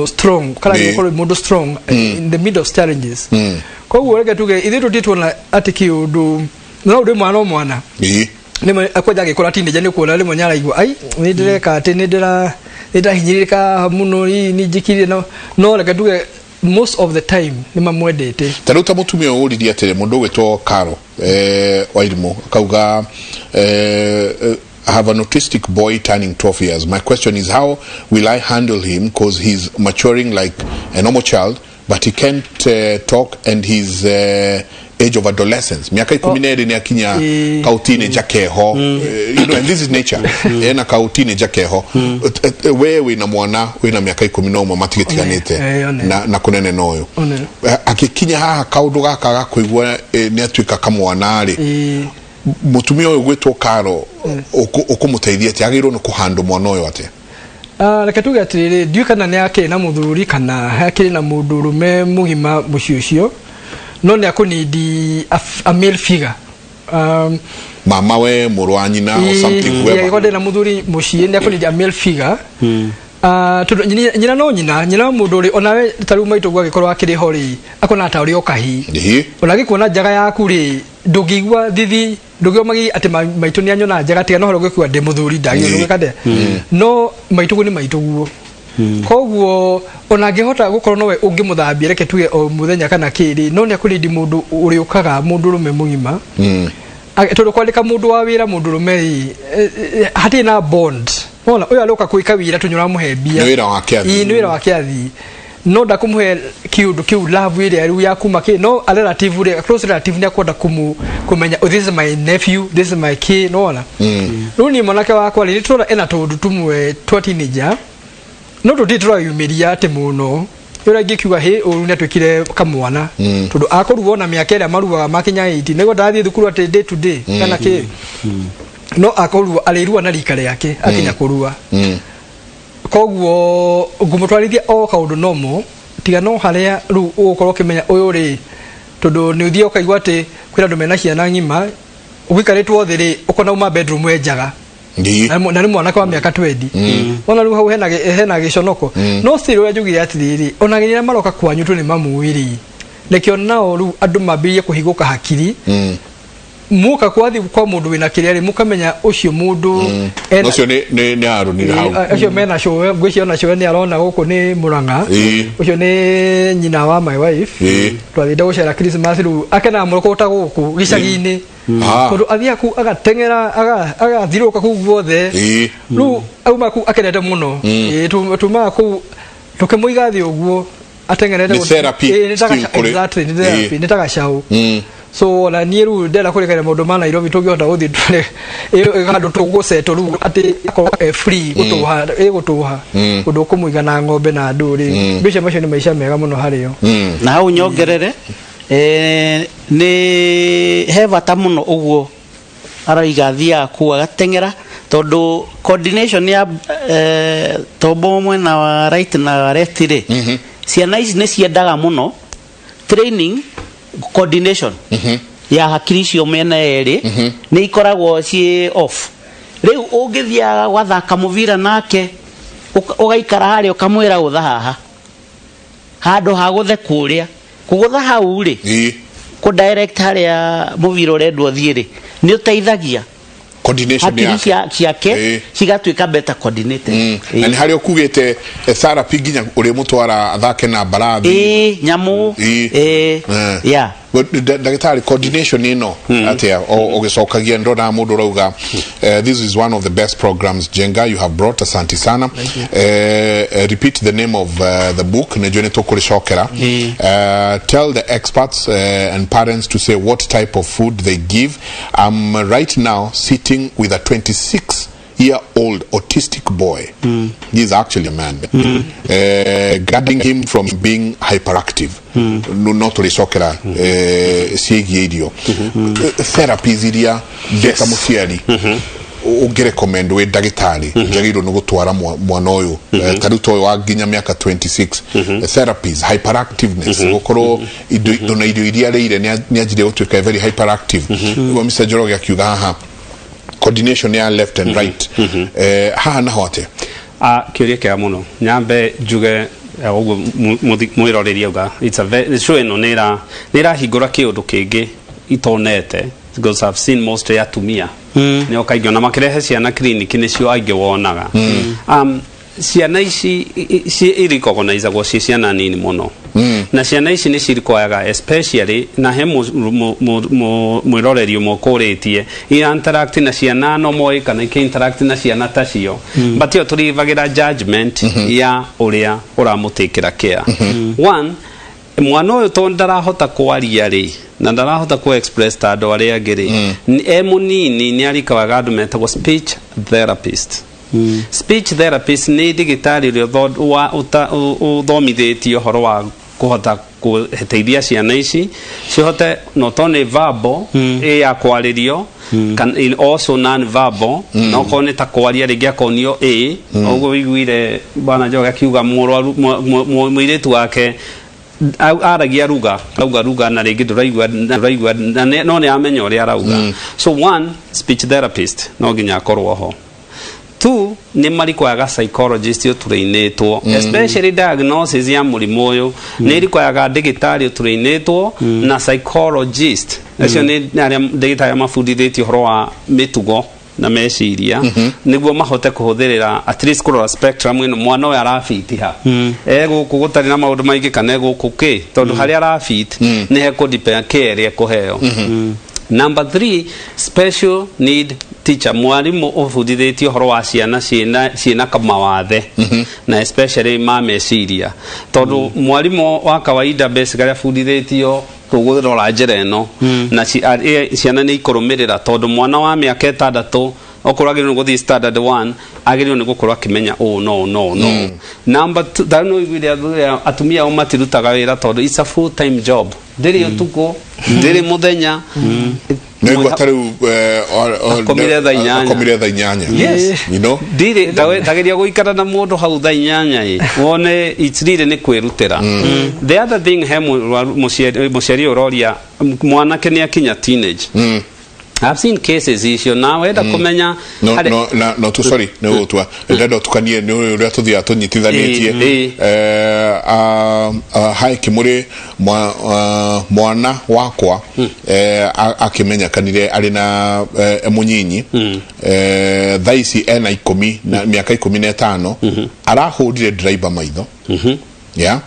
strong, ũkarani gũkorwo wĩ mũndũ strong in the middle of challenges. Koguo reke tuge ithuĩ tũtirĩ tuona atĩ kĩũndũ, no ũndũ mwana o mwana rĩmwe akwanja agĩkũra teenager, nĩ ũkuona rĩmwe nĩ araigua ai nĩ ndĩreka atĩ nĩ ndĩrahinyĩrĩrĩka mũno, nĩ njĩkire, no reke tuge Most of the time nĩ mamwendete. Ta rĩu ta mũtumia ũyũ ũririe atĩrĩ, mũndũ ũgwĩtwo Karo Wairimũ akauga, "I have an autistic boy turning 12 years. My question is, how will I handle him, because he's maturing like a normal child, but he can't talk and he's age of adolescence." Miaka 12 nĩ akinya kau teenager keho. And this is nature. Ena kau teenager keho. We wĩna mwana wĩna mĩaka 11 matigĩtiganĩte One. na kũnene na ũyũ. One. Akĩkinya haha kaũndũ gaka ga kũigua nĩ atuĩka kamwana rĩ, mũtumia ũyũ gwĩtwo Karo, ũkũmũteithia atĩa? Agĩrĩirwo nĩ kũhandũ mwana ũyũ atĩa? Ah, reke tuge atĩrĩrĩ, ndiũĩ kana nĩ akĩrĩ na mũthuri kana hakĩrĩ na mũndũ ũrũme mũgima mũciĩ ũcio, no nĩ akũnindi a male figure. Mama we, mũrũ wa nyina or something, whoever. Angĩkorwo ndĩ na mũthuri mũciĩ, nĩ akũnindi a male figure. Ah, tondũ nyina no nyina wa mũndũ ũrĩ onawe ta rĩu maitũ guo angĩkorwo akĩrĩ ho rĩ, akona ta ũrĩ o kahii. Ona agĩkuona njaga yaku rĩ, ndũngĩigua thithi, ndũngĩigua magigi atĩ maitũ nĩ anyona njaga, tiga no horo gwĩkua ndĩ mũthuri ndagĩrĩirwo gwĩka atĩa, no maitũguo nĩ maitũguo. Koguo ona angĩhota gũkorwo nowe ũngĩmũthambia, reke tuge o mũthenya kana kĩrĩ, no nĩ akũrindi mũndũ ũrĩũkaga, mũndũ ũrũme mũgima. Tondũ kwandĩka mũndũ wa wĩra mũndũ ũrũme rĩ, hatirĩ na bond. Wona ũyũ arĩũka gwĩka wĩra tũnyũ ũramũhe mbia. Nĩ wĩra wake athiĩ. Ĩĩ, nĩ wĩra wake athiĩ, no ndakũmũhe kĩũndũ kĩu, love ĩrĩa rĩu ya kuma kĩ no a relative rĩ, a close relative nĩ akwenda kũmenya, "Oh, this is my nephew, this is my kid." Nĩwona rĩu niĩ mwanake wakwa rĩ, nĩ tũrona ena tũũndũ tũmwe twa teenager, no tũtirĩ tũrayumĩria atĩ mũno ũrĩa ingĩkiuga hĩ ũru nĩ atuĩkire kamwana, tondũ akũruo na mĩaka ĩrĩa maruaga makinya 18 nĩguo ndathiĩ thukuru atĩ day to day kana kĩ, no akũrua arĩrua na rika rĩake akinya kũrua. Koguo ngũmũtwarithia o kaũndũ nomo, tiga no harĩa rĩu ũgũkorwo ũkĩmenya ũyũ rĩ, tondũ nĩ ũthiĩ ũkaigua atĩ kwĩna andũ mena ciana ng'ima, ũgĩikarĩtwo thĩ rĩ, ũkona uma bedroom enjaga na nĩ mwanake wa mĩaka 20. Ona rĩu hau hena gĩconoko, no still ũrĩa njugire atĩrĩrĩ, ona rĩrĩa maroka kwanyu tu nĩ mamũĩ rĩ, rekio nao rĩu andũ mambĩrĩrie kũhingũka hakiri. Muka kwathi kwa mũndũ wĩna kĩrĩa rĩ, mũkamenya ũcio mũndũ ũcio nĩ arũnire hau. Acio mena cũwe, ngwĩciria ona cũwe nĩ arona gũkũ nĩ Mũrang'a. Ũcio nĩ nyina wa my wife. Twathiĩte gũcera Christmas, rĩu akenaga mũno kũta gũkũ gĩcagi-inĩ, tondũ athiaga kũu agateng'era, agathiũrũrũka kũu guothe. Rĩu auma kũu akenete mũno. Tumaga kũu tũkĩmũiga thĩ ũguo ateng'erete. Nĩ therapy Nĩ ta still exactly, nĩ therapy, nĩ ta gacaũ. So ona niĩ rĩu ndĩrenda kũrĩkania maũndũ ma Nairobi, tũngĩhota gũthiĩ tware handũ tũgũcetwo rĩu atĩ akorwo e free gũtũha, ĩgũtũha ũndũ ũkũmũiga na ng'ombe na andũ rĩ, mbeca macio nĩ maica mega mũno harĩo. Na hau nyongerere, nĩ he bata mũno ũguo araiga athiaga kũu agateng'era, tondũ coordination ya tombo mwena wa right na wa left rĩ, ciana ici nĩ ciendaga mũno training coordination ya hakiri icio mĩena yerĩ, nĩ ikoragwo ciĩ off. Rĩu ũngĩthiaga gwathaka mũbira nake, ũgaikara harĩa ũkamwĩra gũtha haha handũ ha gũthe kũrĩa kũgũtha hau rĩ, kũ direct harĩa mũbira ũrendwo ũthiĩ rĩ, nĩ ũteithagia coordination hakiri yake. Ciake cigatuĩka better coordinated. Na nĩ harĩa ũkugĩte therapy nginya ũrĩmũtwara athake na mbarathi. Ĩĩ, nyamũ. Ĩĩ. Yeah. Ndagĩtarĩ, coordination ĩno atĩa? Ũgĩcokagia ndona mũndũ ũrauga, "This is one of the best programs, Jenga, you have brought. Asante sana. Repeat the name of the book." Nĩ njũĩ nĩ tũkũrĩcokera. "Tell the experts and parents to say what type of food they give. I'm right now sitting with a 26-year-old autistic boy. He is actually a man. Guarding him from being hyperactive." No tũrĩcokera ciĩgiĩ irio. Therapies iria ndĩ ta mũciari ũngĩrecommend wĩ ndagĩtarĩ njagĩrĩirwo nĩ gũtwara mwana ũyũ, ta rĩu ta ũyũ wa nginya mĩaka 26, therapies, hyperactiveness, gũkorwo indo ona irio iria arĩire nĩ anjirie gũtuĩka very hyperactive. Nĩguo Mr. Njoroge akiuga haha coordination ya left and right. Haha naho atĩa? Ah, kĩũria kĩega mũno. Nyambe njuge ũguo mwĩroreri auga, it's a very show ĩno nĩ ĩrahingũra kĩũndũ kĩngĩ itonete, because I've seen most ya atumia nĩo kaingĩ ona makĩrehe ciana clinic nĩcio aingĩ wonaga. Ciana ici irecognizagwo ciĩ ciana nini mũno. Na ciana ici nĩ cirikwayaga, especially na he mwĩroreri ũmwe ũkũrĩtie ira interact na ciana no moĩ kana ikĩ interact na ciana tacio, but ĩyo tũrivagĩra judgment ya ũrĩa ũramũtĩkĩra care. One, mwana ũyũ tondũ ndarahota kwaria rĩ, na ndarahota ku express ta andũ arĩa angĩ rĩ, e mũnini nĩ arikawaga andũ metagwo speech therapist. Speech therapist nĩ ndagĩtarĩ ũrĩa ũthomithĩtio ũhoro wa kũhota kũteithia ciana ici cihote not only verbal, ĩ ya kwarĩrio, in also non verbal, na okorwo nĩ ta kwaria rĩngĩ akonio ĩ ũguo. Wĩiguire bwana Njoge akiuga mũrwaru mũirĩtu wake aragia ruga, rauga ruga, na rĩngĩ ndũraigua ndũraigua na no nĩ amenya ũrĩa arauga. So one, speech therapist no nginya akorwo ho. Two, nĩ marikwayaga psychologist ũtũrĩinĩtwo, especially diagnosis ya mũrimũ ũyũ nĩ ĩrikwayaga ndĩgĩtarĩ ũtũrĩinĩtwo na psychologist. Acio nĩ arĩa ndĩgĩtarĩ mabundithĩtio ũhoro wa mĩtugo na meciria, nĩguo mahote kũhũthĩrĩra at least kũrora spectrum ĩno mwana ũyũ arabiti ha, e gũkũ gũtarĩ na maũndũ maingĩ kana e gũkũ kĩ, tondũ harĩa arabit nĩ hekũdepend care ĩrĩa ekũheo. Number three, special need teacher, mwarimũ ũbundithĩtio ũhoro wa ciana ciĩna mawathe na especially ma meciria, tondũ mwarimũ wa kawaida basically abundithĩtio tũgũrora njĩra ĩno na ciana nĩ ikũrũmĩrĩra, tondũ mwana wa mĩaka 6 okorwo agĩrĩirwo nĩ gũthiĩ standard 1, agĩrĩirwo nĩ gũkorwo akĩmenya ũũ no no no. Number two, tarĩu nĩ ũiguire athuri atumia ao matirutaga wĩra tondũ it's a full time job, ndĩrĩ ũtukũ, ndĩrĩ mũthenya. Nĩgua ta rĩu Akomire thaa 8. Akomire thaa 8. Yes. You know? Ndirĩ tageria gũikara na mũndũ hau thaa 8 ĩ wone it's really nĩ kwĩrutĩra. The other thing, he mũciari ũroria mwanake nĩ akinya teenage. I've seen cases icio na wenda kũmenya No, no, na, no tu, sorry, nĩ gũtua ndenda ũtukanie nĩ ũrĩa tũthiaga tũnyitithanĩtie. Ĩ, ĩ. Hai kĩmũrĩ mwana wakwa akĩmenyekanire arĩ na mũnyinyi, thaa ici ena 10 na mĩaka 15, arahũrire driver maitho ya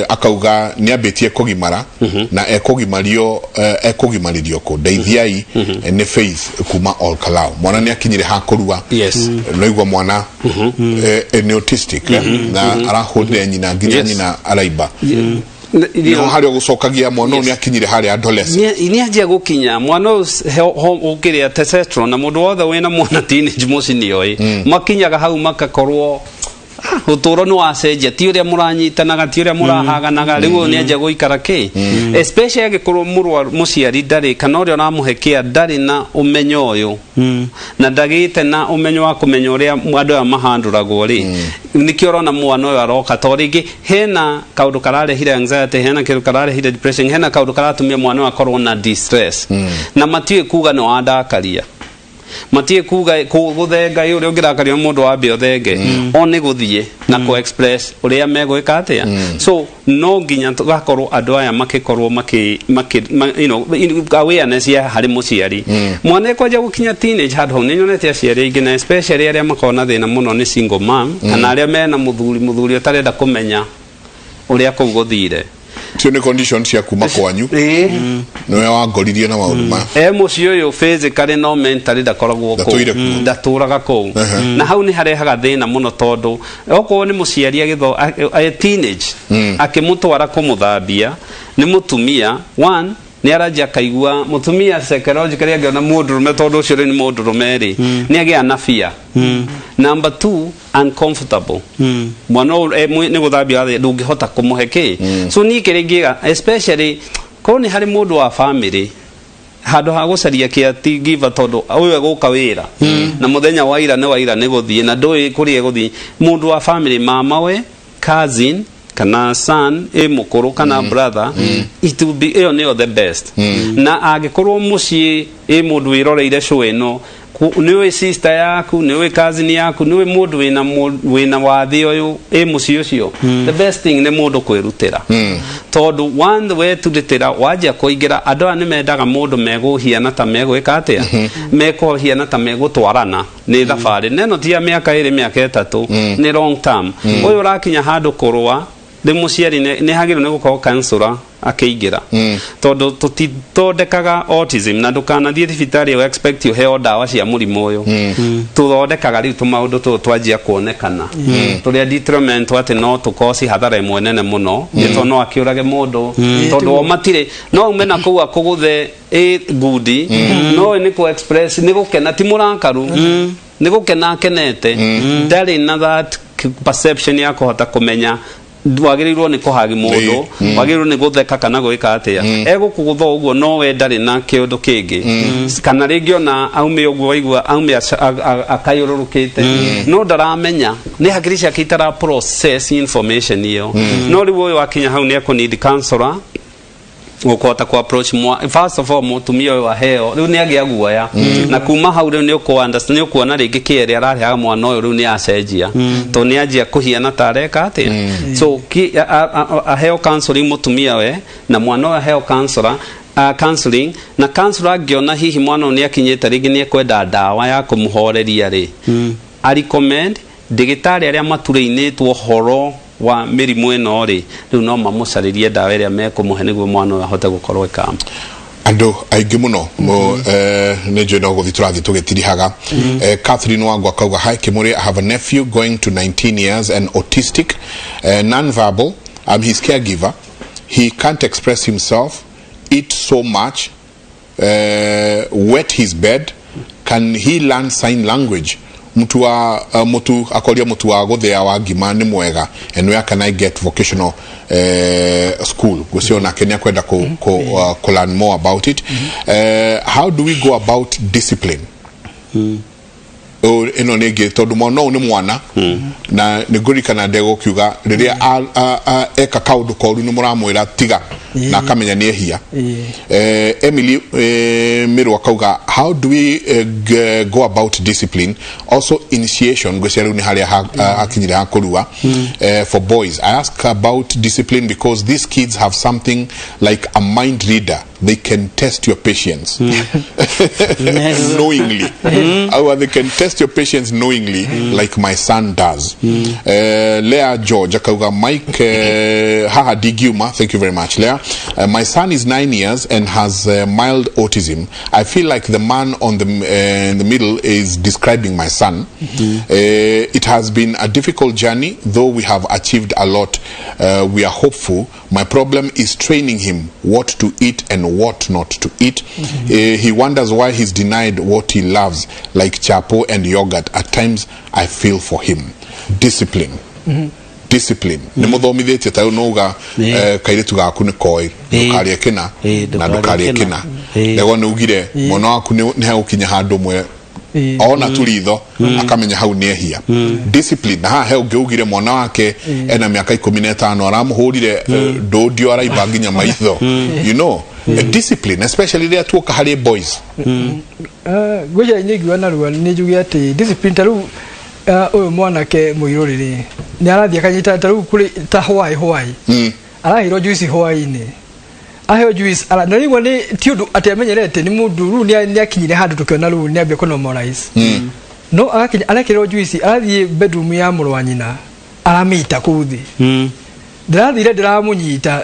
akauga nĩ ambĩtie kũgimara na ekũgimario, ekũgimarĩrio kũ ndeithiai. Nĩ Faith kuma Olkalau. Mwana nĩ akinyire ha kũrua. Noigua mwana nĩ autistic, na arahũrire nyina nginya nyina araimba. Nĩho harĩa ũgũcokagia mwana ũyũ nĩ akinyire harĩa adolescent. Nĩ anjia gũkinya mwana ũyũ ũkĩrĩa testosterone, na mũndũ wothe wĩna mwana teenage mũciĩ nĩoĩ makinyaga hau makakorwo ũtũũro nĩ wacenjia, ti ũrĩa mũranyitanaga, ti ũrĩa mũrahaganaga. Rĩu ũyũ nĩ anjia gũikara kĩ, especially angĩkorwo mũrwaru mũciari ndarĩ kana ũrĩa ũramũhe care ndarĩ na ũmenyo ũyũ na ndagĩte na ũmenyo wa kũmenya ũrĩa andũ aya mahandũragwo rĩ. Nĩkĩo ũrona mwana ũyũ aroka to rĩngĩ hena kaũndũ kararehire anxiety, hena kĩndũ kararehire depression, hena kaũndũ karatumia mwana ũyũ akorwo na distress, na matiũĩ kuga nĩ wandakaria, matiĩ kuga gũthenga ĩ ũrĩa ũngĩrakario nĩ mũndũ wambe ũthenge o nĩ gũthiĩ na kũ express ũrĩa megwĩka atĩa. So no nginya tũgakorwo andũ aya makĩkorwo makĩ makĩ awareness ya harĩ mũciari mwana ekwanjia gũkinya teenage. Handũ hau nĩ nyonete aciari aingĩ, na especially arĩa makoragwo na thĩna mũno nĩ single mom kana arĩa mena mũthuri ũtarenda kũmenya ũrĩa kũu gũthire. Cio nĩ condition cia kuma kwanyu, nĩwe wangoririe na maũndũ ma E mũciĩ ũyũ physically no mentally ndakoragwo kũu. Ndatũire kuo. Ndatũraga kũu, na hau nĩ harehaga thĩna mũno, tondũ okorwo nĩ mũciari agĩtho a teenage akĩmũtwara kũmũthambia nĩ mũtumia, one, nĩ aranjia akaigua mũtumia psychologically angĩona mũndũrũme, tondũ ũcio rĩu nĩ mũndũrũme rĩ, nĩ agĩa na fear. Number two, uncomfortable, mwana ũyũ nĩ gũthambia wathĩ, ndũngĩhota kũmũhe kĩ. So niĩ kĩrĩa ingĩga, especially korwo nĩ harĩ mũndũ wa family, handũ ha gũcaria caregiver, tondũ ũyũ egũka wĩra na mũthenya wa ira nĩ wa ira nĩ gũthiĩ na ndũĩ kũrĩa egũthiĩ, mũndũ wa family, mama we, cousin kana son ĩ mũkũrũ kana brother, it will be ĩyo nĩyo the best. Na angĩkorwo mũciĩ ĩ mũndũ wĩroreire show ĩno. Nĩ ũĩ sister yaku, nĩ ũĩ cousin yaku, nĩ ũĩ mũndũ wĩna wathi ũyũ ĩ mũciĩ ũcio. The best thing nĩ mũndũ kwĩrutĩra, tondũ one weturĩtĩra wanjia kũingĩra, andũ aya nĩ mendaga mũndũ megũhiana ta megwĩka atĩa, mekũhiana ta megũtwarana nĩ thabarĩ neno, ti ya mĩaka 2, mĩaka 3, nĩ long term. Ũyũ ũrakinya handũ kũrũa rĩ, mũciari nĩ hagĩrĩirwo nĩ gũkorwo counselor akĩingĩra, tondũ tũtithondekaga autism, na ndũkanathiĩ thibitarĩ ũ expect ũheo ndawa cia mũrimũ ũyũ. Tũthondekaga rĩu tũmaũndũ tũtũ twanjia kuonekana tũrĩa detrimental, atĩ no tũkoci hathara ĩmwe nene mũno, nĩ tondũ no akĩũrage mũndũ, tondũ o matirĩ no ume na kũu akũgũthe ĩ ngundi, no nĩ kũ express nĩ gũkena, ti mũrakaru, nĩ gũkena akenete. Ndarĩ na that perception ya kũhota kũmenya wagĩrĩirwo nĩ kũhagi mũndũ, wagĩrĩirwo nĩ gũtheka kana gwĩka atĩa. Egũkũgũtha ũguo, no we ndarĩ na kĩũndũ kĩngĩ, kana rĩngĩ ona aume ũguo waigua aume akayũrũrũkĩte, no ndaramenya nĩ hakiri ciake itara process information ĩyo. No rĩu ũyũ akinya hau nĩ ekũ need counselor gũkũhota ku approach first of all mũtumia ũyũ aheo rĩu nĩ agĩa guoya, na kuma hau rĩu nĩ ũkũ understand, nĩ ũkuona rĩngĩ kĩerĩ ararehaga mwana ũyũ rĩu nĩ acenjia, tondũ nĩ anjia kũhiana ta areka atĩa. So aheo counseling mũtumia we, na mwana ũyũ aheo counselor, counseling, na counselor angĩona hihi mwana ũyũ nĩ akinyĩte rĩngĩ nĩ ekwenda ndawa ya kũmũhoreria rĩ, a recommend ndĩgĩtarĩ arĩa maturĩinĩtwo ũhoro wa mĩrimũ ĩno rĩ, rĩu no mamũcarĩrie ndawa ĩrĩa mekũmũhe nĩguo mwana ũyũ ahote gũkorwo ĩkama. Andå aingä må no nä njå no gå thiä tå rathiä tå gä tirihaga. Catherine Wangwa akauga, "Hi Kimuri, I have a nephew going to 19 years and autistic, non-verbal. I'm his caregiver. He can't express himself, eat so much, wet his bed. Can he learn sign language?" Mtu wa mutu akoria mutu wa guthia wa ngima ni mwega, and where can I get vocational school? Gucio nake ni akwenda ku learn more about it. How do we go about discipline? Ĩno nĩ ĩngĩ, tondũ mwana ũyũ nĩ mwana, na nĩ ngũririkana ndegũkiuga rĩrĩa eka kaũndũ koru nĩ mũramwĩra tiga, na akamenya nĩ ehia. Emily Miru akauga, "How do we go about discipline, also initiation?" Ngwĩciria rĩu nĩ harĩa hakinyire ha kũrua. For boys, "I ask about discipline because these kids have something like a mind reader. They can test your patience knowingly. Or they can test your patience knowingly, like my son does." Leah George akauga, Mike, haha Digiuma, thank you very much, Leah. "My son is 9 years and has mild autism. I feel like the man on the in the middle is describing my son. It has been a difficult journey, though we have achieved a lot. We are hopeful. My problem is training him what to eat and what not to eat. He wonders why he's denied what he loves, like chapo and yogurt. At times, I feel for him." Discipline. Discipline. Nĩ mũthomithĩtie ta rĩu nouga kairĩtu gaku nĩ koĩ ndũkarĩe kĩna na ndũkarĩe ndũkarĩe kĩna. kĩna. Ndegwa nĩ ugire mwana waku nĩ hegũkinya handũ mwe ona tu ritho akamenya hau nĩ ehia. Discipline, na haha he ũngĩ ugire mwana wake ena mĩaka 15, aramũhũrire ndũndio araimba nginya maitho. Discipline, especially rĩrĩa tuoka harĩ boys. Ngwĩciria nĩ ingiuga narua nĩ njuge atĩ discipline ta rĩu ũyũ mwanake mũirũrĩ rĩ, nĩ arathiĩ akanyita ta rĩu kũrĩ ta hwaĩ hwaĩ araheirwo juice hwaĩ-inĩ, aheo juice na rĩmwe nĩ ti ũndũ atĩ amenyerete, nĩ mũndũ rĩu nĩ akinyire handũ tũkĩona rĩu nĩ ambia kũnormalize, no agakinya arekĩrwo juice, arathiĩ bedroom ya mũrũ wa nyina, aramĩita kũu thĩ. Ndĩrathire ndĩramũnyita,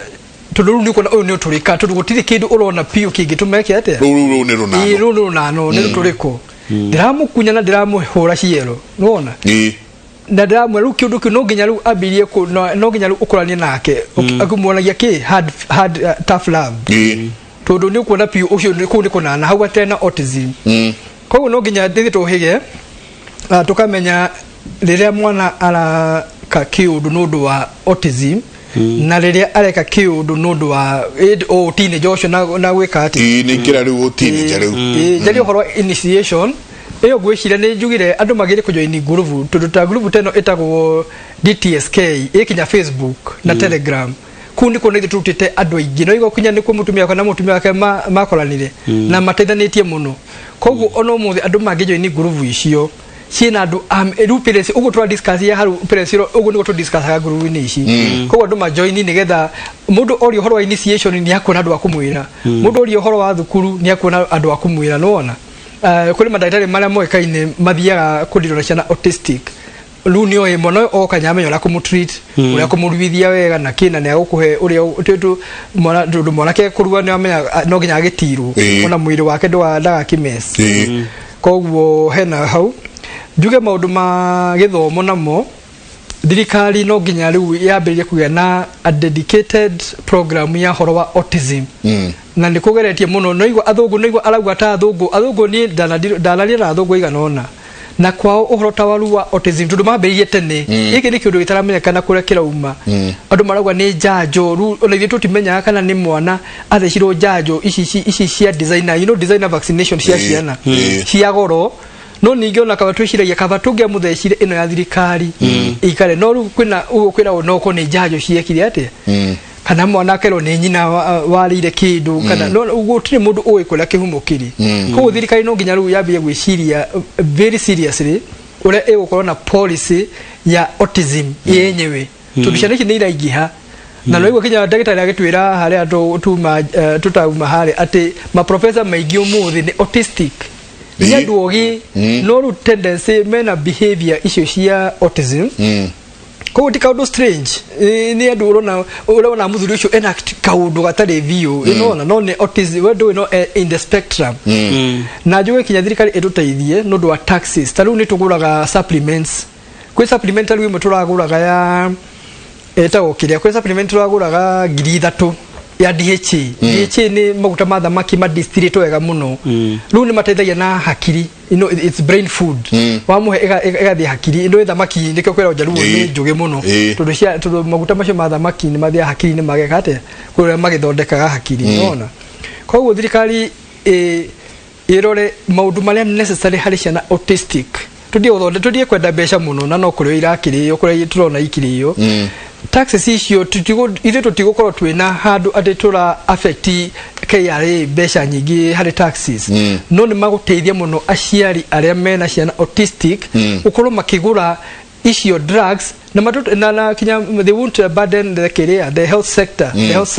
tondũ rĩu nĩ ũkuona ũyũ nĩ ũtũrĩka, tondũ gũtirĩ kĩndũ ũrona biũ kĩngĩtũma eke atĩa. Rũu nĩ Ĩĩ, rũnano. Rũu nĩ rũnano, nĩ rũtũrĩko. Ndĩramũkunya na ndĩramũhũra ciero, nĩwona, na ndĩramwĩra rĩu kĩũndũ kĩu no nginya rĩu ambirie no nginya rĩu ũkũranie nake akĩmuonagia kĩ hard, hard, tough love, tondũ nĩ ũkuona biũ ũcio kũu nĩ kũnana hau atarĩ na autism. Koguo no nginya ithuĩ tũhĩge tũkamenya rĩrĩa mwana araka kĩũndũ nĩ ũndũ wa autism na rĩrĩa areka kĩũndũ nĩ ũndũ wa o teenager ũcio na gwĩka atĩ. Ĩĩ, nĩ ingĩra rĩu teenager rĩu. Ĩĩ, njarie ũhoro wa initiation ĩyo, ngwĩciria nĩ njugire andũ magĩrĩ kũjoini ngurubu, tondũ ta ngurubu ta ĩno ĩtagwo DTSK, ĩkinya Facebook na Telegram. Kũu nĩkuo na ithuĩ tũrutĩte andũ aingĩ, no igua kinya nĩkuo mũtumia wakwa na mũtumia wake makoranire na mateithanĩtie mũno. Koguo ona ũmũthĩ andũ mangĩjoini ngurubu icio ciĩna andũ rĩu parents, ũguo tũra discuss ya haru parents ũguo nĩguo tũ discussaga ngurubu-inĩ ici. Koguo andũ majoini nĩgetha mũndũ oria ũhoro wa initiation nĩ akuona andũ a kũmwĩra, mũndũ oria ũhoro wa thukuru nĩ akuona andũ a kũmwĩra. Nĩwona kũrĩ mandagĩtarĩ marĩa moĩkaine mathiaga kũndirwo na ciana autistic. Rĩu nĩ oĩ mwana ũyũ oka nĩamenya ũrĩa kũmũtreat, ũrĩa kũmũruithia wega na kĩ, na nĩ agũkũhe ũrĩa tondũ mwana, tondũ mwanake kũrua nĩ amenya no nginya agĩtirwo ona mwĩrĩ wake ndagakĩmess. Koguo hena hau njuge maũndũ ma gĩthomo namo, thirikari no nginya rĩu yambĩrĩrie kũgĩa na a dedicated program ya ũhoro wa autism. Na nĩ kũgeretie mũno, no igua athũngũ, no igua arauga ta athũngũ, athũngũ niĩ ndanaria na athũngũ aigana ũna, na kwao ũhoro ta waru wa autism tondũ mambĩrĩirie tene. Gĩkĩ nĩ kĩũndũ gĩtaramenyekana kũrĩa kĩrauma. Andũ marauga nĩ njanjo. Rĩu ona ithuĩ tũtimenyaga kana nĩ mwana athecirwo njanjo ici ici ici cia designer, designer vaccination cia ciana cia goro. No ningĩ ona kaba twĩciragia kaba tũngĩamũthecire ĩno ya thirikari ikare, no rĩu kwĩna ũguo kwĩragwo no korwo nĩ njanjo ciekire atĩa, kana mwana akerwo nĩ nyina warĩire kĩndũ, kana no gũtirĩ mũndũ ũĩ kũrĩa kĩhumo kĩrĩ. Koguo thirikari no nginya rĩu yambie gwĩciria very seriously ũrĩa ĩgũkorwo na policy ya autism yenyewe, tondũ ciana ici nĩ iraingĩha. Na no igua kinya ndagĩtarĩ agĩtwĩra harĩa tuma tũtauma harĩa atĩ maprofesa maingĩ ũmũthĩ nĩ autistic, nĩ andũ ogĩ, no rĩu tendency mena behavior icio cia autism. Koguo ti kaũndũ strange. Nĩ andũ ũrona ũrona mũthuri ũcio ena kaũndũ gatarĩ biũ, ĩnona no nĩ autism, we ndũĩ no in the spectrum. Na njuge kinya thirikari ĩtũteithie nĩ ũndũ wa taxes. Ta rĩu nĩ tũgũraga supplements, kwĩ supplement ta rĩu ĩmwe tũragũraga ya ĩtagwo kĩrĩa, kwĩ supplement tũragũraga 3000 ya DHA. DHA nĩ maguta ma thamaki madistillatwo wega mũno. Rĩu nĩ mateithagia na hakiri, it's brain food. Wamũhe ĩgathiĩ hakiri. Ĩno thamaki nĩkĩo kwĩra njaruo nĩ njũgĩ mũno, tondũ cia tondũ maguta macio ma thamaki nĩ mathiaga hakiri-inĩ, mageka atĩa, kũrĩa magĩthondekaga hakiri. Nĩwona, koguo thirikari ĩrore maũndũ marĩa necessary harĩ ciana autistic. Tũthiĩ gũthonde, tũthiĩ kwenda mbeca mũno, na no kũrĩo irakĩrĩo kũrĩa tũrona ikĩrĩo taxes icio. Ithuĩ tũtigũkorwo twĩna handũ atĩ tũra affect KRA mbeca nyingĩ harĩ taxes, no nĩ magũteithia mũno aciari arĩa mena ciana autistic gũkorwo makĩgũra icio drugs na, na kinya they won't burden the kĩrĩa, the health sector, the health,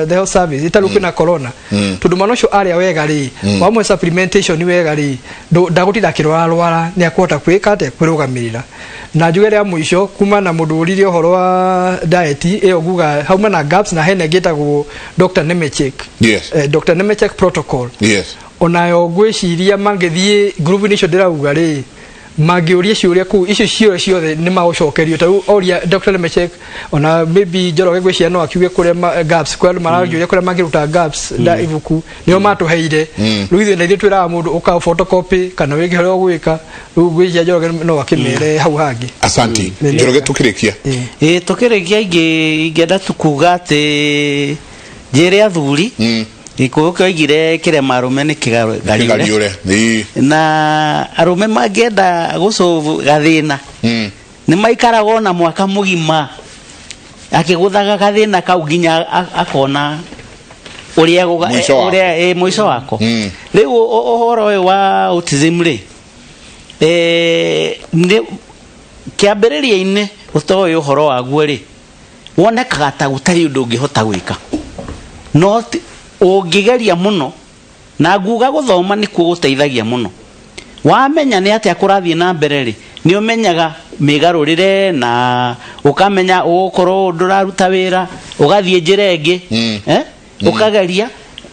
the health service itaru kwĩna corona, tondũ mwana ũcio arĩa wega rĩ, wamwe supplementation wega rĩ, ndagũtinda akĩrwara rwara, nĩ akũhota kwĩka atĩa, kwĩrũgamĩrĩra. Na njuge rĩa mũico kuma na mũndũ ũririe ũhoro wa diet ĩyo, nguga hauma na gaps, na hena ĩngĩ ĩtagwo Dr. Nemechek. Dr. Nemechek protocol. Onayo ngwĩciria mangĩthiĩ group-inĩ icio ndĩrauga rĩ, mangĩũria ciũria kũu, icio ciũria ciothe nĩ magũcokerio. Ta rĩu oria Dr. Nemechek, ona maybe Njoroge ngwĩciria no akiuge kũrĩa gaps, kũrĩa andũ marangiũria kũrĩa mangĩruta gaps da ibuku nĩo matũheire. Rĩu ithuĩ na ithuĩ twĩraga mũndũ ũka photocopy kana wĩke harĩa ũgwĩka. Rĩu ngwĩciria Njoroge no akĩmere hau hangĩ. Asanti. Njoroge, tukĩrĩkia. Ĩ tũkĩrĩkia, ingĩenda tu kuga atĩ njĩre athuri, gĩkũyũ kĩoigire kĩrema arũme nĩ kĩgariũre. Kĩgariũre. Na arũme mangĩenda gũcũbu gathĩna, nĩ maikaraga ona mwaka mũgima akĩgũthaga gathĩna kau nginya akona ũrĩa Mũico wako. Ũrĩa mũico wako. Rĩu ũhoro ũyũ wa autism rĩ, nĩ kĩambĩrĩria-inĩ ũtoĩ ũhoro waguo rĩ, wonekaga ta gũtarĩ ũndũ ũngĩhota gwĩka, no ũngĩgeria mũno, na nguga gũthoma nĩkuo gũteithagia mũno. Wamenya nĩ atĩa kũrathiĩ na mbere rĩ, nĩ ũmenyaga mĩgarũrĩre na ũkamenya ũgũkorwo ndũraruta wĩra, ũgathiĩ njĩra ĩngĩ, eh? Ũkageria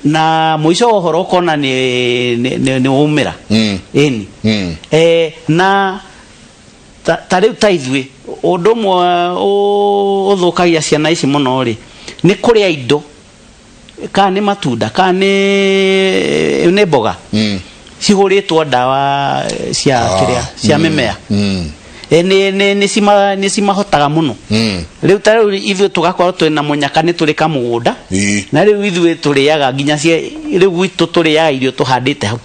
na mũico wa ũhoro ũkona nĩ waumĩra. Ĩni. Na ta rĩu ta ithuĩ, ũndũ ũmwe ũthũkagia ciana ici mũno rĩ, nĩ kũrĩa indo, kana nĩ matunda kana nĩ mboga cihũrĩtwo ndawa cia kĩrĩa cia mĩmea. Nĩ cimahotaga mũno. Rĩu ta rĩu ithuĩ tũgakorwo twĩna mũnyaka, nĩ tũrĩ kamũgũnda, na rĩu ithuĩ tũrĩaga nginya cia rĩu gwitũ tũrĩaga irio tũhandĩte hau,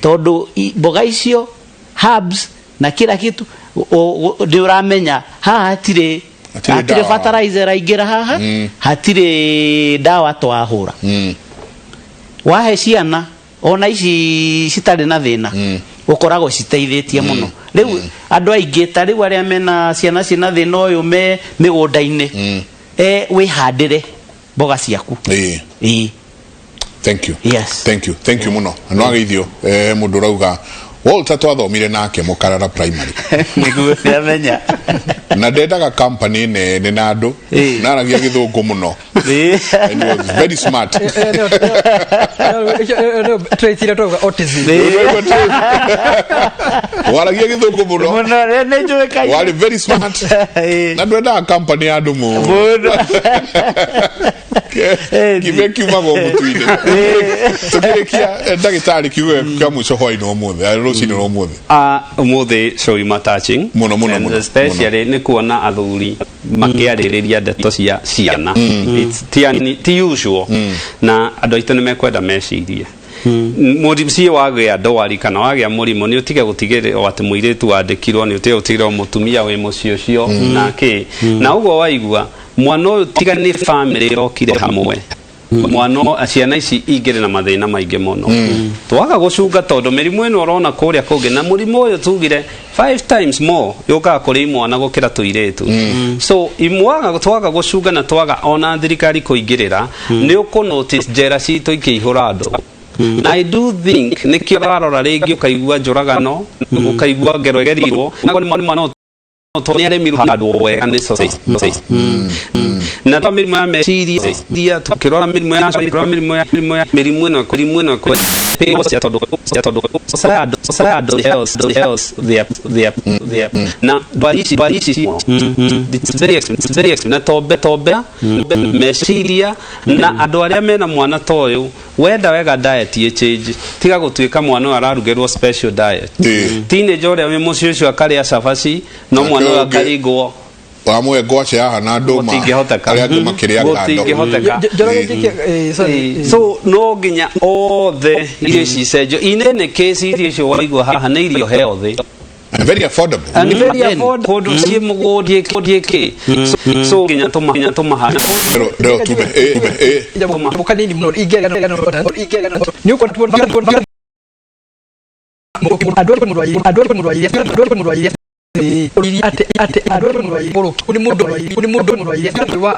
tondũ mboga icio, herbs na kila kitu, nĩ ũramenya haha hatirĩ. Hatirĩ Hatirĩ Hatirĩ ndawa. fertilizer ĩraingĩra haha, hatirĩ ndawa twahũra. Wahe ciana ona ici citarĩ na thĩna, ũkoragwo citeithĩtie mũno. Rĩu andũ aingĩ ta rĩu arĩa mena ciana ciĩna thĩna ũyũ me mĩgũnda-inĩ, wĩhandĩre mboga ciaku. Ĩĩ. Thank you. Yes. Thank you, thank you muno. No ageithio mundu urauga Walter twathomire nake Mukarara Primary. Nĩguo nĩamenya. Na ndendaga company nene na andu naragia githungu muno and he was very smart. Tũraitire twauga autism. Waragia githungu muno. Mũno, nĩ njũĩkaine. Warĩ very smart na ndwendaga company ya andu mũno. Mũno. Kibe kiumaga mũtu-inĩ. Tũkĩrĩkia, ndagĩtarĩ, kiugo kĩa mũico hwaĩ-inĩ wa ũmũthĩ, rũcinĩ rwa ũmũthĩ. Umuthi show ima touching Mũno, mũno, and mũno, especially nĩ kuona athuri makĩarĩrĩria ndeto cia ciana. It's ti usual na andũ aitũ nĩ mekwenda mecirie mũciĩ wagĩa ndwari kana wagĩa mũrimũ, nĩ ũtige gũtigĩrĩrwo atĩ mũirĩtu wandĩkirwo, nĩ ũtige gũtigĩrĩrwo mũtumia wĩ mũciĩ ũcio na kĩ na ũguo. Waigua mwana ũyũ, tiga nĩ family yokire hamwe, mwana ciana ici ingĩrĩ na mathĩna maingĩ mũno twaga gũcunga, tondũ mĩrimũ ĩno ũrona kũrĩa kũngĩ na mũrimũ ũyũ tugire five times more yũkaga kũrĩ imwana gũkĩra tũirĩtu. So imwaga twaga gũcunga na twaga ona thirikari kũingĩrĩra, nĩ ũkũ notice njera citũ ikĩihũra andũ. Na I do think nĩkĩo ũrarora rĩngĩ ũkaigua njũragano, ũkaigua ngero ĩgerirwo na nĩ mwana tondũ nĩ aremirwo handũ wega nĩ society. Na ta mĩrimũ ya meciria, tukĩrora mĩrimũ ya tukĩrora mĩrimũ ya mĩrimũ ya mĩrimũ ĩno mĩrimũ ĩno cia tondũ society health health their their their na ndwari ici it's very expensive na tombe meciria na andũ arĩa mena mwana ta ũyũ, wenda wega diet ĩ change, tiga gũtuĩka mwana ũyũ ararugĩrwo special diet. Teenager ũrĩa wĩ mũciĩ ũcio akarĩa cabaci, no Nake mwana ũyũ ũngĩ- akaringwo. Wamwe ngwace haha na ndũma, Gũtingĩhoteka. arĩa angĩ makĩrĩa ngando. Gũtingĩhoteka. Njoroge njĩke, sorry. So no nginya othe irio ici icenjio. In any case, irio icio waigua haha nĩ irio healthy And very affordable. And very Then- affordable kũndũ ciĩ mũgũnda kĩ so nginya tũmaha Rĩo tume Jambo kanini mũno ingĩaria nĩ ũkuona andũ arĩa atĩ atĩ andũ arĩa nĩ mũndũ wa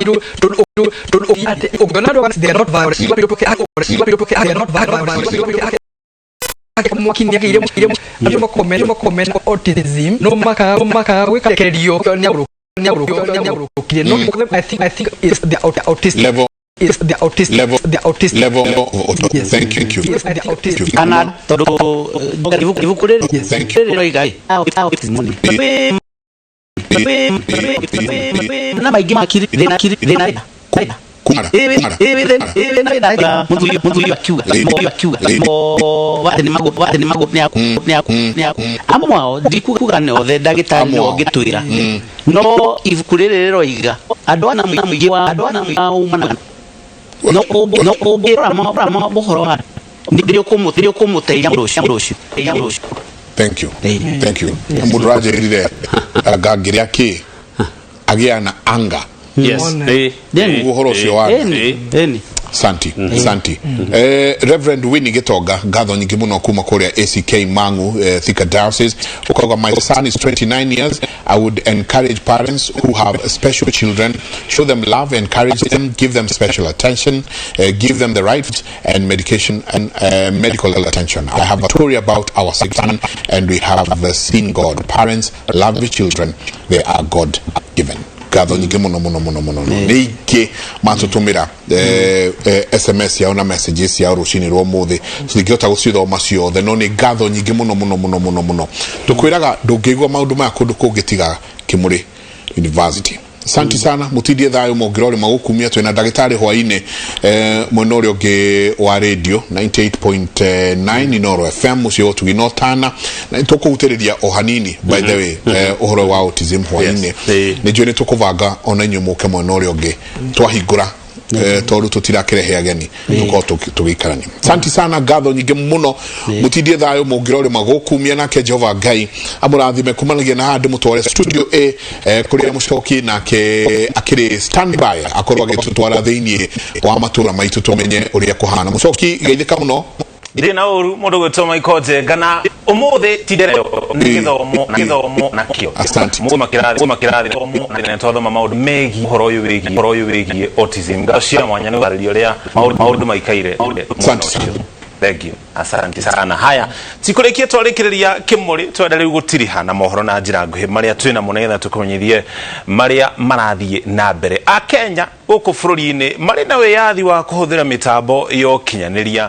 atĩ ũngĩona andũ, they are not violent, they are not violent. Mwaki nĩ agĩire andũ makome autism no maka gwĩkarekererio nĩ agũrũkire, no I think it's the autistic level is the autistic level the autistic level of Yes. Thank you, thank you. Yes, the autistic. Kana tondũ ibuku rĩrĩ Yes. Thank you. rĩrĩ roiga na maingĩ makiri thĩna kiri thĩna Kumara kumara. Mũthuri akiuga nĩ aku amwe ao, ndikuga nĩ othe, ndagĩtarĩ Amwe nĩwe ao. ũngĩtwĩra, no ibuku rĩrĩ rĩroiga andũ ana mũingĩ wa andũ ana umanaga no ũngĩrora ũhoro wa nĩ ũkũmũteithia mũndũ ũcio. Thank you, thank you. Mũndũ ũranjĩrire anga ngĩrĩa kĩ agĩa na anga. Yes. One. Nĩguo ũhoro ũcio wa Ĩni. Santi, santi. Reverend Winnie Gitonga, ngatho nyingĩ mũno kuma kũrĩa ACK Mangu, Thika Diocese. Ũkauga, "My son is 29 years. I would encourage parents who have special children, show them love, encourage them, give them special attention, give them the right and medication and medical attention. I have a story about our son and we have seen God. Parents, love your children. They are God given." Ngatho nyingĩ mũno mũno mũno mũno. Nĩ ingĩ matũtũmĩra SMS ciao na messages ciao rũcinĩ rwa ũmũthĩ, tũtingĩhota gũcithoma ciothe, no nĩ ngatho nyingĩ mũno mũno mũno mũno mũno. Tũkwĩraga ndũngĩigua maũndũ maya kũndũ kũngĩ tiga Kĩmũrĩ University. Santi sana, mũtindie thayũ mũngĩrorĩ magũkumia. Twĩna ndagĩtarĩ hwainĩ mwena ũrĩa ũngĩ wa radio 98.9 Inoro FM, mũciĩ wa ũtugi no tana na tũkũhutĩrĩria o hanini, by the way, ũhoro wa autism hwainĩ. Yes. Nĩ njũĩ nĩ tũkũbanga ona inyuĩ mũke mwena ũrĩa ũngĩ twahingũra. Tondu tũtirakirehe ageni tũkorwo tũgĩikarania. Santi sana, ngatho nyingĩ mũno, mũtindie thayũ, mũngĩrorĩma gũkumia nake Jehova Ngai amũrathime kumanagia na haha ndĩmũtware studio A, kũrĩa mũcoki nake akĩrĩ standby akorwo agĩtũtwara thĩinĩ wa matũra maitũ tũmenye ũrĩa kũhana. Mũcoki, geithĩka mũno. Ndirĩ na ũru mũndũ gwĩtwo Michael Njenga, na ũmũthĩ ti ndereo, nĩ gĩthomo na gĩthomo nakĩo. Asante. Mũgũma kĩrathi, mũgũma kĩrathi na twathoma maũndũ megiĩ ũhoro ũyũ wĩgiĩ autism. Ngatho cia mwanya nĩ gũtarĩria ũrĩa maũndũ maikaire mwena Asante. ũcio. Thank you. Asante sana. Haya, tikũrĩkia twarĩkĩrĩria kĩmũrĩ, twenda rĩu gũtiriha na mohoro na njĩra nguhĩ marĩa twĩ namo nĩgetha tũkũmenyithie marĩa marathiĩ na mbere. Akenya gũkũ bũrũri-inĩ marĩ na wĩyathi wa kũhũthĩra mĩtambo ya ũkinyanĩria.